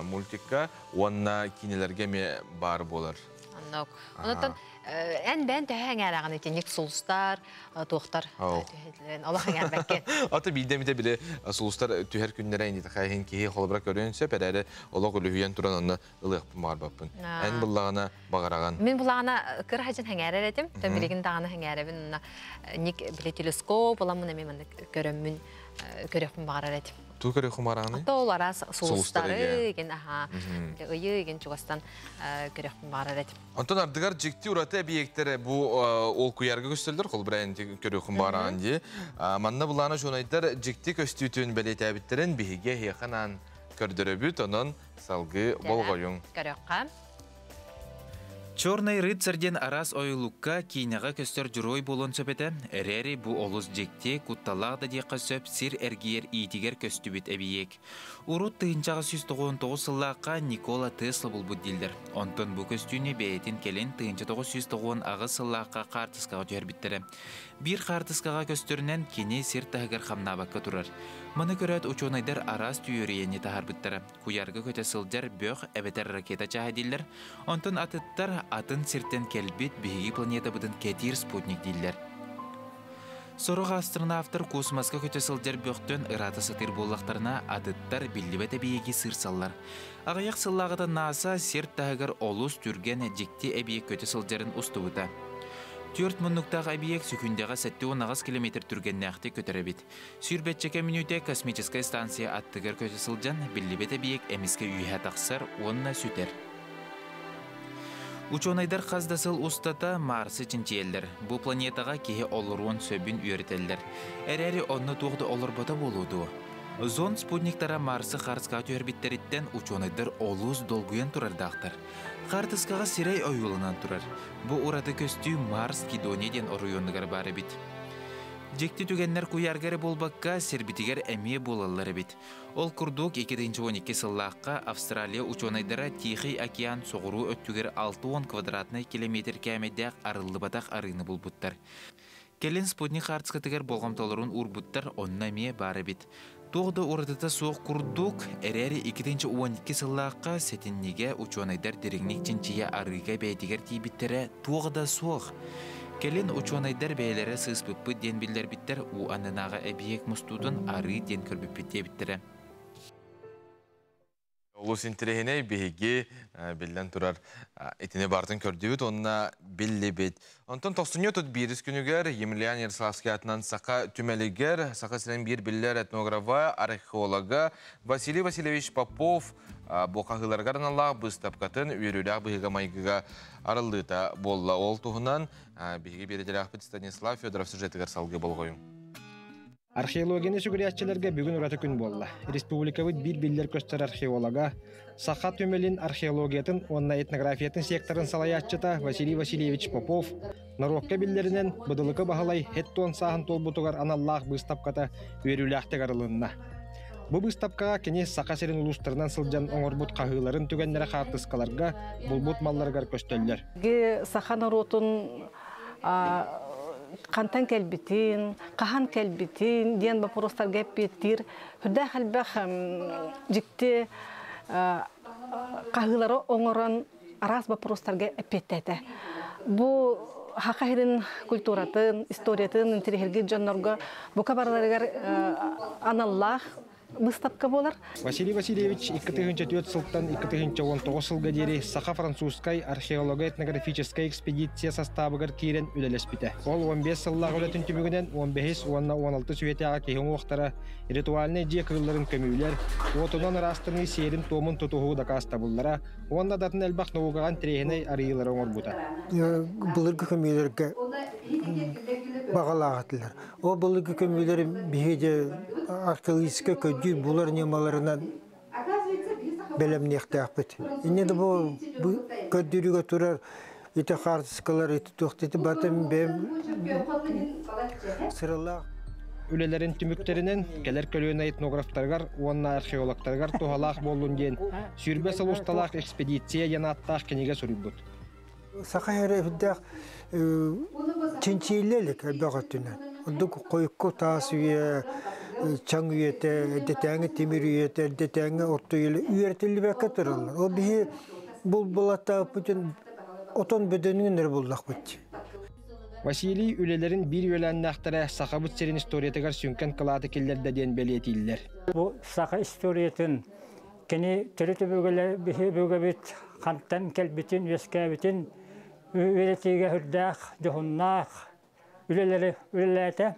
B: мультикка уонна киинэлэргэ эмиэ баар буолар.
A: Оннук. Онтон эн бэйэн төһө эҥээрэҕин итинник сулустар, туохтар түһэллэрин олох эҥээрбэккин.
B: Ата биирдэ эмитэ били сулустар түһэр күннэрэ инитахайын киһи холобура көрүөн сөп эрээри олох үлүһүйэн туран онно ылыахпын баҕарбаппын. Эн буллаҕына баҕараҕын.
A: Мин буллаҕына кыра хадьын хэҥээрэр этим. Тон билигин даҕаны хэҥээрэбин онно ник били телескоп ыламмын эмиэ маннык көрөммүн көрүөхпүн баҕарар этим.
B: Туу көрүөххүн баҕараҕыный?
A: Ол араас сулустары игин аха ыйы игин чугастан көрүөхпүн баҕарар этим.
B: Онтон ардыгар дьикти ураты эбийиэктэр бу ол куйаарга көстөллөр, холобура көрүөххүн баҕараҕын дии. Манна былаана учуонайдар дьикти көстүүтүн бэлиэтээбиттэрин биһиги эһиэхэ анаан көрдөрөбүт, онон салгыы болҕойуҥ.
A: Көрүөххэ.
H: Черный рыцарь диэн араас ойулукка киинэҕэ көстөр дьоруой буолуон сөп этэ, эрээри бу олус дьикти, кутталлаах да диэххэ сөп сир эргийэр иитигэр көстүбүт эбийиэк. Урут 1999 сыллаахха Никола Тесла булбут дииллэр. Онтон бу көстүүнү бэйэтин кэлин 1998 сыллаахха хаартыскаҕа түһэрбиттэрэ. Биир хаартыскаҕа көстөрүнэн кини сир таһыгар хамнаабакка турар. Маны көрөөт учуонайдар араас түөрүйэни таһаарбыттара. Куйаарга көтө сылдьар бөх эбэтэр ракета чааһа дииллэр. Онтон атыттар атын сиртэн кэлбит биһиги планетабытын кэтиир спутник дииллэр. Сорох астронавтар космоска көтө сылдьар бөхтөн ыраата сатыыр буоллахтарына, атыттар биллибэт эбийиэги сырсаллар. Аҕыйах сыллааҕыта НАСА сир таһыгар олус түргэн дьикти эбийиэк көтө сылдьарын устубута. Түөрт муннуктаах эбийиэк сүкүндэҕэ 78 километр түргэннээхтик көтөр эбит. Сүүрбэччэкэ мүнүүтэ космическай станция аттыгар көтө сылдьан, биллибэт эбийиэк эмискэ үөһэ тахсар уонна сүтэр. Учуонайдар хас да сыл устата Марсы чинчийэллэр. Бу планетаҕа киһи олоруон сөбүн үөрэтэллэр. Эрээри онно туох да олорбото буолуо дуо? Зонд спутниктара Марсы харыскаҕа түһэрбиттэриттэн учуонайдар олус долгуйан турардаахтар. Хаартыскаҕа сирэй ойууланан турар. Бу ураты көстүү Марс Кидония диэн оройуонугар баар эбит. Дьикти түгэннэр куйаарга эрэ буолбакка, сирбитигэр эмиэ буолаллар эбит. Ол курдук, 2012 сыллаахха Австралия учуонайдара Тихий океан соҕуруу өттүгэр 60 квадратнай километр кээмэйдээх арыллыбатах арыыны булбуттар. Кэлин спутник хаартыскатыгар болҕомтолорун уурбуттар, онно эмиэ баар эбит. Туох да уратыта суох курдук, эрээри 2012 сыллаахха сэтинньигэ учуонайдар дириҥник чинчийэ арыыга бэйэтигэр тиийбиттэрэ туох да суох. Кэлин учуонайдар бэйэлэрэ сыыспыппыт диэн биллэрбиттэр, уу аннынааҕы эбийиэк мустуутун арыы диэн көрбүппүт диэбиттэрэ.
B: Олус интэриэһинэй биһиги биллэн турар итини барытын көрдүбүт уонна биллибит. Онтон тохсунньу тут биирис күнүгэр Емельян Ярославский аатынан Саха түмэлигэр Саха сирин биир биллэр этнографа, археолога Василий Васильевич Попов бу хаһыыларыгар аналлаах быыстапкатын үөрүүлээх быһыыга-майгыга арыллыыта буолла. Ол туһунан биһиги биэрдилээхпит Станислав Федоров сюжетыгар салгыы болҕойуҥ.
P: Археологияны сүгүрүйээччилэргэ бүгүн ураты күн буолла. Республикабыт биир биллэр-көстөр археолога, Саха түмэлин археологиятын уонна этнографиятын секторын салайааччыта Василий Васильевич Попов норуокка биллэринэн Быдылыкы Баһылай һэт-туон сааһын туолбутугар аналлаах быыстапката үөрүүлээхтик арылынна. Бу быыстапкаҕа кини Саха сирин улуустарынан сылдьан оҥорбут хаһыыларын түгэннэрэ хаартыскаларга, булбут малларыгар көстөллөр.
Q: Саха норуотун хантан кэлбитин, хаһан кэлбитин диэн боппуруостарга эппиэттиир үрдээх элбэх дьикти хаһыылары оҥорон араас боппуруостарга эппиэттээтэ. Бу Саха сирин культуратын, историятын интэриэһиргиир дьоннорго бука барыларыгар аналлаах быыстапка буолар.
P: Василий Васильевич 2004 сылтан 2019 сылга диэри саха-французскай археолого-этнографическай экспедиция састаабыгар киирэн үлэлэспитэ. Ол 15 сыллаах үлэтин түмүгүнэн 15 уонна 16 үйэтээҕи киһи уҥуохтара, ритуальнай дьиэ кыылларын көмүүлэр, уотунан ыраастаныы сиэрин-туомун тутуһуу дакаастабыллара уонна да атын элбэх наукаҕа интэриэһинэй арыйыылары оҥорбута.
R: Былыргы көмүүлэргэ баҕалаах этилэр. Ол былыргы көмүүлэри биһиги археологическай көрдүүр булар ньымаларынан бэлэмниэхтээхпит. Инньэ да бу көрдүүрүгэ турар ити хаартыскалар ити туох ити барытын бэйэм сыралаах
P: үлэлэрин түмүктэринэн кэлэр көлүөнэ этнографтарыгар уонна археологтарыгар туһалаах буоллун диэн сүүрбэ сыл усталаах экспедиция диэн ааттаах кинигэ суруйбут.
R: Саха эрэ үрдээх чинчийиллэ илик элбэх өттүнэн. Ордук хойукку таас үйэ, чаҥ үйэтэ, эрдэтээҥи тимир үйэтэ, эрдэтээҥи орто үйэлэр үөрэтиллибэккэ тураллар. Ол биһи булбулаттаабыппытын отон бөдөҥүн эрэ буллахпыт.
P: Василий үлэлэрин биир үөлээннээхтэрэ Сахабыт сирин историятыгар сүҥкэн кылааты киллэрдэ диэн бэлиэтииллэр.
S: Бу саха историятын Кини төрүт өбүгэбит хантан кэлбитин, үөскээбитин үөрэтиигэ үрдээх, дьоһуннаах үлэлэри үлэлээтэ.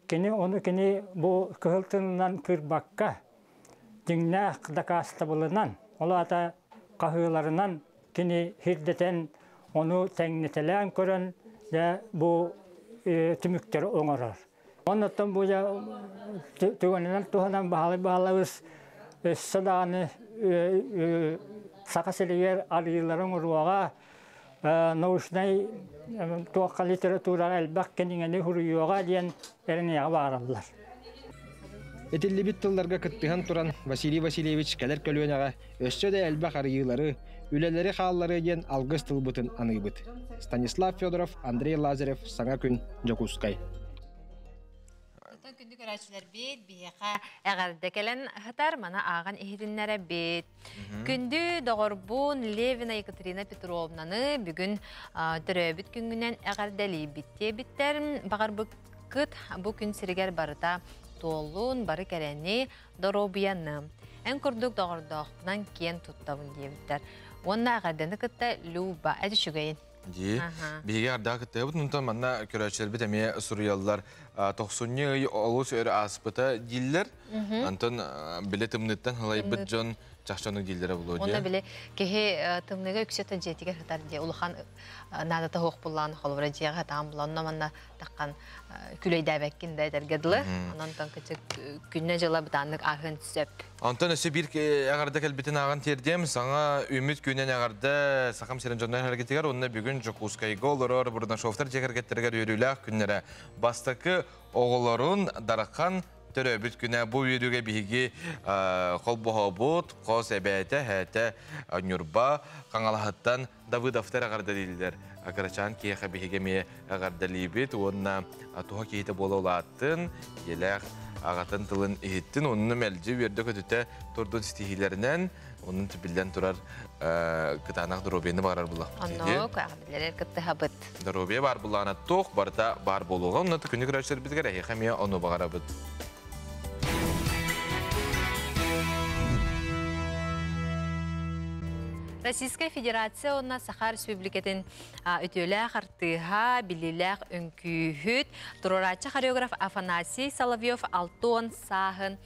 S: Кини ону кини бу кыһыл тылынан кыырбакка, дьиҥнээх дакаастабылынан, ол аата хаһыыларынан кини сирдэтэн, ону тэҥнэтэлээн көрөн, дьэ бу түмүктэри оҥорор. Оннуттан бу дьэ түгэнинэн туһанан баһылай баһылабыс өссө даҕаны Саха сиригэр арыйыыларын уруога научнай туохха литератураҕа элбэх кинигэни суруйуоҕа диэн эрэниэҕэ баараллар.
P: Этиллибит тылларга кыттыһан туран Василий Васильевич кэлэр көлүөнэҕэ өссө да элбэх арыйыылары, үлэлэри хаалларыа диэн алгыс тылбытын аныыбыт. Станислав Федоров, Андрей Лазарев, Саҥа күн, Дьокуускай.
A: Оттон күндү көрөөччүлэрбит биһиэхэ эҕэрдэ кэлэн ыһытар, маны ааҕан иһитиннэрэбит. Күндү доҕорбун Левина Екатерина Петровнаны бүгүн төрөөбүт күҥҥүнэн эҕэрдэлиибит диэбиттэр. Баҕарбыккыт бу күн сиригэр барыта туоллун, бары кэрэни, доруобуйаны. Эн курдук доҕордоохпунан киэн туттабын диэбиттэр. Уонна эҕэрдэни кытта Люба, эт үчүгэйин.
B: Дии. Биһиги ардаах кыттыһабыт, онтон манна көрөөччүлэрбит эмиэ суруйаллар. Тохсунньу ый олус өр ааспыта дииллэр. Онтон били тымныыттан халайбыт дьон чахчы ону дииллэрэ буолуо
A: Уонна били киһи тымныыга үксэтэ дьиэтигэр сытар дии улахан наадата суох буллаан холобура дьиэҕэ сатаан булан онно манна таххан күлэйдээбэккин да этэргэ дылы. Онон кычык күннэ-дьыла бытааннык ааһыан сөп.
B: Онтон өссө биир эҕэрдэ кэлбитин ааҕан тиэрдиэм. Саҥа үүммүт күнүн эҕэрдэ Сахам сирин дьоннор эргитигэр уонна бүгүн Дьокуускайга олорор Бурнашовтар дьиэ кэргэттэригэр үөрүүлээх күннэрэ. Бастакы оҕолорун Дархан төрөөбүт күнэ. Бу үөрүүгэ биһиги холбоһобут, хос эбээтэ, эһээтэ Ньурба Хаҥалаһыттан Давыдовтар эҕэрдэлииллэр. Кырачаан киһиэхэ биһиги эмиэ эҕэрдэлиибит уонна туһа киһитэ буола улааттын, ийэлээх аҕатын тылын иһиттин, онно мэлдьи үөрдэ-көтүтэ турдун ситиһиилэринэн, онон түбүллэн турар кытаанах доруобуйаны баҕарар буллахпыт.
A: Оннук, эҕэрдэлэр кыттыһабыт.
B: Доруобуйа баар буллаҕына туох барыта баар буолуоҕа. Онно күнү көрөөччүлэрбитигэр эһиэхэ эмиэ ону баҕарабыт.
A: Российскай Федерация уонна Саха Республикатын үтүөлээх артыыһа, билиилээх үҥкүүһүт, туруорааччы хореограф Афанасий Соловьев 60 сааһын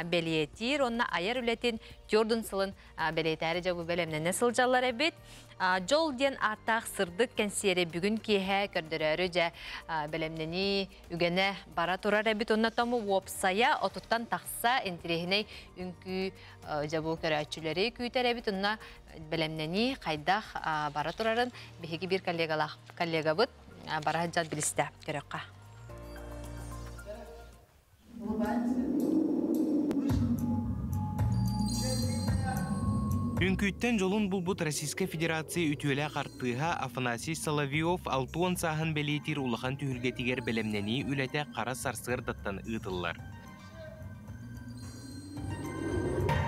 A: бэлиэтиир уонна айар үлэтин төрдүн сылын бэлиэтээри дьэ бу бэлэмнэнэ сылдьаллар эбит. Дьол диэн ааттаах сырдык кэнсиэри бүгүн киэһэ көрдөрөөрү дьэ бэлэмнэнии үгэнэ бара турар эбит. Онно тому уопсайа отуттан тахса интириэһинэй үҥкүү дьэ бу көрөөччүлэри күүтэр эбит. Онно бэлэмнэнии хайдах бара турарын биһиги биир коллегалаах коллегабыт бара сылдьан билистэ көрөххө.
F: Үҥкүүттэн дьолун булбут Российскай Федерация үтүөлээх артыыһа Афанасий Соловьев 60 сааһын бэлиэтиир улахан түһүлгэтигэр бэлэмнэнии үлэтэ хара сарсыардаттан ыытыллар.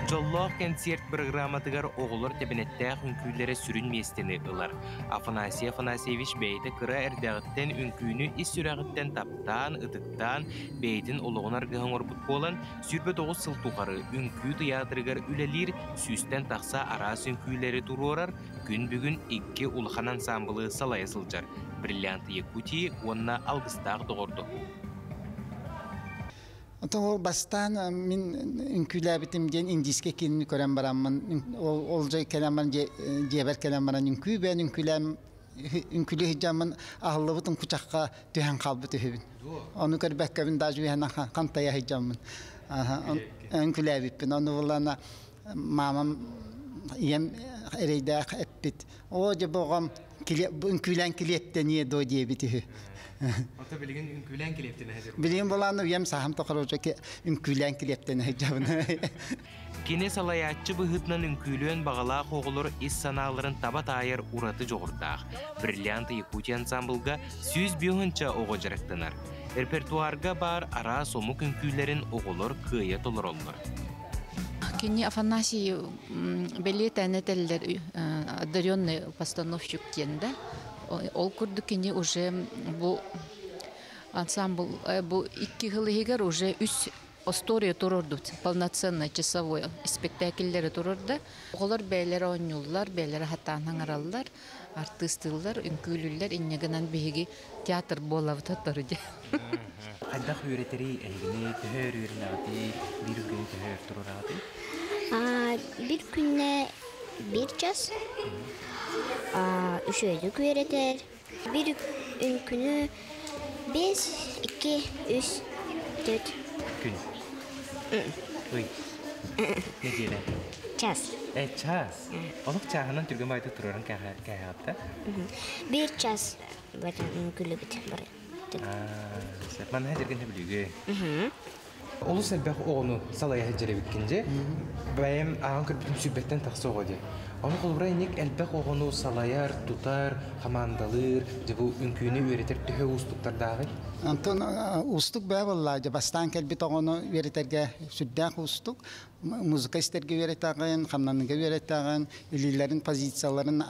F: Дьоллоох кэнсиэрт бырагырааматыгар оҕолор тэбэнэттээх үҥкүүлэрэ сүрүн миэстэни ылар. Афанасий Афанасьевич бэйэтэ кыра эрдэҕиттэн үҥкүүнү ис сүрэҕиттэн таптаан, ытыктаан, бэйэтин олоҕун аргыһа оҥорбут буолан, 29 сыл тухары үҥкүү тыйаатырыгар үлэлиир, сүүстэн тахса араас үҥкүүлэри туруорар, күн бүгүн икки улахан ансаамбылы салайа сылдьар «Бриллианты Якутии» уонна «Алгыстаах доҕордоһуу».
D: Оттон ол бастаан мин үҥкүүлээбитим диэн индийскэй киинини көрөн бараммын, ол дьай кэлэн баран дьиэбэр кэлэн баран үҥкүү бэйэн үҥкүүлээн үҥкүүлүү сылдьаммын аһыллыбыт үҥкүчахха түһэн хаалбыт үһүбүн. Ону көрбөккөбүн даже үһэнэн хантайа сылдьаммын. Үҥкүүлээбиппин. Ону булана мамам ийэм эрэйдээх эппит. Оо, дьэ бу оҕом үҥкүүлээн килиэптэниэ дуо диэбит үһү.
F: Ото билигин үҥкүүлээн килиэптэнэ сылдьабын.
D: Билигин булааны үйэм саһам тохорочо үҥкүүлээн килиэптэнэ сылдьабын.
F: Кини салайааччы быһыытынан үҥкүүлүөн баҕалаах оҕолор ис санааларын таба таайар ураты дьоҕурдаах. Бриллианты Якутии ансамблга 105 оҕо дьарыктанар. Репертуарга баар араас омук үҥкүүлэрин оҕолор кыайа толороллор.
T: Кини Афанасий бэлиэтээн этэллэр одаренный постановщик диэн да. Ол курдук кини уже бу ансамбл бу икки жыл иһигэр уже үс история турордут полноценный часовой спектакльлэри турорда. Оҕолор бэйэлэрэ оонньууллар, бэйэлэрэ хатаан хаҥараллар, артыыстыыллар, үҥкүүлүүллэр, инньэ гынан биһиги театр буолабыт отору дьэ.
F: Хайдах үөрэтэрий эһигини төһө өр үөрэнэҕитий, биир күнү төһө өр туруораҕытый?
U: Биир күннэ биир час үчүгэйдик үөрэтэр. Биир күнү 5, 2, 3, 4.
F: Күн. Ый. Неделя.
U: Час.
F: Час. Олох чааһынан түргэн баайда турарын кээһэҕитэ?
U: Биир час күлүбүт бары.
F: Манна дэргэн бүлүгү. Олус элбэх оҕону салайа сылдьар эбиккин дьэ. Бэйэм ааҕан көрбүтүм сүүрбэттэн тахса оҕо дии. Ону холобура инник элбэх оҕону салайар, тутар, хамаандалыыр, дьэ бу үҥкүүнү үөрэтэр төһө уустуктардааҕый?
D: Онтон уустук бэйэ буолла дьэ бастаан кэлбит оҕону үөрэтэргэ сүрдээх уустук. Музыка истэргэ үөрэтэҕин, хамнаныга үөрэтэҕин, илиилэрин позицияларын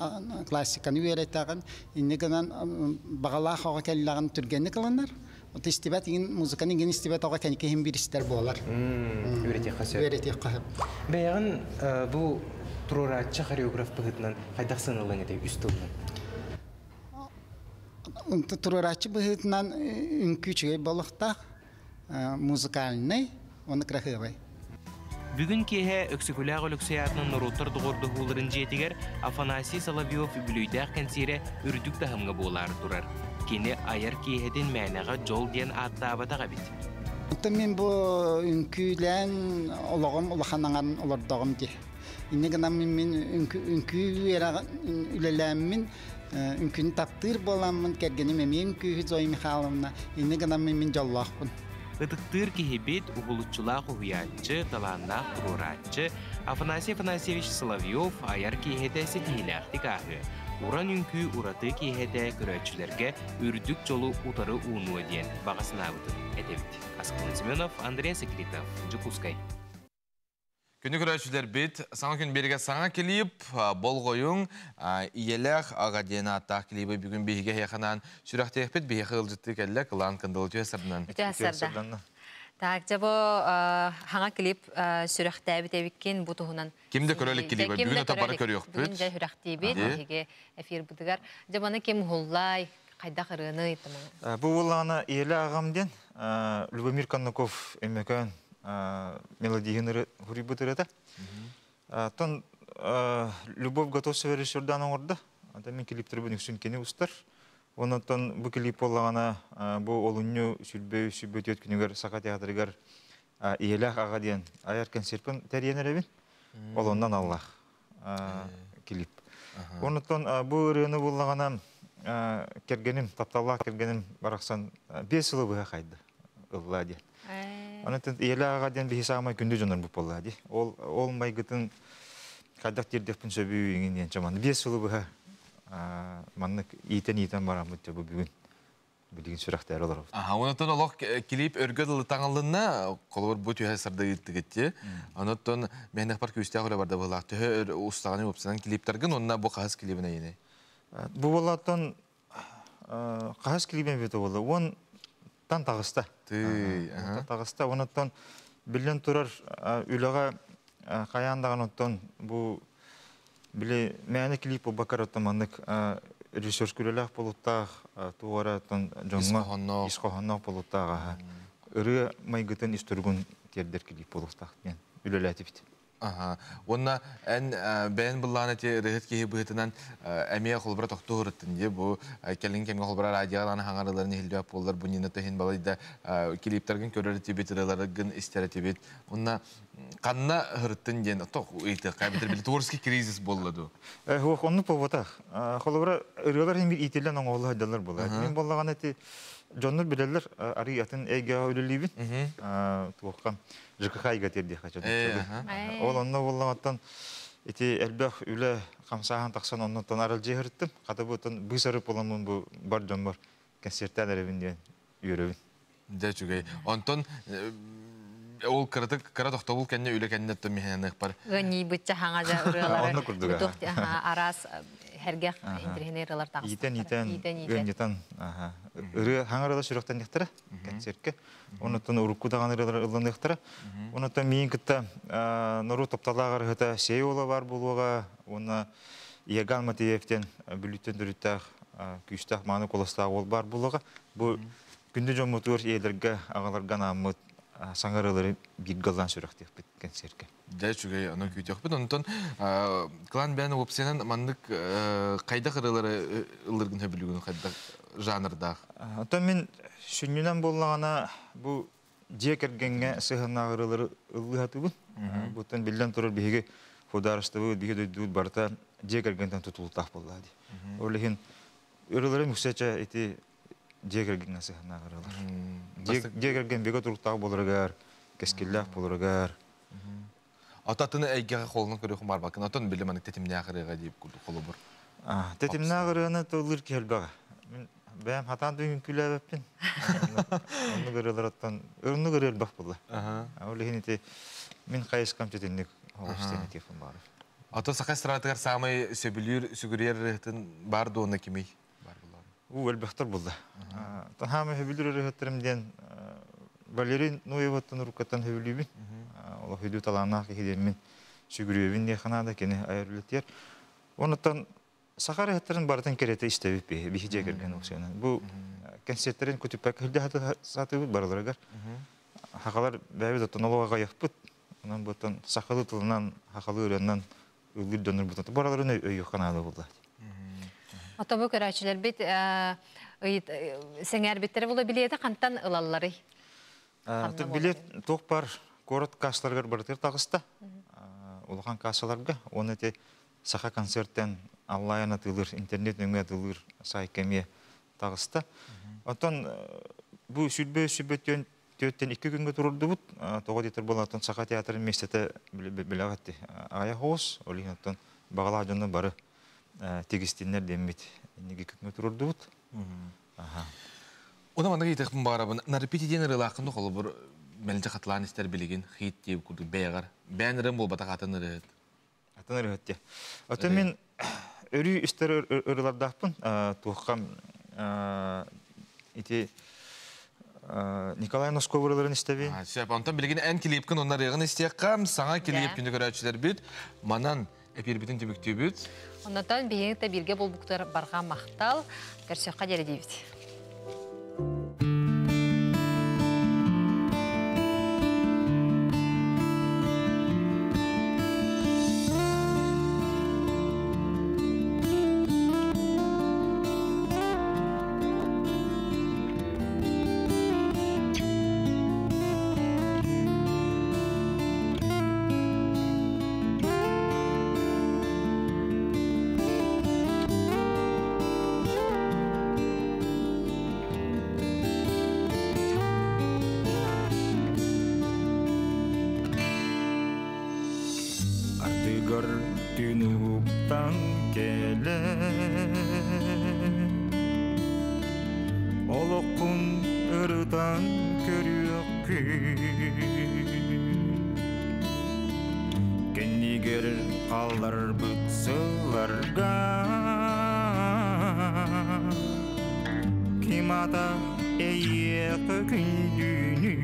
D: классиканы үөрэтэҕин. Инньэ гынан баҕалаах оҕо кэллэҕин түргэнник ылынар. От истибэт иҥин музыканы иҥин истибэт оҕо кэнники иһин биир истэр буолар.
F: Үөрэтиэххэ сөп.
D: Үөрэтиэххэ сөп.
F: Бэйэҕин бу туруорааччы хореограф быһыытынан хайдах сыаналыаҥ этэй үс тылынан?
D: Туруорааччы быһыытынан үҥкүү үчүгэй буолуохтаах, музыкальнай уонна кырасыабай.
F: Бүгүн киэһэ Өксөкүлээх Өлөксөй аатынан норуоттар доҕордоһууларын дьиэтигэр Афанасий Соловьев үбүлүөйдээх кэнсиэрэ үрдүк таһымҥа буолаары турар. Кини айар киэһэтин мээнэҕэ дьол диэн ааттаабатах эбит.
D: Оттон мин бу үҥкүүлээн олоҕум улахан аҥарын олордоҕум дии. Инньэ гынан мин үҥкүү үлэлээммин үҥкүүнү таптыыр буоламмын кэргэним эмиэ үҥкүүһүт Зоя Михайловна инньэ гынан мин дьоллоохпун.
F: Ытыктыыр киһибит, уһулуччулаах уһуйааччы, талааннаах туруорааччы Афанасий Афанасьевич Соловьев айар киэһэтэ ситиһиилээхтик ааһыа. Уран үҥкүү ураты киэһэтэ көрөөччүлэргэ үрдүк дьолу утары уунуо диэн баҕа санаабытын этэбит. Аскалон Семенов, Андрей Секретов, Дьокуускай.
B: Күнү көрөөччүлэрбит, саҥа күн биэригэ саҥа клип болҕойуҥ ийэлээх аҕа диэн ааттаах клибы бүгүн биһиги эһиэхэ сүрэхтиэхпит биһиэхэ ыалдьыттыы кэллэ Кылаан Кындыл үтүө сарданан.
A: Үтүө сарда. Так, дьэ бу хаҥа клип сүрэхтээбит эбиккин бу туһунан.
B: Ким да көрө илик клиби, бүгүн ото бары көрүөхпүт.
A: Бүгүн дьэ сүрэхтиибит биһиги эфирбытыгар. Дьэ маны ким уһуллай, хайдах ырыаны
E: ыйыттым. Бу буоллаҕына ийэлээх аҕам диэн Любомир Конноков Өймөкөөн мелодиһын хуруйбут ырыата. Оттон Любовь Готовцева режиссердаан оҥордо. Ата мин клиптербин үксүн кини устар. Онон бу клип буоллаҕына бу олунньу сүлбэ сүлбэ түөрт күнүгэр Саха театрыгар Ийэлээх аҕа диэн айар концертпын тэрийэн эрэбин. Ол оннон аллах клип. Онуттан бу ырыаны буллаҕына кэргэним, тапталлаах кэргэним барахсан 5 сылы быһа хайда ылла диэн. Онон ийэлээх аҕа диэн биһи саамай күндү дьонор буолла дии. Ол ол майгытын хайдах тиэрдиэхпин сөбүй иҥин диэн чаман 5 сылы быһа маннык иитэн-иитэн бараммыт бу бүгүн билигин сүрэхтээри олоробут.
B: Аха, онотон олох клип өргө дылы таҥыллынна, холобур бу түһэ сардыйыттыгытти. Онотон мэнэхпар күүстээх үлэ барда быһылаах. Төһө устаҕаны уопсанан клиптаргын, онна бу хаһыс клибин айыны?
E: Бу болаттан хаһыс клибин бит болла. Он тан таҕыста. Тан таҕыста. Онотон биллэн турар үлэҕэ хайаан даҕаны оттон бу били мээнэ клип буолбакка оттон маннык режиссер күрэлээх болуттаах туора оттон дьоҥҥо ис хоһоонноох болуттаах аха ырыа майгытын ис туругун тиэрдэр клип буолуохтаах диэн үлэлээтибит.
B: Аха. Уонна эн бэйэн быллаан эти ырыһыт киһи быһытынан эмиэ холбура тохтуу ырыттын дии бу кэлин кэмҥэ холбура радиоҕа хаҥарыларын иһиллибэт буоллар бу нина тыһын балайда клиптаргын көрөр этибит ырыаларгын истэр этибит уонна ханна ырыттын диэн тох ыйытыахха эбэтэр били творческий кризис буолла дуу
E: Хуох оннук буолбатах. Холобура ырыалар иһин бир иитиллэн оҥоһулла сылдьаллар буолар. Мин буоллаҕына ити дьоннор билэллэр арый атын эйгэҕэ үлэлиибин. Туохха ЖКХ эйгэтигэр диэххэ Ол онно буоллаҕыттан ити элбэх үлэ хамсааһын тахсан оннуттан аралдьыйа сырыттым. Хата бу быыс арып буоламмын бу бар дьоммор концертаан эрэбин диэн үөрэбин.
B: Дьэ үчүгэй. Онтон ол кыратык кыра тохтобул кэннэ үлэ кэннэ оттон миһэнэниэхпэр.
A: Ыанньыйбычча хаҥа дьа ырыалары араас хэргэх интириһинэй ырыалар
E: таҕыстар. Иитэн иитэн ыанньытан ырыа хаҥа ырыалар сүрэхтэниэхтэрэ концертке. Онуттан урукку даҕаны ырыалар ылланыахтара. Онуттан миин кытта норуот тапталаах ырыһыта Сей уола баар буолуоҕа уонна Иоган Матвеевтен Бүлүүттэн төрүттээх күүстээх мааны куоластаах уол баар буолуоҕа. Бу күндү дьоммутугар ийэлэргэ, аҕаларга анааммыт саҥа ырыалары бииргэ ыллаан сүрэхтиэхпит кэнсиэркэ.
B: Дьэ үчүгэй, ону күүтүөхпүт. Онтон клан бэйэн уопсайынан маннык хайдах ырыалары ыллыргын сөбүлүүгүн хайдах жанрдаах?
E: Оттон мин сүнньүнэн буоллаҕына бу дьиэ кэргэҥҥэ сыһыаннаах ырыалары ыллыы сатыыбын. Буттан биллэн турар биһиги судаарыстыбабыт, биһиги дойдубут барыта дьиэ кэргэнтэн тутулуктаах буоллаҕа дии. Ол иһин ырыаларым үксэ ити дьиэ кэргэҥҥэ сыһыаннаах ырыалар. Дьиэ кэргэн бигэ туруктаах буоларыгар, кэскиллээх буоларыгар.
B: Атын эйгэҕэ холонон көрүөхүн баарбаккын. Отон били маннык тэтимнээх ырыаҕа диip курдук холобур.
E: Тэтимнээх ырыаны тыллыыр киһи элбэҕэ. Мин бэйэм хатаан да үҥкүүлээбэппин. Оннук ырыалар оттон оннук ырыа элбэх буолла. Ол иһин ити мин хайыскам тэтинник оҕустан этиэхпин баҕарар.
B: Ото саха эстрадатыгар саамай сөбүлүүр сүгүрүйэр ырыаһытын бар дуона кимий?
E: Уу элбэхтэр булла. Таһаама сөбүлүүр ырыаһыттарым диэн Валерий Ноеваттан уруккаттан сөбүлүүбүн. Олох үдүү талааннаах киһи диэммин сүгүрүйэбин диэххэ наада кини айар үлэтигэр. Онуттан саха ырыаһыттарын барытын кэриэтэ истэбит биһи биһи дьиэ кэргэн уксуйанан. Бу концерттерин көтүппэккэ сылдьа сатыыбыт барыларыгар. Хахалар бэйэбит оттон олоҕо аҕыйахпыт. Онон буттан сахалыы тылынан, хахалыы ырыанан ыллыыр дьоннорбутун бараларын өйүөххэ наада буолла.
A: Ото бу көрөөччүлэрбит сэҥээрбиттэрэ була билиэти хантан ылалларый?
E: Билет туох бар куорат кассаларыгар барытыгар таҕыста. Улахан кассаларга. Уонна ити саха концерттен онлайн атыылыыр, интернет нөҥүө атыылыыр сайтка эмиэ таҕыста. Оттон бу сүлбэ сүлбэ түөттэн 2 күҥҥэ турурдубут. Тоҕо диэтэр буолан Саха театрын миэстэтэ билэҕит аҕыйах оҕус. Ол иһин оттон баҕалаах дьонно бары тигистиннэр диэммит инники күҥҥэ турурдубут.
B: Оны маннык ыйытыахпын баҕарабын. На репите диэн ырыалааххын да холобур мэлдьи хатылаан истэр билигин хит диэбит курдук бэйэҕэр. Бэйэн ырыам буолбатах атын ырыаһыт.
E: Атын ырыаһыт диэ. Оттон мин өрүү истэр ырыалардаахпын. Туохха ити Николай Носков ырыаларын истэбин.
B: Сөп. Онтон билигин эн клипкин онно ырыаҕын истиэххэ. Саҥа клип күнү көрөөччүлэрбит манан эпиирбитин түмүктүүбүт.
A: Оннотон биһиги да бииргэ буолбуктар барҕа махтал. Көрсүөххэ диэри диибит.
E: Ардыгар түн уһуктан кэлэн Олоххун ырытан көрүөххүн Кэннигэр хаалларбыт сылларга Ким ата эйиэхэ күндүнүй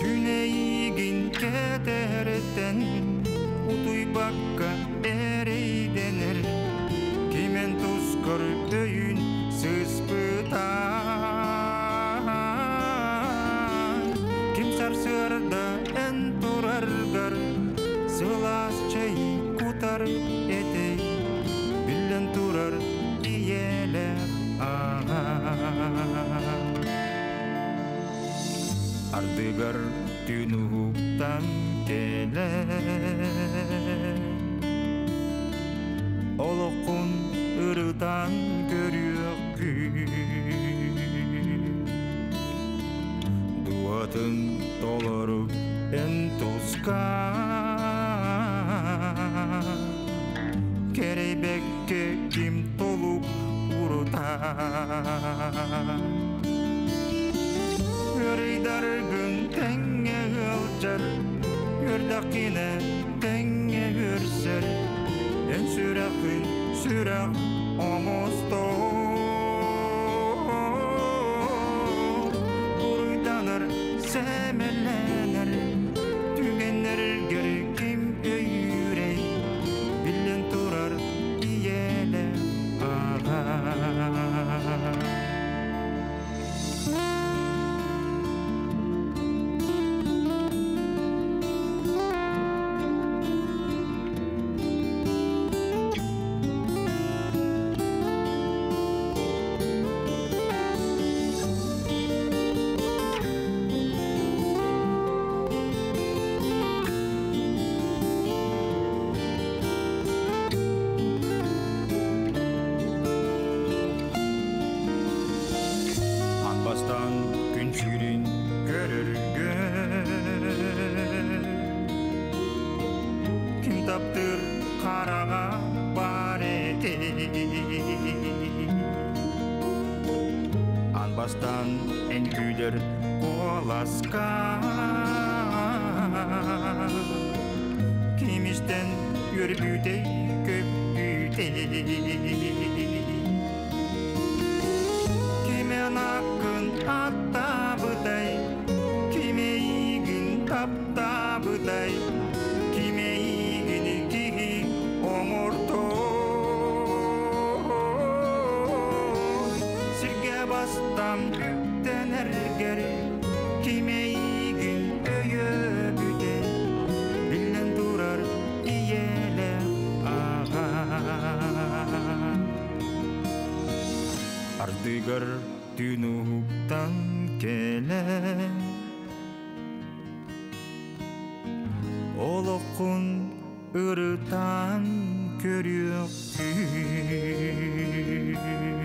E: Түн эйигин кэтэһэртэн утуйбакка эрэйдэнэр Кимэн тускар өйүн сыспыта Ким сарсыарда эн тураргар сылаас чэй кутар этэй Биллэн турар ийэлээх аҕа Ардыгар түн уһуктан кэлэн Олоххун ырытан көрүөххүн Дууһатын толору эн туска Кэрэйбэккэ ким толук урута Өрөйдаргын тэҥҥэ ыалдьар Үөрдэххинэ тэҥҥэ үөрсэр Эн сүрэххин сүрэх оҥостор Буруйданар, сэмэлэнэр Түгэннэргэр ким өйүүрэй Биллэн турар ийэлээх аҕа Аан бастаан күн сирин көрөргө Ким таптыыр хараҕа баар этэ Аан бастаан эн күүдэр куоласка Ким истэн үөрбүтэй көппүтэй Ким ынаккын аттаабытай Ким эйигин таптаабытай Ким эйигин киһи оҥортой Сиргэ бастан үктэнэргэр Ким эйигин өйөөбүтэй Биллэн турар ийэлээх аҕа Ардыгар түн уһуктан кэлэн Олоххун ырытан көрүөххүн.